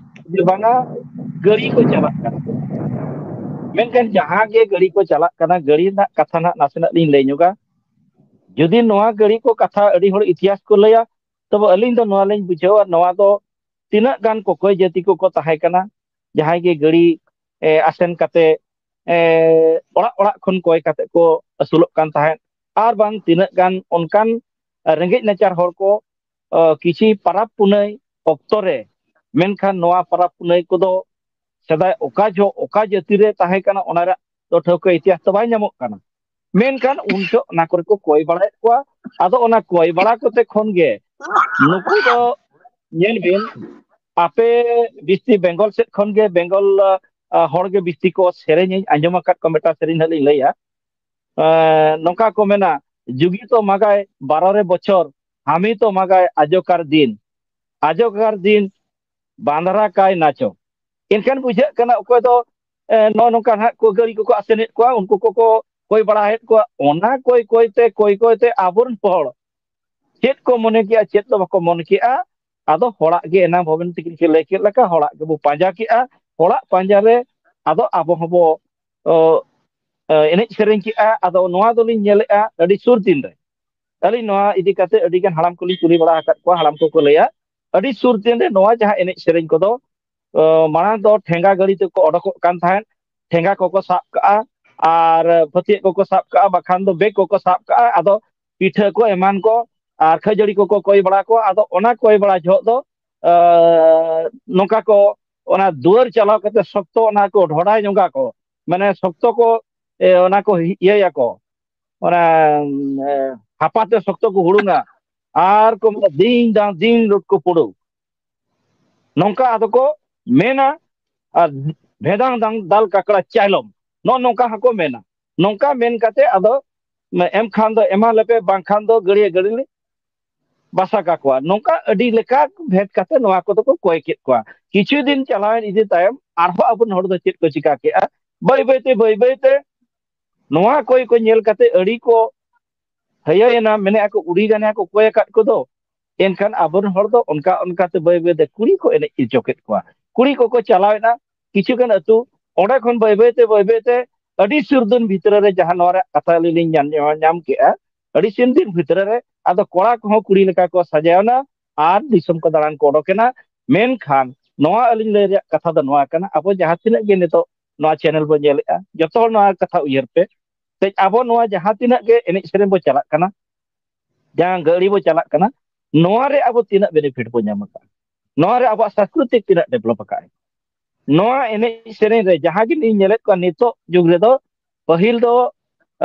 ᱡᱮ ᱵᱟᱝᱟ, ᱜᱟᱹᱲᱤ ᱠᱚ ᱪᱟᱞᱟᱜ ᱠᱟᱱᱟ᱾ ᱢᱮᱱᱠᱷᱟᱱ ᱡᱟᱦᱟᱸ ᱜᱮ ᱜᱟᱹᱲᱤ ᱠᱚ ᱪᱟᱞᱟᱜ ᱠᱟᱱᱟ, ᱜᱟᱹᱲᱤ ᱨᱮᱱᱟᱜ ᱠᱟᱛᱷᱟ ᱱᱟᱜ ᱱᱟᱥᱮᱱᱟᱜ ᱞᱤᱧ ᱞᱟᱹᱭ ᱧᱚᱜᱟ᱾ ᱡᱩᱫᱤ ᱱᱚᱣᱟ ᱜᱟᱹᱲᱤ ᱠᱚ ᱠᱟᱛᱷᱟ ᱟᱹᱰᱤ ᱦᱚᱲ ᱤᱛᱤᱦᱟᱥ ᱠᱚ ᱞᱟᱹᱭᱟ, ᱛᱚᱵᱮ ᱟᱹᱞᱤᱧ ᱫᱚ ᱱᱚᱣᱟ ᱞᱤᱧ ᱵᱩᱡᱷᱟᱹᱣᱟ, ᱱᱚᱣᱟ ᱫᱚ ᱛᱤᱱᱟᱹᱜ ᱜᱟᱱ ᱠᱚᱠᱚᱭ ᱡᱟᱹᱛᱤ ᱠᱚᱠᱚ ᱛᱟᱦᱮᱸ ᱠᱟᱱᱟ, ᱡᱟᱦᱟᱸᱭ ᱜᱮ ᱜᱟᱹᱲᱤ ᱮ, ᱟᱥᱮᱱ ᱠᱟᱛᱮ, ᱮ, ᱚᱲᱟᱜ ᱚᱲᱟᱜ ᱠᱷᱚᱱ ᱠᱚᱭ ᱠᱟᱛᱮ ᱠᱚ ᱟᱹᱥᱩᱞᱚᱜ ᱠᱟᱱ ᱛᱟᱦᱮᱸᱫ᱾ ᱟᱨ ᱵᱟᱝ ᱛᱤᱱᱟᱹᱜ ᱜᱟᱱ ᱚᱱᱠᱟᱱ ᱨᱮᱸᱜᱮᱡ ᱱᱟᱪᱟᱨ ᱦᱚᱲ ᱠᱚ, ᱚ, ᱠᱤᱪᱷᱤ ᱯᱟᱨᱟᱵᱽ ᱯᱩᱱᱟᱹᱭ ᱚᱠᱛᱚ ᱨᱮ, ᱢᱮᱱᱠᱷᱟᱱ ᱱᱚᱣᱟ ᱯᱟᱨᱟᱵᱽ ᱯᱩᱱᱟᱹᱭ ᱠᱚᱫᱚ ᱥᱮᱫᱟᱭ ᱚᱠᱟ ᱡᱚᱦᱚᱜ ᱚᱠᱟ ᱡᱟᱹᱛᱤ ᱨᱮ ᱛᱟᱦᱮᱸ ᱠᱟᱱᱟ, ᱚᱱᱟ ᱨᱮᱭᱟᱜ ᱫᱚ ᱴᱷᱟᱹᱣᱠᱟᱹ ᱤᱛᱤᱦᱟᱥ ᱫᱚ ᱵᱟᱭ ᱧᱟᱢᱚᱜ ᱠᱟᱱᱟ᱾ ᱢᱮᱱᱠᱷᱟᱱ ᱩᱱ ᱡᱚᱦᱚᱜ ᱚᱱᱟ ᱠᱚᱨᱮ ᱠᱚ ᱠᱚᱭ ᱵᱟᱲᱟᱭᱮᱫ ᱠᱚᱣᱟ᱾ ᱟᱫᱚ ᱚᱱᱟ ᱠᱚᱭ ᱵᱟᱲᱟ ᱠᱚᱛᱮ ᱠᱷᱚᱱ ᱜᱮ ᱱᱩᱠᱩ ᱫᱚ, ᱧᱮᱞ ᱵᱤᱱ, ᱟᱯᱮ ᱵᱤᱥᱛᱤ ᱵᱮᱝᱜᱚᱞ ᱥᱮᱫ ᱠᱷᱚᱱ ᱜᱮ, ᱵᱮᱝᱜᱚᱞ, ᱟ, ᱦᱚᱲ ᱜᱮ ᱵᱤᱥᱛᱤ ᱠᱚ ᱥᱮᱨᱮᱧ, ᱤᱧ ᱟᱸᱡᱚᱢ ᱟᱠᱟᱫ ᱠᱚᱣᱟ, ᱢᱤᱫᱴᱟᱝ ᱥᱮᱨᱮᱧ ᱦᱟᱸᱜ ᱞᱤᱧ ᱞᱟᱹᱭᱟ᱾ ᱮ, ᱱᱚᱝᱠᱟ ᱠᱚ ᱢᱮᱱᱟ, "ᱡᱩᱜᱤ ᱛᱚ ᱢᱟᱜᱟᱭ ᱵᱟᱨᱚ ᱨᱮ ᱵᱚᱪᱷᱚᱨ, ᱦᱟᱢᱤ ᱛᱚ ᱢᱟᱜᱟᱭ ᱟᱡᱚᱠᱟᱨ ᱫᱤᱱ, ᱟᱡᱚᱠᱟᱨ ᱫᱤᱱ ᱵᱟᱸᱫᱷᱨᱟ ᱠᱟᱭ ᱱᱟᱪᱚ᱾" ᱮᱱᱠᱷᱟᱱ ᱵᱩᱡᱷᱟᱹᱜ ᱠᱟᱱᱟ, ᱚᱠᱚᱭ ᱫᱚ, ᱮ, ᱱᱚᱜᱼᱚ ᱱᱚᱝᱠᱟ ᱱᱟᱦᱟᱜ ᱠᱚ ᱜᱟᱹᱲᱤ ᱠᱚᱠᱚ ᱟᱥᱮᱱᱮᱫ ᱠᱚᱣᱟ, ᱩᱱᱠᱩ ᱠᱚᱠᱚ ᱠᱚᱭ ᱵᱟᱲᱟᱭᱮᱫ ᱠᱚᱣᱟ᱾ ᱚᱱᱟ ᱠᱚᱭ ᱠᱚᱭ ᱛᱮ, ᱠᱚᱭ ᱠᱚᱭ ᱛᱮ ᱟᱵᱚᱨᱮᱱ ᱦᱚᱲ ᱪᱮᱫ ᱠᱚ ᱢᱚᱱᱮ ᱠᱮᱜᱼᱟ, ᱪᱮᱫ ᱫᱚ ᱵᱟᱠᱚ ᱢᱚᱱᱮ ᱠᱮᱜᱼᱟ᱾ ᱟᱫᱚ ᱦᱚᱲᱟᱜ ᱜᱮ, ᱮᱱᱟᱝ ᱵᱷᱚᱵᱮᱱ ᱛᱤᱠᱤᱱ ᱠᱤᱱ ᱞᱟᱹᱭ ᱠᱮᱫ ᱞᱮᱠᱟ, ᱦᱚᱲᱟᱜ ᱜᱮᱵᱚ ᱯᱟᱸᱡᱟ ᱠᱮᱜᱼᱟ᱾ ᱦᱚᱲᱟᱜ ᱯᱟᱸᱡᱟ ᱨᱮ ᱟᱫᱚ ᱟᱵᱚ ᱦᱚᱸᱵᱚ, ᱚ, ᱚ, ᱮᱱᱮᱡ ᱥᱮᱨᱮᱧ ᱠᱮᱜᱼᱟ᱾ ᱟᱫᱚ ᱱᱚᱣᱟ ᱫᱚᱞᱤᱧ ᱧᱮᱞᱮᱜᱼᱟ ᱟᱹᱰᱤ ᱥᱩᱨ ᱫᱤᱱ ᱨᱮ᱾ ᱟᱹᱞᱤᱧ ᱱᱚᱣᱟ ᱤᱫᱤ ᱠᱟᱛᱮ ᱟᱹᱰᱤ ᱜᱟᱱ ᱦᱟᱲᱟᱢ ᱠᱚᱞᱤᱧ ᱠᱩᱞᱤ ᱵᱟᱲᱟ ᱟᱠᱟᱫ ᱠᱚᱣᱟ, ᱦᱟᱲᱟᱢ ᱠᱚᱠᱚ ᱞᱟᱹᱭᱟ, ᱟᱹᱰᱤ ᱥᱩᱨ ᱫᱤᱱ ᱨᱮ ᱱᱚᱣᱟ ᱡᱟᱦᱟᱸ ᱮᱱᱮᱡ ᱥᱮᱨᱮᱧ ᱠᱚᱫᱚ, ᱚ, ᱢᱟᱲᱟᱝ ᱫᱚ ᱴᱷᱮᱸᱜᱟ ᱜᱟᱹᱲᱤ ᱛᱮᱠᱚ ᱚᱰᱚᱠᱚᱜ ᱠᱟᱱ ᱛᱟᱦᱮᱸᱫ, ᱴᱷᱮᱸᱜᱟ ᱠᱚᱠᱚ ᱥᱟᱵ ᱠᱟᱜᱼᱟ, ᱟᱨ ᱯᱷᱟᱹᱛᱤᱭᱟᱹᱜ ᱠᱚᱠᱚ ᱥᱟᱵ ᱠᱟᱜᱼᱟ, ᱵᱟᱠᱷᱟᱱ ᱫᱚ ᱵᱮᱜᱽ ᱠᱚᱠᱚ ᱥᱟᱵ ᱠᱟᱜᱼᱟ᱾ ᱟᱫᱚ ᱯᱤᱴᱷᱟᱹ ᱠᱚ ᱮᱢᱟᱱ ᱠᱚ ᱟᱨ ᱠᱷᱟᱹᱡᱟᱹᱲᱤ ᱠᱚᱠᱚ ᱠᱚᱭ ᱵᱟᱲᱟ ᱠᱚᱣᱟ᱾ ᱟᱫᱚ ᱚᱱᱟ ᱠᱚᱭ ᱵᱟᱲᱟ ᱡᱚᱦᱚᱜ ᱫᱚ, ᱟ, ᱱᱚᱝᱠᱟ ᱠᱚ, ᱚᱱᱟ ᱫᱩᱣᱟᱹᱨ ᱪᱟᱞᱟᱣ ᱠᱟᱛᱮ ᱥᱚᱠᱛᱚ ᱚᱱᱟ ᱠᱚ ᱰᱷᱚᱰᱟ ᱧᱚᱜᱟ ᱠᱚ, ᱢᱟᱱᱮ ᱥᱚᱠᱛᱚ ᱠᱚ, ᱮ, ᱚᱱᱟ ᱠᱚ ᱤᱭᱟᱹᱭᱟᱠᱚ, ᱚᱱᱟ, ᱮ, ᱦᱟᱯᱟᱛᱮ ᱥᱚᱠᱛᱚ ᱠᱚ ᱦᱩᱲᱩᱝᱟ, ᱟᱨ ᱠᱚ ᱢᱮᱱᱟ, "ᱫᱤᱱ ᱫᱟᱝ ᱫᱤᱱ ᱞᱩᱴᱠᱩ ᱯᱩᱲᱩ", ᱱᱚᱝᱠᱟ ᱟᱫᱚ ᱠᱚ ᱢᱮᱱᱟ᱾ ᱟᱨ "ᱵᱷᱮᱫᱟᱝ ᱫᱟᱝ ᱫᱟᱞ ᱠᱟᱠᱲᱟ ᱪᱟᱭᱞᱚᱢ", ᱱᱚᱜᱼᱚ ᱱᱚᱝᱠᱟ ᱦᱚᱸᱠᱚ ᱢᱮᱱᱟ᱾ ᱱᱚᱝᱠᱟ ᱢᱮᱱ ᱠᱟᱛᱮ ᱟᱫᱚ ᱮᱢ ᱠᱷᱟᱱ ᱫᱚ ᱮᱢᱟ ᱞᱮᱯᱮ, ᱵᱟᱝᱠᱷᱟᱱ ᱫᱚ ᱜᱟᱹᱲᱭᱟᱹ ᱜᱟᱹᱲᱭᱟᱹ ᱞᱮ ᱵᱟᱥᱟ ᱠᱟᱠᱚᱣᱟ᱾ ᱱᱚᱝᱠᱟ ᱟᱹᱰᱤ ᱞᱮᱠᱟ ᱵᱷᱮᱫ ᱠᱟᱛᱮ ᱱᱚᱣᱟ ᱠᱚᱫᱚ ᱠᱚ ᱠᱚᱭ ᱠᱮᱫ ᱠᱚᱣᱟ᱾ ᱠᱤᱪᱷᱩ ᱫᱤᱱ ᱪᱟᱞᱟᱣᱮᱱ ᱤᱫᱤ ᱛᱟᱭᱚᱢ ᱟᱨᱦᱚᱸ ᱟᱵᱚᱨᱮᱱ ᱦᱚᱲ ᱫᱚ ᱪᱮᱫ ᱠᱚ ᱪᱤᱠᱟ ᱠᱮᱜᱼᱟ, ᱵᱟᱹᱭ ᱵᱟᱹᱭ ᱛᱮ, ᱵᱟᱹᱭ ᱵᱟᱹᱭ ᱛᱮ ᱱᱚᱣᱟ ᱠᱚᱭ ᱠᱚ ᱧᱮᱞ ᱠᱟᱛᱮ ᱟᱹᱰᱤ ᱠᱚ ᱦᱟᱹᱭᱟᱹᱭᱮᱱᱟ, ᱢᱮᱱᱮᱫᱼᱟ ᱠᱚ, "ᱩᱰᱤ ᱜᱟᱱᱮ ᱠᱚ ᱠᱚᱭ ᱟᱠᱟᱫ ᱠᱚᱫᱚ", ᱮᱱᱠᱷᱟᱱ ᱟᱵᱚᱨᱮᱱ ᱦᱚᱲ ᱫᱚ ᱚᱱᱠᱟ ᱚᱱᱠᱟᱛᱮ ᱵᱟᱹᱭ ᱵᱟᱹᱭᱛᱮ ᱠᱩᱲᱤ ᱠᱚ ᱮᱱᱮᱡ ᱦᱚᱪᱚ ᱠᱮᱫ ᱠᱚᱣᱟ᱾ ᱠᱩᱲᱤ ᱠᱚᱠᱚ ᱪᱟᱞᱟᱣᱮᱱᱟ ᱠᱤᱪᱷᱩ ᱜᱟᱱ ᱟᱹᱛᱩ, ᱚᱸᱰᱮ ᱠᱷᱚᱱ ᱵᱟᱹᱭ ᱵᱟᱹᱭᱛᱮ ᱵᱟᱹᱭ ᱵᱟᱹᱭᱛᱮ ᱟᱹᱰᱤ ᱥᱩᱨ ᱫᱤᱱ ᱵᱷᱤᱛᱨᱤ ᱨᱮ ᱡᱟᱦᱟᱸ ᱱᱚᱣᱟ ᱨᱮᱭᱟᱜ ᱠᱟᱛᱷᱟ ᱟᱹᱞᱤᱧ ᱞᱤᱧ ᱧᱟᱢ, ᱧᱟᱢ ᱠᱮᱜᱼᱟ, ᱟᱹᱰᱤ ᱥᱩᱨ ᱫᱤᱱ ᱵᱷᱤᱛᱨᱤ ᱨᱮ ᱟᱫᱚ ᱠᱚᱲᱟ ᱠᱚᱦᱚᱸ ᱠᱩᱲᱤ ᱞᱮᱠᱟ ᱠᱚ ᱥᱟᱡᱟᱣᱱᱟ ᱟᱨ ᱫᱤᱥᱚᱢ ᱠᱚ ᱫᱟᱬᱟᱱ ᱠᱚ ᱚᱰᱚᱠᱮᱱᱟ᱾ ᱢᱮᱱᱠᱷᱟᱱ ᱱᱚᱣᱟ ᱟᱹᱞᱤᱧ ᱞᱟᱹᱭ ᱨᱮᱭᱟᱜ ᱠᱟᱛᱷᱟ ᱫᱚ ᱱᱚᱣᱟ ᱠᱟᱱᱟ, ᱟᱵᱚ ᱡᱟᱦᱟᱸ ᱛᱤᱱᱟᱹᱜ ᱜᱮ ᱱᱤᱛᱚᱜ ᱱᱚᱣᱟ ᱪᱮᱱᱮᱞ ᱵᱚᱱ ᱧᱮᱞᱮᱫᱼᱟ, ᱡᱚᱛᱚ ᱦᱚᱲ ᱱᱚᱣᱟ ᱠᱟᱛᱷᱟ ᱩᱭᱦᱟᱹᱨ ᱯᱮ, ᱛᱮ ᱟᱵᱚ ᱱᱚᱣᱟ ᱡᱟᱦᱟᱸ ᱛᱤᱱᱟᱹᱜ ᱜᱮ ᱮᱱᱮᱡ ᱥᱮᱨᱮᱧ ᱵᱚ ᱪᱟᱞᱟᱜ ᱠᱟᱱᱟ, ᱡᱟᱦᱟᱸ ᱜᱟᱹᱲᱤ ᱵᱚ ᱪᱟᱞᱟᱜ ᱠᱟᱱᱟ, ᱱᱚᱣᱟ ᱨᱮ ᱟᱵᱚ ᱛᱤᱱᱟᱹᱜ ᱵᱮᱱᱤᱯᱷᱤᱴ ᱵᱚ ᱧᱟᱢ ᱟᱠᱟᱫᱼᱟ, ᱱᱚᱣᱟ ᱨᱮ ᱟᱵᱚᱣᱟᱜ ᱥᱟᱝᱥᱠᱨᱤᱛᱤᱠ ᱛᱤᱱᱟᱹᱜ ᱰᱮᱵᱷᱞᱚᱯ ᱟᱠᱟᱫᱼᱟ᱾ ᱱᱚᱣᱟ ᱮᱱᱮᱡ ᱥᱮᱨᱮᱧ ᱨᱮ ᱡᱟᱦᱟᱸ ᱜᱮ ᱞᱤᱧ ᱧᱮᱞᱮᱫ ᱠᱚᱣᱟ ᱱᱤᱛᱚᱜ ᱡᱩᱜᱽ ᱨᱮᱫᱚ, ᱯᱟᱹᱦᱤᱞ ᱫᱚ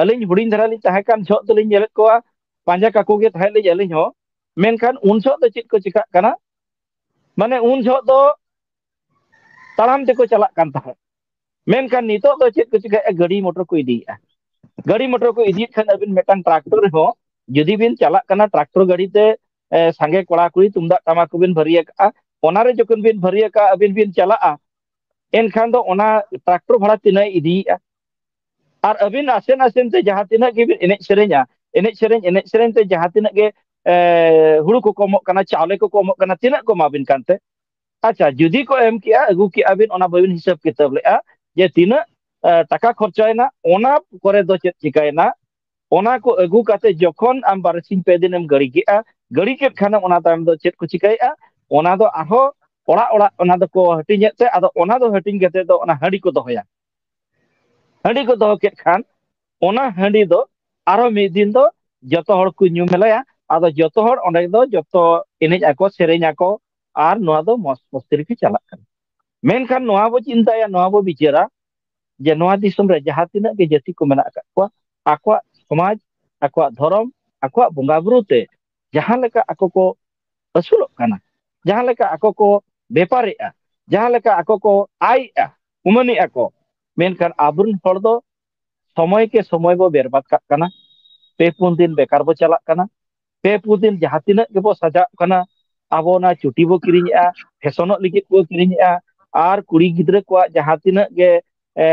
ᱟᱹᱞᱤᱧ ᱦᱩᱰᱤᱧ ᱫᱷᱟᱨᱟ ᱞᱤᱧ ᱛᱟᱦᱮᱸ ᱠᱟᱱ ᱡᱚᱦᱚᱜ ᱫᱚᱞᱤᱧ ᱧᱮᱞᱮᱫ ᱠᱚᱣᱟ, ᱯᱟᱸᱡᱟ ᱠᱟᱠᱚ ᱜᱮ ᱛᱟᱦᱮᱸᱫ ᱞᱤᱧ ᱟᱹᱞᱤᱧ ᱦᱚᱸ, ᱢᱮᱱᱠᱷᱟᱱ ᱩᱱ ᱡᱚᱦᱚᱜ ᱫᱚ ᱪᱮᱫ ᱠᱚ ᱪᱤᱠᱟᱹᱜ ᱠᱟᱱᱟ, ᱢᱟᱱᱮ ᱩᱱ ᱡᱚᱦᱚᱜ ᱫᱚ ᱛᱟᱲᱟᱢ ᱛᱮᱠᱚ ᱪᱟᱞᱟᱜ ᱠᱟᱱ ᱛᱟᱦᱮᱸᱫ, ᱢᱮᱱᱠᱷᱟᱱ ᱱᱤᱛᱚᱜ ᱫᱚ ᱪᱮᱫ ᱠᱚ ᱪᱤᱠᱟᱹᱭᱮᱫᱼᱟ, ᱜᱟᱹᱰᱤ ᱢᱚᱴᱚᱨ ᱠᱚ ᱤᱫᱤᱭᱮᱫᱼᱟ᱾ ᱜᱟᱹᱰᱤ ᱢᱚᱴᱚᱨ ᱠᱚ ᱤᱫᱤᱭᱮᱫ ᱠᱷᱟᱱ ᱟᱹᱵᱤᱱ ᱢᱤᱫᱴᱟᱝ ᱴᱨᱟᱠᱴᱚᱨ ᱨᱮᱦᱚᱸ ᱡᱩᱫᱤ ᱵᱤᱱ ᱪᱟᱞᱟᱜ ᱠᱟᱱᱟ, ᱴᱨᱟᱠᱴᱚᱨ ᱜᱟᱹᱰᱤ ᱛᱮ ᱮ, ᱥᱟᱸᱜᱮ ᱠᱚᱲᱟ ᱠᱩᱲᱤ ᱛᱩᱢᱫᱟᱜ ᱴᱟᱢᱟᱠ ᱠᱚᱵᱤᱱ ᱵᱷᱟᱹᱨᱤ ᱟᱠᱟᱜᱼᱟ, ᱚᱱᱟᱨᱮ ᱡᱚᱠᱷᱚᱱ ᱵᱤᱱ ᱵᱷᱟᱹᱨᱤ ᱟᱠᱟᱜᱼᱟ, ᱟᱹᱵᱤᱱ ᱵᱤᱱ ᱪᱟᱞᱟᱜᱼᱟ, ᱮᱱᱠᱷᱟᱱ ᱫᱚ ᱚᱱᱟ ᱴᱨᱟᱠᱴᱚᱨ ᱵᱷᱟᱲᱟ ᱛᱤᱱᱟᱹᱜ ᱤᱫᱤᱭᱮᱫᱼᱟ? ᱟᱨ ᱟᱹᱵᱤᱱ ᱟᱥᱮᱱ ᱟᱥᱮᱱ ᱛᱮ ᱡᱟᱦᱟᱸ ᱛᱤᱱᱟᱹᱜ ᱜᱮᱵᱤᱱ ᱮᱱᱮᱡ ᱥᱮᱨᱮᱧᱟ, ᱮᱱᱮᱡ ᱥᱮᱨᱮᱧ ᱮᱱᱮᱡ ᱥᱮᱨᱮᱧ ᱛᱮ ᱡᱟᱦᱟᱸ ᱛᱤᱱᱟᱹᱜ ᱜᱮ ᱮ, ᱦᱩᱲᱩ ᱠᱚᱠᱚ ᱮᱢᱚᱜ ᱠᱟᱱᱟ, ᱪᱟᱣᱞᱮ ᱠᱚᱠᱚ ᱮᱢᱚᱜ ᱠᱟᱱᱟ, ᱛᱤᱱᱟᱹᱜ ᱠᱚ ᱮᱢᱟ ᱵᱤᱱ ᱠᱟᱱᱛᱮ? ᱟᱪᱪᱷᱟ, ᱡᱩᱫᱤ ᱠᱚ ᱮᱢ ᱠᱮᱜᱼᱟ, ᱟᱹᱜᱩ ᱠᱮᱜᱼᱟ ᱵᱤᱱ, ᱚᱱᱟ ᱵᱟᱹᱵᱤᱱ ᱦᱤᱥᱟᱹᱵ ᱠᱤᱛᱟᱹᱵ ᱞᱮᱜᱼᱟ ᱡᱮ ᱛᱤᱱᱟᱹᱜ ᱮ, ᱴᱟᱠᱟ ᱠᱷᱚᱨᱪᱟᱭᱮᱱᱟ, ᱚᱱᱟ ᱠᱚᱨᱮ ᱫᱚ ᱪᱮᱫ ᱪᱤᱠᱟᱭᱮᱱᱟ? ᱚᱱᱟ ᱠᱚ ᱟᱹᱜᱩ ᱠᱟᱛᱮ ᱡᱚᱠᱷᱚᱱ ᱟᱢ ᱵᱟᱨᱥᱤᱧ ᱯᱮ ᱫᱤᱱᱮᱢ ᱜᱟᱹᱲᱤ ᱠᱮᱜᱼᱟ, ᱜᱟᱹᱲᱤ ᱠᱮᱫ ᱠᱷᱟᱱᱮᱢ, ᱚᱱᱟ ᱛᱟᱭᱚᱢ ᱫᱚ ᱪᱮᱫ ᱠᱚ ᱪᱤᱠᱟᱹᱭᱮᱫᱼᱟ? ᱚᱱᱟ ᱫᱚ ᱟᱨᱦᱚᱸ ᱚᱲᱟᱜ ᱚᱲᱟᱜ ᱚᱱᱟ ᱫᱚᱠᱚ ᱦᱟᱹᱴᱤᱧᱮᱫ ᱛᱮ, ᱟᱫᱚ ᱚᱱᱟ ᱫᱚ ᱦᱟᱹᱴᱤᱧ ᱠᱟᱛᱮ ᱫᱚ ᱚᱱᱟ ᱦᱟᱺᱰᱤ ᱠᱚ ᱫᱚᱦᱚᱭᱟ᱾ ᱦᱟᱺᱰᱤ ᱠᱚ ᱫᱚᱦᱚ ᱠᱮᱫ ᱠᱷᱟᱱ, ᱚᱱᱟ ᱦᱟᱺᱰᱤ ᱫᱚ ᱟᱨᱦᱚᱸ ᱢᱤᱫ ᱫᱤᱱ ᱫᱚ ᱡᱚᱛᱚ ᱦᱚᱲ ᱠᱚ ᱧᱩ ᱢᱮᱞᱟᱭᱟ᱾ ᱟᱫᱚ ᱡᱚᱛᱚ ᱦᱚᱲ ᱚᱸᱰᱮ ᱫᱚ ᱡᱚᱛᱚ ᱮᱱᱮᱡ ᱟᱠᱚ, ᱥᱮᱨᱮᱧ ᱟᱠᱚ, ᱟᱨ ᱱᱚᱣᱟ ᱫᱚ ᱢᱚᱡᱽ ᱢᱚᱥᱛᱤ ᱨᱮᱜᱮ ᱪᱟᱞᱟᱜ ᱠᱟᱱᱟ᱾ ᱢᱮᱱᱠᱷᱟᱱ ᱱᱚᱣᱟ ᱵᱚ ᱪᱤᱱᱛᱟᱹᱭᱟ, ᱱᱚᱣᱟ ᱵᱚ ᱵᱤᱪᱟᱹᱨᱟ, ᱡᱮ ᱱᱚᱣᱟ ᱫᱤᱥᱚᱢ ᱨᱮ ᱡᱟᱦᱟᱸ ᱛᱤᱱᱟᱹᱜ ᱜᱮ ᱡᱟᱹᱛᱤ ᱠᱚ ᱢᱮᱱᱟᱜ ᱟᱠᱟᱫ ᱠᱚᱣᱟ, ᱟᱠᱚᱣᱟᱜ ᱥᱚᱢᱟᱡᱽ, ᱟᱠᱚᱣᱟᱜ ᱫᱷᱚᱨᱚᱢ, ᱟᱠᱚᱣᱟᱜ ᱵᱚᱸᱜᱟ ᱵᱩᱨᱩ ᱛᱮ ᱡᱟᱦᱟᱸ ᱞᱮᱠᱟ ᱟᱠᱚ ᱠᱚ ᱟᱹᱥᱩᱞᱚᱜ ᱠᱟᱱᱟ, ᱡᱟᱦᱟᱸ ᱞᱮᱠᱟ ᱟᱠᱚ ᱠᱚ ᱵᱮᱯᱟᱨᱮᱜᱼᱟ, ᱡᱟᱦᱟᱸ ᱞᱮᱠᱟ ᱟᱠᱚ ᱠᱚ ᱟᱭᱮᱜᱼᱟ, ᱩᱢᱟᱹᱱᱮᱜᱼᱟ ᱠᱚ, ᱢᱮᱱᱠᱷᱟᱱ ᱟᱵᱚᱨᱮᱱ ᱦᱚᱲ ᱫᱚ ᱥᱚᱢᱚᱭ ᱠᱮ ᱥᱚᱢᱚᱭ ᱵᱚ ᱵᱮᱨᱵᱟᱫ ᱠᱟᱜ ᱠᱟᱱᱟ᱾ ᱯᱮ ᱯᱩᱱ ᱫᱤᱱ ᱵᱮᱠᱟᱨ ᱵᱚ ᱪᱟᱞᱟᱜ ᱠᱟᱱᱟ᱾ ᱯᱮ ᱯᱩᱱ ᱫᱤᱱ ᱡᱟᱦᱟᱸ ᱛᱤᱱᱟᱹᱜ ᱜᱮᱵᱚ ᱥᱟᱡᱟᱜ ᱠᱟᱱᱟ, ᱟᱵᱚ ᱚᱱᱟ ᱪᱩᱴᱤ ᱵᱚ ᱠᱤᱨᱤᱧᱮᱜᱼᱟ, ᱯᱷᱮᱥᱚᱱᱚᱜ ᱞᱟᱹᱜᱤᱫ ᱵᱚ ᱠᱤᱨᱤᱧᱮᱜᱼᱟ, ᱟᱨ ᱠᱩᱲᱤ ᱜᱤᱫᱽᱨᱟᱹ ᱠᱚᱣᱟᱜ ᱡᱟᱦᱟᱸ ᱛᱤᱱᱟᱹᱜ ᱜᱮ ᱮ,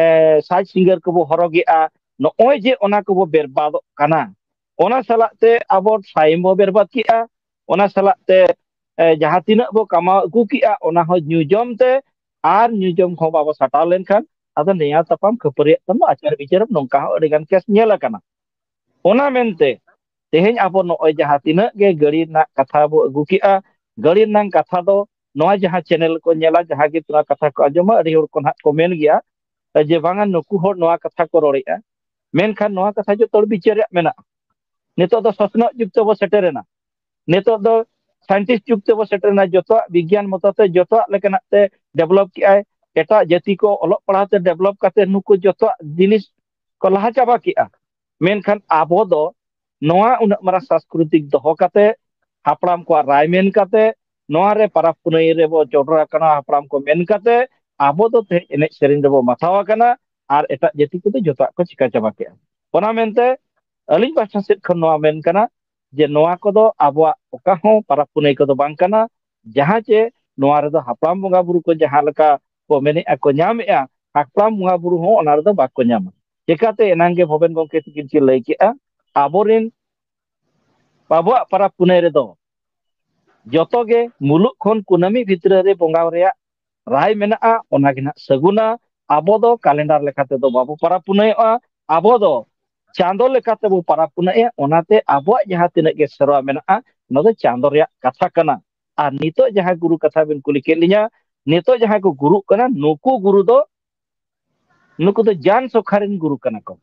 ᱥᱟᱡᱽ ᱥᱤᱸᱜᱟᱹᱨ ᱠᱚᱵᱚ ᱦᱚᱨᱚᱜᱮᱜᱼᱟ, ᱱᱚᱜᱼᱚᱭ ᱡᱮ ᱚᱱᱟ ᱠᱚᱵᱚ ᱵᱮᱨᱵᱟᱫᱚᱜ ᱠᱟᱱᱟ, ᱚᱱᱟ ᱥᱟᱞᱟᱜ ᱛᱮ ᱟᱵᱚ ᱴᱟᱭᱤᱢ ᱵᱚ ᱵᱮᱨᱵᱟᱫ ᱠᱮᱜᱼᱟ, ᱚᱱᱟ ᱥᱟᱞᱟᱜ ᱛᱮ ᱮ, ᱡᱟᱦᱟᱸ ᱛᱤᱱᱟᱹᱜ ᱵᱚ ᱠᱟᱢᱟᱣ ᱟᱹᱜᱩ ᱠᱮᱜᱼᱟ, ᱚᱱᱟ ᱦᱚᱸ ᱧᱩ ᱡᱚᱢ ᱛᱮ ᱟᱨ ᱧᱩ ᱡᱚᱢ ᱠᱷᱚᱱ ᱵᱟᱵᱚ ᱥᱟᱴᱟᱣ ᱞᱮᱱᱠᱷᱟᱱ, ᱟᱫᱚ ᱱᱮᱭᱟᱣ ᱛᱟᱯᱟᱢ ᱠᱷᱟᱹᱯᱟᱹᱨᱤᱭᱟᱜ ᱠᱷᱟᱱ ᱫᱚ ᱟᱪᱟᱨ ᱵᱤᱪᱟᱹᱨ ᱱᱚᱝᱠᱟ ᱦᱚᱸ ᱟᱹᱰᱤ ᱜᱟᱱ ᱠᱮᱥ ᱧᱮᱞ ᱟᱠᱟᱱᱟ᱾ ᱚᱱᱟ ᱢᱮᱱᱛᱮ ᱛᱮᱦᱮᱧ ᱟᱵᱚ ᱱᱚᱜᱼᱚᱭ ᱡᱟᱦᱟᱸ ᱛᱤᱱᱟᱹᱜ ᱜᱮ ᱜᱟᱹᱲᱤ ᱨᱮᱱᱟᱜ ᱠᱟᱛᱷᱟ ᱵᱚ ᱟᱹᱜᱩ ᱠᱮᱜᱼᱟ, ᱜᱟᱹᱲᱤ ᱨᱮᱱᱟᱜ ᱠᱟᱛᱷᱟ ᱫᱚ ᱱᱚᱣᱟ ᱡᱟᱦᱟᱸ ᱪᱮᱱᱮᱞ ᱠᱚ ᱧᱮᱞᱟ, ᱡᱟᱦᱟᱸ ᱜᱮ ᱱᱚᱣᱟ ᱠᱟᱛᱷᱟ ᱠᱚ ᱟᱸᱡᱚᱢᱟ, ᱟᱹᱰᱤ ᱦᱚᱲ ᱠᱚ ᱱᱟᱦᱟᱜ ᱠᱚ ᱢᱮᱱ ᱜᱮᱭᱟ ᱡᱮ, "ᱵᱟᱝᱟ, ᱱᱩᱠᱩ ᱦᱚᱲ ᱱᱚᱣᱟ ᱠᱟᱛᱷᱟ ᱠᱚ ᱨᱚᱲᱮᱫᱼᱟ", ᱢᱮᱱᱠᱷᱟᱱ ᱱᱚᱣᱟ ᱠᱟᱛᱷᱟ ᱡᱚᱛᱚ ᱦᱚᱲ ᱵᱤᱪᱟᱹᱨ ᱨᱮᱭᱟᱜ ᱢᱮᱱᱟᱜᱼᱟ᱾ ᱱᱤᱛᱚᱜ ᱫᱚ ᱥᱚᱥᱱᱚᱜ ᱡᱩᱜᱽ ᱛᱮᱵᱚ ᱥᱮᱴᱮᱨᱮᱱᱟ, ᱱᱤᱛᱚᱜ ᱫᱚ ᱥᱟᱭᱮᱱᱴᱤᱥᱴ ᱡᱩᱜᱽ ᱛᱮᱵᱚ ᱥᱮᱴᱮᱨᱮᱱᱟ, ᱡᱚᱛᱚᱣᱟᱜ ᱵᱤᱜᱽᱜᱟᱱ ᱢᱚᱛᱚ ᱛᱮ ᱡᱚᱛᱚᱣᱟᱜ ᱞᱮᱠᱟᱱᱟᱜ ᱛᱮ ᱰᱮᱵᱷᱞᱚᱯ ᱠᱮᱜᱼᱟᱭ᱾ ᱮᱴᱟᱜ ᱡᱟᱹᱛᱤ ᱠᱚ ᱚᱞᱚᱜ ᱯᱟᱲᱦᱟᱣ ᱛᱮ ᱰᱮᱵᱷᱞᱚᱯ ᱠᱟᱛᱮ ᱱᱩᱠᱩ ᱡᱚᱛᱚᱣᱟᱜ ᱡᱤᱱᱤᱥ ᱠᱚ ᱞᱟᱦᱟ ᱪᱟᱵᱟ ᱠᱮᱜᱼᱟ᱾ ᱢᱮᱱᱠᱷᱟᱱ ᱟᱵᱚ ᱫᱚ ᱱᱚᱣᱟ ᱩᱱᱟᱹᱜ ᱢᱟᱨᱟᱝ ᱥᱟᱝᱥᱠᱨᱤᱛᱤᱠ ᱫᱚᱦᱚ ᱠᱟᱛᱮ, ᱦᱟᱯᱲᱟᱢ ᱠᱚᱣᱟᱜ ᱨᱟᱭ ᱢᱮᱱ ᱠᱟᱛᱮ, ᱱᱚᱣᱟ ᱨᱮ ᱯᱟᱨᱟᱵᱽ ᱯᱩᱱᱟᱹᱭ ᱨᱮᱵᱚ ᱪᱚᱰᱚᱨ ᱟᱠᱟᱱᱟ ᱦᱟᱯᱲᱟᱢ ᱠᱚ ᱢᱮᱱ ᱠᱟᱛᱮ, ᱟᱵᱚ ᱫᱚ ᱛᱮᱦᱮᱧ ᱮᱱᱮᱡ ᱥᱮᱨᱮᱧ ᱨᱮᱵᱚ ᱢᱟᱛᱷᱟᱣ ᱟᱠᱟᱱᱟ ᱟᱨ ᱮᱴᱟᱜ ᱡᱟᱹᱛᱤ ᱠᱚᱫᱚ ᱡᱚᱛᱚᱣᱟᱜ ᱠᱚ ᱪᱤᱠᱟ ᱪᱟᱵᱟ ᱠᱮᱜᱼᱟ᱾ ᱚᱱᱟ ᱢᱮᱱᱛᱮ ᱟᱹᱞᱤᱧ ᱯᱟᱦᱴᱟ ᱥᱮᱫ ᱠᱷᱚᱱ ᱱᱚᱣᱟ ᱢᱮᱱ ᱠᱟᱱᱟ ᱡᱮ ᱱᱚᱣᱟ ᱠᱚᱫᱚ ᱟᱵᱚᱣᱟᱜ ᱚᱠᱟ ᱦᱚᱸ ᱯᱟᱨᱟᱵᱽ ᱯᱩᱱᱟᱹᱭ ᱠᱚᱫᱚ ᱵᱟᱝ ᱠᱟᱱᱟ᱾ ᱡᱟᱦᱟᱸ ᱪᱮ ᱱᱚᱣᱟ ᱨᱮᱫᱚ ᱦᱟᱯᱲᱟᱢ ᱵᱚᱸᱜᱟ ᱵᱩᱨᱩ ᱠᱚ ᱡᱟᱦᱟᱸ ᱞᱮᱠᱟ ᱠᱚ ᱢᱮᱱᱮᱜᱼᱟ, ᱠᱚ ᱧᱟᱢᱮᱜᱼᱟ, ᱦᱟᱯᱲᱟᱢ ᱵᱚᱸᱜᱟ ᱵᱩᱨᱩ ᱦᱚᱸ ᱚᱱᱟ ᱨᱮᱫᱚ ᱵᱟᱠᱚ ᱧᱟᱢᱟ᱾ ᱪᱮᱠᱟᱛᱮ? ᱮᱱᱟᱝ ᱜᱮ ᱵᱷᱚᱵᱮᱱ ᱜᱚᱢᱠᱮ ᱛᱤᱠᱤᱱ ᱠᱤᱱ ᱞᱟᱹᱭ ᱠᱮᱜᱼᱟ, ᱟᱵᱚᱨᱮᱱ ᱟᱵᱚᱣᱟᱜ ᱯᱟᱨᱟᱵᱽ ᱯᱩᱱᱟᱹᱭ ᱨᱮᱫᱚ ᱡᱚᱛᱚ ᱜᱮ ᱢᱩᱞᱩᱜ ᱠᱷᱚᱱ ᱠᱩᱱᱟᱹᱢᱤ ᱵᱷᱤᱛᱨᱤ ᱨᱮ ᱵᱚᱸᱜᱟ ᱨᱮᱭᱟᱜ ᱨᱟᱭ ᱢᱮᱱᱟᱜᱼᱟ, ᱚᱱᱟ ᱜᱮ ᱱᱟᱜ ᱥᱟᱹᱜᱩᱱᱟ᱾ ᱟᱵᱚ ᱫᱚ ᱠᱟᱞᱮᱱᱰᱟᱨ ᱞᱮᱠᱟ ᱛᱮᱫᱚ ᱵᱟᱵᱚ ᱯᱟᱨᱟᱵᱽ ᱯᱩᱱᱟᱹᱭᱚᱜᱼᱟ, ᱟᱵᱚ ᱫᱚ ᱪᱟᱸᱫᱚ ᱞᱮᱠᱟ ᱛᱮᱵᱚ ᱯᱟᱨᱟᱵᱽ ᱯᱩᱱᱟᱹᱭᱚᱜᱼᱟ᱾ ᱚᱱᱟᱛᱮ ᱟᱵᱚᱣᱟᱜ ᱡᱟᱦᱟᱸ ᱛᱤᱱᱟᱹᱜ ᱜᱮ ᱥᱮᱨᱣᱟ ᱢᱮᱱᱟᱜᱼᱟ, ᱚᱱᱟ ᱫᱚ ᱪᱟᱸᱫᱚ ᱨᱮᱭᱟᱜ ᱠᱟᱛᱷᱟ ᱠᱟᱱᱟ᱾ ᱟᱨ ᱱᱤᱛᱚᱜ ᱡᱟᱦᱟᱸ ᱜᱩᱨᱩ ᱠᱟᱛᱷᱟ ᱵᱤᱱ ᱠᱩᱞᱤ ᱠᱮᱫ ᱞᱤᱧᱟ, ᱱᱤᱛᱚᱜ ᱡᱟᱦᱟᱸᱭ ᱠᱚ ᱜᱩᱨᱩᱜ ᱠᱟᱱᱟ, ᱱᱩᱠᱩ ᱜᱩᱨᱩ ᱫᱚ ᱱᱩᱠᱩ ᱫᱚ ᱡᱟᱱ ᱥᱚᱠᱷᱟ ᱨᱮᱱ ᱜᱩᱨᱩ ᱠᱟᱱᱟ ᱠᱚ᱾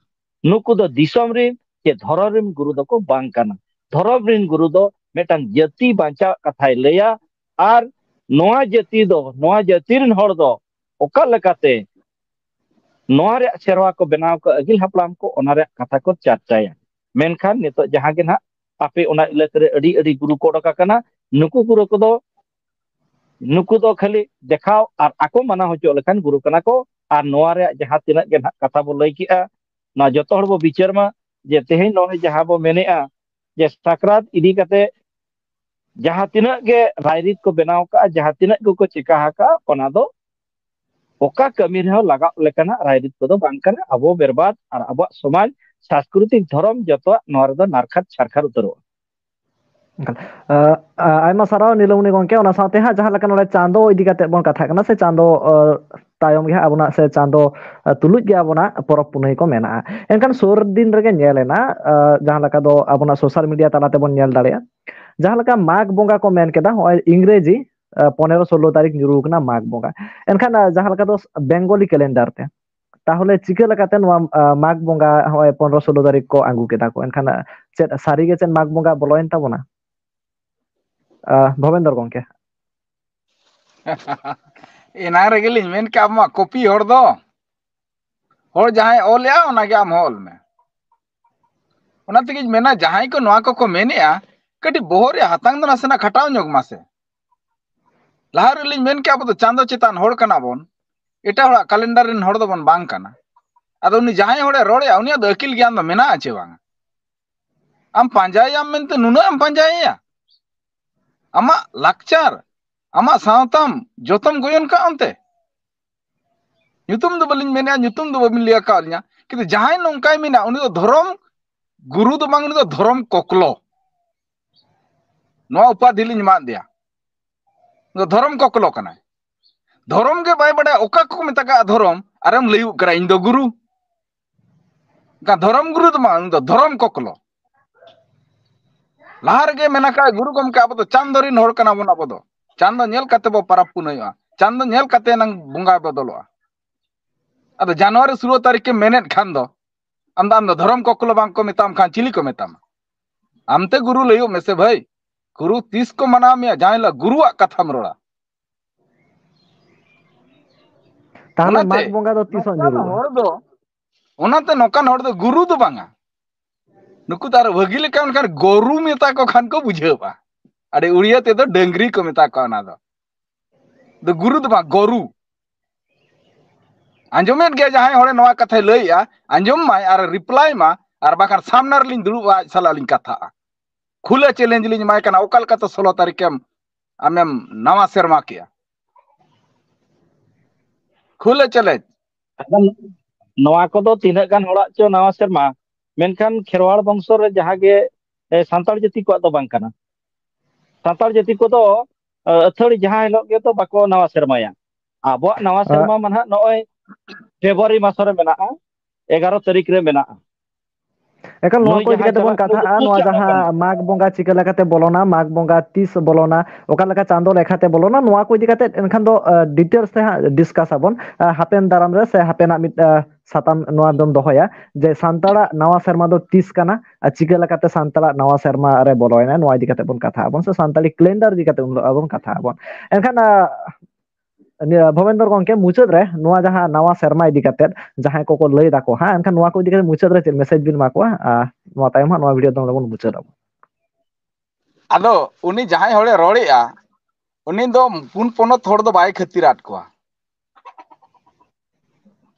ᱱᱩᱠᱩ ᱫᱚ ᱫᱤᱥᱚᱢ ᱨᱮᱱ ᱪᱮ ᱫᱷᱚᱨᱚᱢ ᱨᱮᱱ ᱜᱩᱨᱩ ᱫᱚᱠᱚ ᱵᱟᱝ ᱠᱟᱱᱟ᱾ ᱫᱷᱚᱨᱚᱢ ᱨᱮᱱ ᱜᱩᱨᱩ ᱫᱚ ᱢᱤᱫᱴᱟᱝ ᱡᱟᱹᱛᱤ ᱵᱟᱧᱪᱟᱣ ᱠᱟᱛᱷᱟᱭ ᱞᱟᱹᱭᱟ, ᱟᱨ ᱱᱚᱣᱟ ᱡᱟᱹᱛᱤ ᱫᱚ, ᱱᱚᱣᱟ ᱡᱟᱹᱛᱤ ᱨᱮᱱ ᱦᱚᱲ ᱫᱚ ᱚᱠᱟ ᱞᱮᱠᱟᱛᱮ ᱱᱚᱣᱟ ᱨᱮᱭᱟᱜ ᱥᱮᱨᱣᱟ ᱠᱚ ᱵᱮᱱᱟᱣ ᱠᱟᱜ, ᱟᱹᱜᱤᱞ ᱦᱟᱯᱲᱟᱢ ᱠᱚ, ᱚᱱᱟ ᱨᱮᱭᱟᱜ ᱠᱟᱛᱷᱟ ᱠᱚ ᱪᱟᱨᱪᱟᱭᱟ᱾ ᱢᱮᱱᱠᱷᱟᱱ ᱱᱤᱛᱚᱜ ᱡᱟᱦᱟᱸ ᱜᱮ ᱱᱟᱦᱟᱜ ᱟᱯᱮ ᱚᱱᱟ ᱤᱞᱟᱹᱠᱟ ᱨᱮ ᱟᱹᱰᱤ ᱟᱹᱰᱤ ᱜᱩᱨᱩ ᱠᱚ ᱚᱰᱚᱠ ᱟᱠᱟᱱᱟ, ᱱᱩᱠᱩ ᱜᱩᱨᱩ ᱠᱚᱫᱚ ᱱᱩᱠᱩ ᱫᱚ ᱠᱷᱟᱹᱞᱤ ᱫᱮᱠᱷᱟᱣ ᱟᱨ ᱟᱠᱚ ᱢᱟᱱᱟᱣ ᱦᱚᱪᱚ ᱞᱮᱠᱟᱱ ᱜᱩᱨᱩ ᱠᱟᱱᱟ ᱠᱚ᱾ ᱟᱨ ᱱᱚᱣᱟ ᱨᱮᱭᱟᱜ ᱡᱟᱦᱟᱸ ᱛᱤᱱᱟᱹᱜ ᱜᱮ ᱱᱟᱦᱟᱜ ᱠᱟᱛᱷᱟ ᱵᱚ ᱞᱟᱹᱭ ᱠᱮᱜᱼᱟ, ᱱᱚᱣᱟ ᱡᱚᱛᱚ ᱦᱚᱲ ᱵᱚ ᱵᱤᱪᱟᱹᱨ ᱢᱟ ᱡᱮ ᱛᱮᱦᱮᱧ ᱱᱚᱜᱼᱚᱭ ᱡᱟᱦᱟᱸ ᱵᱚ ᱢᱮᱱᱮᱜᱼᱟ ᱡᱮ ᱥᱟᱠᱨᱟᱛ ᱤᱫᱤ ᱠᱟᱛᱮ ᱡᱟᱦᱟᱸ ᱛᱤᱱᱟᱹᱜ ᱜᱮ ᱨᱟᱭᱨᱤᱛ ᱠᱚ ᱵᱮᱱᱟᱣ ᱠᱟᱜᱼᱟ, ᱡᱟᱦᱟᱸ ᱛᱤᱱᱟᱹᱜ ᱜᱮᱠᱚ ᱪᱮᱠᱟ ᱟᱠᱟᱜᱼᱟ, ᱚᱱᱟ ᱫᱚ ᱚᱠᱟ ᱠᱟᱹᱢᱤ ᱨᱮᱦᱚᱸ ᱞᱟᱜᱟᱜ ᱞᱮᱠᱟᱱᱟᱜ ᱨᱟᱭᱨᱤᱛ ᱠᱚᱫᱚ ᱵᱟᱝ ᱠᱟᱱᱟ᱾ ᱟᱵᱚ ᱵᱮᱨᱵᱟᱫ ᱟᱨ ᱟᱵᱚᱣᱟᱜ ᱥᱚᱢᱟᱡᱽ, ᱥᱟᱝᱥᱠᱨᱤᱛᱤᱠ, ᱫᱷᱚᱨᱚᱢ ᱡᱚᱛᱚᱣᱟᱜ ᱱᱚᱣᱟ ᱨᱮᱫᱚ ᱱᱟᱨᱠᱷᱟᱛ ᱪᱷᱟᱨᱠᱷᱟᱛ ᱩᱛᱟᱹᱨᱚᱜᱼᱟ᱾ ᱮᱠᱟᱞ᱾ ᱟ, ᱟ, ᱟᱭᱢᱟ ᱥᱟᱨᱦᱟᱣ ᱱᱤᱞᱚᱢᱚᱱᱤ ᱜᱚᱢᱠᱮ᱾ ᱚᱱᱟ ᱥᱟᱶᱛᱮ ᱦᱟᱸᱜ ᱡᱟᱦᱟᱸ ᱞᱮᱠᱟ ᱱᱚᱰᱮ ᱪᱟᱸᱫᱚ ᱤᱫᱤ ᱠᱟᱛᱮ ᱵᱚᱱ ᱠᱟᱛᱷᱟᱜ ᱠᱟᱱᱟ, ᱥᱮ ᱪᱟᱸᱫᱚ, ᱟ, ᱛᱟᱭᱚᱢ ᱜᱮ ᱦᱟᱸᱜ ᱟᱵᱚᱱᱟᱜ, ᱥᱮ ᱪᱟᱸᱫᱚ, ᱟ, ᱛᱩᱞᱩᱡ ᱜᱮ ᱟᱵᱚᱱᱟᱜ ᱯᱚᱨᱚᱵᱽ ᱯᱩᱱᱟᱹᱭ ᱠᱚ ᱢᱮᱱᱟᱜᱼᱟ᱾ ᱮᱱᱠᱷᱟᱱ ᱥᱩᱨ ᱫᱤᱱ ᱨᱮᱜᱮ ᱧᱮᱞ ᱮᱱᱟ, ᱟ, ᱡᱟᱦᱟᱸ ᱞᱮᱠᱟ ᱫᱚ ᱟᱵᱚᱱᱟᱜ ᱥᱳᱥᱟᱞ ᱢᱤᱰᱤᱭᱟ ᱛᱟᱞᱟ ᱛᱮᱵᱚᱱ ᱧᱮᱞ ᱫᱟᱲᱮᱭᱟᱜᱼᱟ, ᱡᱟᱦᱟᱸ ᱞᱮᱠᱟ ᱢᱟᱜᱽ ᱵᱚᱸᱜᱟ ᱠᱚ ᱢᱮᱱ ᱠᱮᱫᱟ, ᱱᱚᱜᱼᱚᱭ ᱤᱝᱨᱮᱡᱤ ᱟᱸ, ᱯᱚᱱᱮᱨᱚ ᱥᱳᱞᱞᱳ ᱛᱟᱹᱨᱤᱠᱷ ᱧᱩᱨᱩ ᱟᱠᱟᱱᱟ ᱢᱟᱜᱽ ᱵᱚᱸᱜᱟ᱾ ᱮᱱᱠᱷᱟᱱ, ᱟᱸ, ᱡᱟᱦᱟᱸ ᱞᱮᱠᱟ ᱫᱚ ᱵᱮᱝᱜᱚᱞᱤ ᱠᱮᱞᱮᱱᱰᱟᱨ ᱛᱮ, ᱛᱟᱦᱚᱞᱮ ᱪᱤᱠᱟᱹ ᱞᱮᱠᱟᱛᱮ ᱱᱚᱣᱟ, ᱟᱸ, ᱢᱟᱜᱽ ᱵᱚᱸᱜᱟ ᱦᱚᱸᱜᱼᱚᱭ ᱯᱚᱱᱨᱚ ᱥᱳᱞᱞᱳ ᱛᱟᱹᱨᱤᱠᱷ ᱠᱚ ᱟᱹᱜᱩ ᱠᱮᱫᱟ ᱠᱚ? ᱮᱱᱠᱷᱟᱱ, ᱟᱸ, ᱪᱮᱫ ᱥᱟᱹᱨᱤ ᱜᱮ ᱪᱮᱫ ᱢᱟᱜᱽ ᱵᱚᱸᱜᱟ ᱵᱚᱞᱚᱭᱮᱱ ᱛᱟᱵᱚᱱᱟ? ᱟᱸ, ᱵᱷᱚᱵᱮᱱᱫᱚᱨ ᱜᱚᱢᱠᱮ᱾ ᱮᱱᱟᱝ ᱨᱮᱜᱮ ᱞᱤᱧ ᱢᱮᱱ ᱠᱮᱜᱼᱟ, ᱟᱢᱟᱜ ᱠᱚᱯᱤ ᱦᱚᱲ ᱫᱚ, ᱦᱚᱲ ᱡᱟᱦᱟᱸᱭ ᱚᱞᱮᱜᱼᱟ, ᱚᱱᱟᱜᱮ ᱟᱢ ᱦᱚᱸ ᱚᱞ ᱢᱮ᱾ ᱚᱱᱟ ᱛᱮᱜᱮᱧ ᱢᱮᱱᱟ, ᱡᱟᱦᱟᱸᱭ ᱠᱚ ᱱᱚᱣᱟ ᱠᱚᱠᱚ ᱢᱮᱱᱮᱜᱼᱟ, ᱠᱟᱹᱴᱤᱡ ᱵᱚᱦᱚᱜ ᱨᱮᱭᱟᱜ ᱦᱟᱛᱟᱝ ᱫᱚ ᱱᱟᱥᱮᱱᱟᱜ ᱠᱷᱟᱴᱟᱣ ᱧᱚᱜ ᱢᱟᱥᱮ᱾ ᱞᱟᱦᱟ ᱨᱮᱞᱤᱧ ᱢᱮᱱ ᱠᱮᱜᱼᱟ, ᱟᱵᱚ ᱫᱚ ᱪᱟᱸᱫᱚ ᱪᱮᱛᱟᱱ ᱦᱚᱲ ᱠᱟᱱᱟ ᱵᱚᱱ, ᱮᱴᱟᱜ ᱦᱚᱲᱟᱜ ᱠᱮᱞᱮᱱᱰᱟᱨ ᱨᱮᱱ ᱦᱚᱲ ᱫᱚᱵᱚᱱ ᱵᱟᱝ ᱠᱟᱱᱟ᱾ ᱟᱫᱚ ᱩᱱᱤ ᱡᱟᱦᱟᱸᱭ ᱦᱚᱲᱮ ᱨᱚᱲᱮᱜᱼᱟ, ᱩᱱᱤᱭᱟᱜ ᱫᱚ ᱟᱹᱠᱤᱞ ᱜᱮᱭᱟᱱ ᱫᱚ ᱢᱮᱱᱟᱜᱼᱟ ᱪᱮ ᱵᱟᱝᱟ? ᱟᱢ ᱯᱟᱸᱡᱟᱭᱮᱭᱟᱢ ᱢᱮᱱᱛᱮ ᱱᱩᱱᱟᱹᱜ ᱮᱢ ᱯᱟᱸᱡᱟᱭᱮᱭᱟ? ᱟᱢᱟᱜ ᱞᱟᱠᱪᱟᱨ, ᱟᱢᱟᱜ ᱥᱟᱶᱛᱟᱢ ᱡᱚᱛᱚᱢ ᱜᱚᱭᱚᱱ ᱠᱟᱜ ᱚᱱᱛᱮ? ᱧᱩᱛᱩᱢ ᱫᱚ ᱵᱟᱹᱞᱤᱧ ᱢᱮᱱᱮᱜᱼᱟ, ᱧᱩᱛᱩᱢ ᱫᱚ ᱵᱟᱹᱵᱤᱱ ᱞᱟᱹᱭ ᱟᱠᱟᱫ ᱞᱤᱧᱟ, ᱠᱤᱱᱛᱩ ᱡᱟᱦᱟᱸᱭ ᱱᱚᱝᱠᱟᱭ ᱢᱮᱱᱟ, ᱩᱱᱤ ᱫᱚ ᱫᱷᱚᱨᱚᱢ ᱜᱩᱨᱩ ᱫᱚ ᱵᱟᱝ, ᱩᱱᱤ ᱫᱚ ᱫᱷᱚᱨᱚᱢ ᱠᱚᱠᱞᱚ᱾ ᱱᱚᱣᱟ ᱩᱯᱟᱫᱷᱤ ᱞᱤᱧ ᱮᱢᱟᱫ ᱫᱮᱭᱟ, ᱩᱱᱤ ᱫᱚ ᱫᱷᱚᱨᱚᱢ ᱠᱚᱠᱞᱚ ᱠᱟᱱᱟᱭ᱾ ᱫᱷᱚᱨᱚᱢ ᱜᱮ ᱵᱟᱭ ᱵᱟᱰᱟᱭᱟ, ᱚᱠᱟ ᱠᱚ ᱢᱮᱛᱟᱜᱟᱜᱼᱟ ᱫᱷᱚᱨᱚᱢ, ᱟᱨᱮᱢ ᱞᱟᱹᱭᱩᱜ ᱠᱟᱱᱟ ᱤᱧ ᱫᱚ ᱜᱩᱨᱩ᱾ ᱮᱱᱠᱷᱟᱱ ᱫᱷᱚᱨᱚᱢ ᱜᱩᱨᱩ ᱫᱚ ᱵᱟᱝ, ᱩᱱᱤ ᱫᱚ ᱫᱷᱚᱨᱚᱢ ᱠᱚᱠᱞᱚ᱾ ᱞᱟᱦᱟ ᱨᱮᱜᱮ ᱢᱮᱱ ᱟᱠᱟᱫ ᱜᱩᱨᱩ ᱜᱚᱢᱠᱮ, ᱟᱵᱚ ᱫᱚ ᱪᱟᱸᱫᱚ ᱨᱮᱱ ᱦᱚᱲ ᱠᱟᱱᱟ ᱵᱚᱱ, ᱟᱵᱚ ᱫᱚ ᱪᱟᱸᱫᱚ ᱧᱮᱞ ᱠᱟᱛᱮ ᱵᱚ ᱯᱟᱨᱟᱵᱽ ᱯᱩᱱᱟᱹᱭᱚᱜᱼᱟ, ᱪᱟᱸᱫᱚ ᱧᱮᱞ ᱠᱟᱛᱮ ᱱᱟᱝ ᱵᱚᱸᱜᱟ ᱵᱚᱫᱚᱞᱚᱜᱼᱟ᱾ ᱟᱫᱚ ᱡᱟᱱᱩᱣᱟᱨᱤ ᱥᱳᱞᱳ ᱛᱟᱹᱨᱤᱠᱷ ᱮᱢ ᱢᱮᱱᱮᱫ ᱠᱷᱟᱱ ᱫᱚ, ᱟᱢ ᱫᱚ, ᱟᱢ ᱫᱚ ᱫᱷᱚᱨᱚᱢ ᱠᱚᱠᱞᱚ ᱵᱟᱝ ᱠᱚ ᱢᱮᱛᱟᱢ ᱠᱷᱟᱱ ᱪᱤᱞᱤ ᱠᱚ ᱢᱮᱛᱟᱢᱟ? ᱟᱢᱛᱮ ᱜᱩᱨᱩ ᱞᱟᱹᱭᱚᱜ ᱢᱮᱥᱮ ᱵᱷᱟᱹᱭ᱾ ᱜᱩᱨᱩ ᱛᱤᱥ ᱠᱚ ᱢᱟᱱᱟᱣ ᱢᱮᱭᱟ, ᱡᱟᱦᱟᱸ ᱦᱤᱞᱳᱜ ᱜᱩᱨᱩᱣᱟᱜ ᱠᱟᱛᱷᱟᱢ ᱨᱚᱲᱟ? ᱛᱟᱦᱚᱞᱮ ᱚᱱᱟᱛᱮ ᱢᱟᱜᱽ ᱵᱚᱸᱜᱟ ᱫᱚ ᱛᱤᱥᱚᱜ ᱱᱚᱝᱠᱟᱱ ᱧᱩᱨᱩᱜᱼᱟ? ᱦᱚᱲ ᱫᱚ, ᱚᱱᱟᱛᱮ ᱱᱚᱝᱠᱟᱱ ᱦᱚᱲ ᱫᱚ ᱜᱩᱨᱩ ᱫᱚ ᱵᱟᱝᱟ᱾ ᱱᱩᱠᱩ ᱫᱚ ᱟᱨ ᱵᱷᱟᱹᱜᱤ ᱞᱮᱠᱟ ᱚᱱᱠᱟᱱ ᱜᱚᱨᱩ ᱢᱮᱛᱟ ᱠᱚ ᱠᱷᱟᱱ ᱠᱚ ᱵᱩᱡᱷᱟᱹᱣᱟ᱾ ᱟᱹᱰᱤ ᱩᱲᱤᱭᱟᱹ ᱛᱮᱫᱚ ᱰᱟᱹᱝᱨᱤ ᱠᱚ ᱢᱮᱛᱟ ᱠᱚᱣᱟ ᱚᱱᱟ ᱫᱚ᱾ ᱫᱚ ᱜᱩᱨᱩ ᱫᱚ ᱵᱟᱝ, ᱜᱚᱨᱩ᱾ ᱟᱸᱡᱚᱢᱮᱫ ᱜᱮᱭᱟ ᱡᱟᱦᱟᱸᱭ ᱦᱚᱲᱮ ᱱᱚᱣᱟ ᱠᱟᱛᱷᱟᱭ ᱞᱟᱹᱭᱮᱜᱼᱟ, ᱟᱸᱡᱚᱢ ᱢᱟᱭ ᱟᱨ reply ᱢᱟ, ᱟᱨ ᱵᱟᱠᱷᱟᱱ ᱥᱟᱢᱱᱟ ᱨᱮᱞᱤᱧ ᱫᱩᱲᱩᱵᱼᱟ, ᱟᱡ ᱥᱟᱞᱟᱜ ᱞᱤᱧ ᱠᱟᱛᱷᱟᱜᱼᱟ᱾ ᱠᱷᱩᱞᱟᱹ challenge ᱞᱤᱧ ᱮᱢᱟᱭ ᱠᱟᱱᱟ, ᱚᱠᱟ ᱞᱮᱠᱟᱛᱮ ᱥᱳᱞᱳ ᱛᱟᱹᱨᱤᱠᱷ ᱮᱢ ᱟᱢᱮᱢ ᱱᱟᱣᱟ ᱥᱮᱨᱢᱟ ᱠᱮᱜᱼᱟ? ᱠᱷᱩᱞᱟᱹ challenge᱾ ᱟᱫᱚ ᱱᱚᱣᱟ ᱠᱚᱫᱚ ᱛᱤᱱᱟᱹᱜ ᱜᱟᱱ ᱦᱚᱲᱟᱜ ᱪᱚ ᱱᱟᱣᱟ ᱥᱮᱨᱢᱟ, ᱢᱮᱱᱠᱷᱟᱱ ᱠᱷᱮᱨᱣᱟᱲ ᱵᱚᱝᱥᱚ ᱨᱮ ᱡᱟᱦᱟᱸ ᱜᱮ, ᱮ, ᱥᱟᱱᱛᱟᱲ ᱡᱟᱹᱛᱤ ᱠᱚᱣᱟᱜ ᱫᱚ ᱵᱟᱝ ᱠᱟᱱᱟ᱾ ᱥᱟᱱᱛᱟᱲ ᱡᱟᱹᱛᱤ ᱠᱚᱫᱚ, ᱮ, ᱟᱹᱛᱷᱟᱹᱲᱤ ᱡᱟᱦᱟᱸ ᱦᱤᱞᱳᱜ ᱜᱮᱛᱚ ᱵᱟᱠᱚ ᱱᱟᱣᱟ ᱥᱮᱨᱢᱟᱭᱟ᱾ ᱟᱵᱚᱣᱟᱜ ᱱᱟᱣᱟ ᱟᱜ, ᱥᱮᱨᱢᱟ ᱢᱟ ᱱᱟᱦᱟᱜ ᱱᱚᱜᱼᱚᱭ ᱯᱷᱮᱵᱽᱨᱩᱣᱟᱨᱤ ᱢᱟᱥ ᱨᱮ ᱢᱮᱱᱟᱜᱼᱟ, ᱮᱜᱟᱨᱚ ᱛᱟᱹᱨᱤᱠᱷ ᱨᱮ ᱢᱮᱱᱟᱜᱼᱟ᱾ ᱮᱠᱟᱞ, ᱱᱚᱣᱟ ᱠᱚ ᱤᱫᱤ ᱠᱟᱛᱮ ᱵᱚᱱ ᱠᱟᱛᱷᱟᱜᱼᱟ᱾ ᱱᱚᱣᱟ ᱡᱟᱦᱟᱸ ᱢᱟᱜᱽ ᱵᱚᱸᱜᱟ ᱪᱤᱠᱟᱹ ᱞᱮᱠᱟᱛᱮ ᱵᱚᱞᱚᱱᱟ, ᱢᱟᱜᱽ ᱵᱚᱸᱜᱟ ᱛᱤᱥ ᱵᱚᱞᱚᱱᱟ, ᱚᱠᱟ ᱞᱮᱠᱟ ᱪᱟᱸᱫᱚ ᱞᱮᱠᱷᱟᱛᱮ ᱵᱚᱞᱚᱱᱟ, ᱱᱚᱣᱟ ᱠᱚ ᱤᱫᱤ ᱠᱟᱛᱮ ᱮᱱᱠᱷᱟᱱ ᱫᱚ ᱰᱤᱴᱮᱞᱥ ᱛᱮ ᱦᱟᱸᱜ ᱰᱤᱥᱠᱟᱥ ᱟᱵᱚᱱ ᱦᱟᱯᱮᱱ ᱫᱟᱨᱟᱢ ᱨᱮ, ᱥᱮ ᱦᱟᱯᱮᱱᱟᱜ ᱢᱤᱫ ᱥᱟᱛᱟᱢ ᱱᱚᱣᱟ ᱫᱚᱢ ᱫᱚᱦᱚᱭᱟ ᱡᱮ ᱥᱟᱱᱛᱟᱲᱟᱜ ᱱᱟᱣᱟ ᱥᱮᱨᱢᱟ ᱫᱚ ᱛᱤᱥ ᱠᱟᱱᱟ ᱟᱨ ᱪᱤᱠᱟᱹ ᱞᱮᱠᱟᱛᱮ ᱥᱟᱱᱛᱟᱲᱟᱜ ᱱᱟᱣᱟ ᱥᱮᱨᱢᱟ ᱨᱮ ᱵᱚᱞᱚᱭᱮᱱᱟ, ᱱᱚᱣᱟ ᱤᱫᱤ ᱠᱟᱛᱮ ᱵᱚᱱ ᱠᱟᱛᱷᱟᱜ ᱟᱵᱚᱱ, ᱥᱮ ᱥᱟᱱᱛᱟᱲᱤ ᱠᱮᱞᱮᱱᱰᱟᱨ ᱤᱫᱤ ᱠᱟᱛᱮ ᱩᱱ ᱦᱤᱞᱳᱜ ᱵᱚᱱ ᱠᱟᱛᱷᱟᱜ ᱟᱵᱚᱱ᱾ ᱮᱱᱠᱷᱟᱱ ᱱᱤᱭᱟᱹ ᱵᱷᱚᱵᱮᱱᱫᱚᱨ ᱜᱚᱝᱠᱮ, ᱢᱩᱪᱟᱹᱫ ᱨᱮ ᱱᱚᱣᱟ ᱡᱟᱦᱟᱸ ᱱᱟᱣᱟ ᱥᱮᱨᱢᱟ ᱤᱫᱤ ᱠᱟᱛᱮ ᱡᱟᱦᱟᱸᱭ ᱠᱚᱠᱚ ᱞᱟᱹᱭ ᱫᱟᱠᱚ ᱦᱟᱸᱜ, ᱮᱱᱠᱷᱟᱱ ᱱᱚᱣᱟ ᱠᱚ ᱤᱫᱤ ᱠᱟᱛᱮ ᱢᱩᱪᱟᱹᱫ ᱨᱮ ᱪᱮᱫ ᱢᱮᱥᱮᱡᱽ ᱵᱤᱱ ᱮᱢᱟ ᱠᱚᱣᱟ? ᱟᱨ ᱱᱚᱣᱟ ᱛᱟᱭᱚᱢ ᱦᱟᱸᱜ ᱱᱚᱣᱟ ᱵᱷᱤᱰᱤᱭᱳ ᱫᱚ ᱱᱚᱰᱮ ᱵᱚᱱ ᱢᱩᱪᱟᱹᱫ ᱟᱵᱚᱱ᱾ ᱟᱫᱚ ᱩᱱᱤ ᱡᱟᱦᱟᱸᱭ ᱦᱚᱲᱮ ᱨᱚᱲᱮᱜᱼᱟ, ᱩᱱᱤ ᱫᱚ ᱯᱩᱱ ᱯᱚᱱᱚᱛ ᱦᱚᱲ ᱫᱚ ᱵᱟᱭ ᱠᱷᱟᱹᱛᱤᱨᱟᱫ ᱠᱚᱣᱟ᱾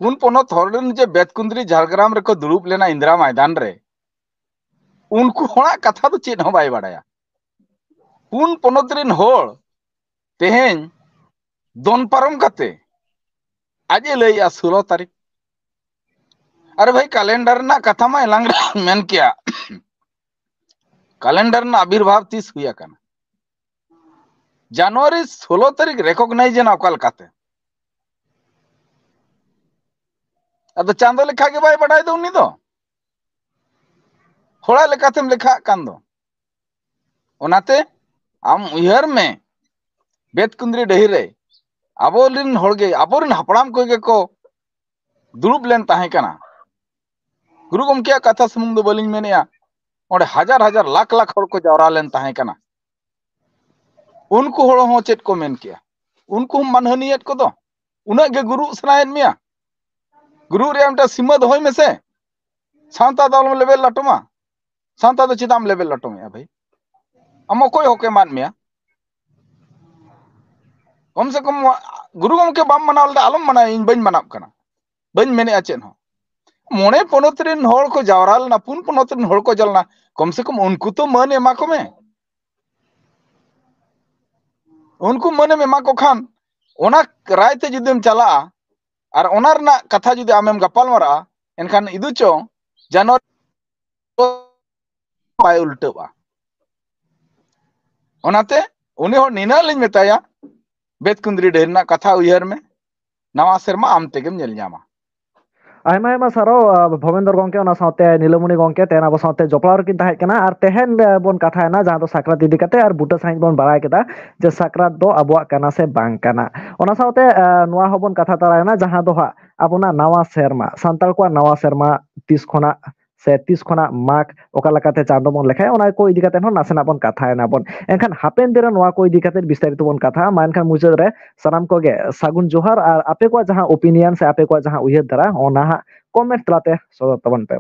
ᱯᱩᱱ ᱯᱚᱱᱚᱛ ᱦᱚᱲ ᱨᱮᱱ ᱡᱮ ᱵᱮᱛᱠᱩᱸᱫᱽᱨᱤ ᱡᱷᱟᱲᱜᱨᱟᱢ ᱨᱮᱠᱚ ᱫᱩᱲᱩᱵ ᱞᱮᱱᱟ ᱤᱱᱫᱤᱨᱟ ᱢᱚᱭᱫᱟᱱ ᱨᱮ, ᱩᱱᱠᱩ ᱦᱚᱲᱟᱜ ᱠᱟᱛᱷᱟ ᱫᱚ ᱪᱮᱫ ᱦᱚᱸ ᱵᱟᱭ ᱵᱟᱲᱟᱭᱟ᱾ ᱯᱩᱱ ᱯᱚᱱᱚᱛ ᱨᱮᱱ ᱦᱚᱲ ᱛᱮᱦᱮᱧ ᱫᱚᱱ ᱯᱟᱨᱚᱢ ᱠᱟᱛᱮ ᱟᱡ ᱮ ᱞᱟᱹᱭᱮᱜᱼᱟ ᱥᱳᱞᱳ ᱛᱟᱹᱨᱤᱠᱷ᱾ ᱟᱨᱮ ᱵᱷᱟᱹᱭ, ᱠᱮᱞᱮᱱᱰᱟᱨ ᱨᱮᱱᱟᱜ ᱠᱟᱛᱷᱟ ᱢᱟ ᱮᱞᱟᱝ ᱨᱮ ᱢᱮᱱ ᱠᱮᱭᱟ, ᱠᱮᱞᱮᱱᱰᱟᱨ ᱨᱮᱱᱟᱜ ᱟᱵᱤᱨᱵᱷᱟᱵ ᱛᱤᱥ ᱦᱩᱭ ᱟᱠᱟᱱᱟ? ᱡᱟᱱᱩᱣᱟᱨᱤ ᱥᱳᱞᱳ ᱛᱟᱹᱨᱤᱠᱷ ᱨᱮᱠᱚᱜᱱᱟᱭᱤᱡᱽ ᱮᱱᱟ ᱚᱠᱟ ᱞᱮᱠᱟᱛᱮ? ᱟᱫᱚ ᱪᱟᱸᱫᱚ ᱞᱮᱠᱷᱟ ᱜᱮ ᱵᱟᱭ ᱵᱟᱰᱟᱭ ᱫᱚ ᱩᱱᱤ ᱫᱚ, ᱦᱚᱲᱟᱜ ᱞᱮᱠᱟᱛᱮᱢ ᱞᱮᱠᱷᱟᱜ ᱠᱟᱱ ᱫᱚ᱾ ᱚᱱᱟᱛᱮ ᱟᱢ ᱩᱭᱦᱟᱹᱨ ᱢᱮ, ᱵᱮᱛᱠᱩᱸᱫᱽᱨᱤ ᱰᱟᱹᱦᱤ ᱨᱮ ᱟᱵᱚᱨᱮᱱ ᱦᱚᱲᱜᱮ, ᱟᱵᱚᱨᱮᱱ ᱦᱟᱯᱲᱟᱢ ᱠᱚᱜᱮ ᱠᱚ ᱫᱩᱲᱩᱵ ᱞᱮᱱ ᱛᱟᱦᱮᱸ ᱠᱟᱱᱟ᱾ ᱜᱩᱨᱩ ᱜᱚᱢᱠᱮᱭᱟᱜ ᱠᱟᱛᱷᱟ ᱥᱩᱢᱩᱝ ᱫᱚ ᱵᱟᱹᱞᱤᱧ ᱢᱮᱱᱮᱜᱼᱟ, ᱚᱸᱰᱮ ᱦᱟᱡᱟᱨ ᱦᱟᱡᱟᱨ ᱞᱟᱠᱷ ᱞᱟᱠᱷ ᱦᱚᱲ ᱠᱚ ᱡᱟᱣᱨᱟ ᱞᱮᱱ ᱛᱟᱦᱮᱸ ᱠᱟᱱᱟ᱾ ᱩᱱᱠᱩ ᱦᱚᱲ ᱦᱚᱸ ᱪᱮᱫ ᱠᱚ ᱢᱮᱱ ᱠᱮᱜᱼᱟ? ᱩᱱᱠᱩ ᱦᱚᱸ ᱢᱟᱱᱦᱟᱹᱱᱤᱭᱮᱫ ᱠᱚᱫᱚ, ᱩᱱᱟᱹᱜ ᱜᱮ ᱜᱩᱨᱩ ᱥᱟᱱᱟᱭᱮᱫ ᱢᱮᱭᱟ? ᱜᱩᱨᱩ ᱨᱮᱭᱟᱜ ᱢᱤᱫᱴᱟᱝ ᱥᱤᱢᱟᱹ ᱫᱚᱦᱚᱭ ᱢᱮᱥᱮ᱾ ᱥᱟᱶᱛᱟ ᱫᱚ ᱟᱞᱚᱢ ᱞᱮᱵᱮᱫ ᱞᱟᱴᱚᱢᱟ᱾ ᱥᱟᱶᱛᱟ ᱫᱚ ᱪᱮᱫᱟᱜ ᱮᱢ ᱞᱮᱵᱮᱫ ᱞᱟᱴᱚᱢᱮᱜᱼᱟ ᱵᱷᱟᱹᱭ? ᱟᱢ ᱚᱠᱚᱭ ᱦᱚᱠ ᱮ ᱮᱢᱟᱫ ᱢᱮᱭᱟ? ᱠᱚᱢ ᱥᱮ ᱠᱚᱢ ᱜᱩᱨᱩ ᱜᱚᱢᱠᱮ ᱵᱟᱢ ᱢᱟᱱᱟᱣ ᱞᱮᱫᱟ, ᱟᱞᱚᱢ ᱢᱟᱱᱟᱣᱟ, ᱤᱧ ᱵᱟᱹᱧ ᱢᱟᱱᱟᱣ ᱠᱟᱱᱟ, ᱵᱟᱹᱧ ᱢᱮᱱᱮᱜᱼᱟ ᱪᱮᱫ ᱦᱚᱸ᱾ ᱢᱚᱬᱮ ᱯᱚᱱᱚᱛ ᱨᱮᱱ ᱦᱚᱲ ᱠᱚ ᱡᱟᱣᱨᱟ ᱞᱮᱱᱟ, ᱯᱩᱱ ᱯᱚᱱᱚᱛ ᱨᱮᱱ ᱦᱚᱲ ᱠᱚ ᱡᱟᱣᱨᱟ ᱞᱮᱱᱟ, ᱠᱚᱢ ᱥᱮ ᱠᱚᱢ ᱩᱱᱠᱩ ᱛᱚ ᱢᱟᱹᱱ ᱮᱢᱟ ᱠᱚᱢᱮ᱾ ᱩᱱᱠᱩ ᱢᱟᱹᱱᱮᱢ ᱮᱢᱟ ᱠᱚ ᱠᱷᱟᱱ, ᱚᱱᱟ ᱨᱟᱭ ᱛᱮ ᱡᱩᱫᱤᱢ ᱪᱟᱞᱟᱜᱼᱟ ᱟᱨ ᱚᱱᱟ ᱨᱮᱱᱟᱜ ᱠᱟᱛᱷᱟ ᱡᱩᱫᱤ ᱟᱢᱮᱢ ᱜᱟᱯᱟᱞ ᱢᱟᱨᱟᱜᱼᱟ, ᱮᱱᱠᱷᱟᱱ ᱤᱫᱩ ᱪᱚ ᱡᱟᱱᱣᱟᱨ ᱵᱟᱭ ᱩᱞᱴᱟᱹᱜᱼᱟ᱾ ᱚᱱᱟᱛᱮ ᱩᱱᱤ ᱦᱚᱲ ᱱᱤᱱᱟᱹᱜ ᱞᱤᱧ ᱢᱮᱛᱟᱭᱟ, ᱵᱮᱛᱠᱩᱸᱫᱽᱨᱤ ᱰᱟᱹᱦᱤ ᱨᱮᱱᱟᱜ ᱠᱟᱛᱷᱟ ᱩᱭᱦᱟᱹᱨ ᱢᱮ, ᱱᱟᱣᱟ ᱥᱮᱨᱢᱟ ᱟᱢ ᱛᱮᱜᱮᱢ ᱧᱮᱞ ᱧᱟᱢᱟ᱾ ᱟᱭᱢᱟ ᱟᱭᱢᱟ ᱥᱟᱨᱦᱟᱣ, ᱟᱸ, ᱵᱷᱚᱵᱮᱱᱫᱚᱨ ᱜᱚᱝᱠᱮ, ᱚᱱᱟ ᱥᱟᱶᱛᱮ ᱱᱤᱞᱟᱢᱚᱱᱤ ᱜᱚᱝᱠᱮ, ᱛᱮᱦᱮᱧ ᱟᱵᱚ ᱥᱟᱶᱛᱮ ᱡᱚᱯᱲᱟᱣ ᱨᱮᱠᱤᱱ ᱛᱟᱦᱮᱸ ᱠᱟᱱᱟ᱾ ᱟᱨ ᱛᱮᱦᱮᱧ, ᱟᱸ, ᱵᱚᱱ ᱠᱟᱛᱷᱟᱭᱮᱱᱟ ᱡᱟᱦᱟᱸ ᱫᱚ ᱥᱟᱠᱨᱟᱛ ᱤᱫᱤ ᱠᱟᱛᱮ, ᱟᱨ ᱵᱩᱴᱟᱹ ᱥᱟᱺᱦᱤᱡ ᱵᱚᱱ ᱵᱟᱲᱟᱭ ᱠᱮᱫᱟ ᱡᱮ ᱥᱟᱠᱨᱟᱛ ᱫᱚ ᱟᱵᱚᱣᱟᱜ ᱠᱟᱱᱟ ᱥᱮ ᱵᱟᱝ ᱠᱟᱱᱟ᱾ ᱚᱱᱟ ᱥᱟᱶᱛᱮ, ᱟᱸ, ᱱᱚᱣᱟ ᱦᱚᱸᱵᱚᱱ ᱠᱟᱛᱷᱟ ᱛᱟᱨᱟᱭᱮᱱᱟ ᱡᱟᱦᱟᱸ ᱫᱚ ᱦᱟᱸᱜ ᱟᱵᱚᱱᱟᱜ ᱱᱟᱣᱟ ᱥᱮᱨᱢᱟ, ᱥᱟᱱᱛᱟᱲ ᱠᱚᱣᱟᱜ ᱱᱟᱣᱟ ᱥᱮᱨᱢᱟ ᱛᱤᱥ ᱠᱷᱚᱱᱟᱜ ᱥᱮ ᱛᱤᱥ ᱠᱷᱚᱱᱟᱜ ᱢᱟᱜᱽ, ᱚᱠᱟ ᱞᱮᱠᱟᱛᱮ ᱪᱟᱸᱫᱚ ᱵᱚᱱ ᱞᱮᱠᱷᱟᱭᱟ, ᱚᱱᱟ ᱠᱚ ᱤᱫᱤ ᱠᱟᱛᱮ ᱦᱚᱸ ᱱᱟᱥᱮᱱᱟᱜ ᱵᱚᱱ ᱠᱟᱛᱷᱟᱭᱮᱱᱟ ᱵᱚᱱ᱾ ᱮᱱᱠᱷᱟᱱ ᱦᱟᱯᱮᱱ ᱫᱤᱱ ᱨᱮ ᱱᱚᱣᱟ ᱠᱚ ᱤᱫᱤ ᱠᱟᱛᱮ ᱵᱤᱥᱛᱟᱨᱤᱛ ᱵᱚᱱ ᱠᱟᱛᱷᱟᱜᱼᱟ᱾ ᱢᱟ ᱮᱱᱠᱷᱟᱱ ᱢᱩᱪᱟᱹᱫ ᱨᱮ ᱥᱟᱱᱟᱢ ᱠᱚᱜᱮ ᱥᱟᱹᱜᱩᱱ ᱡᱚᱦᱟᱨ, ᱟᱨ ᱟᱯᱮ ᱠᱚᱣᱟᱜ ᱡᱟᱦᱟᱸ opinion ᱥᱮ ᱟᱯᱮ ᱠᱚᱣᱟᱜ ᱡᱟᱦᱟᱸ ᱩᱭᱦᱟᱹᱨ ᱫᱷᱟᱨᱟ, ᱚᱱᱟ ᱦᱟᱸᱜ comment ᱛᱟᱞᱟᱛᱮ ᱥᱚᱫᱚᱨ ᱛᱟᱵᱚᱱ ᱯᱮ᱾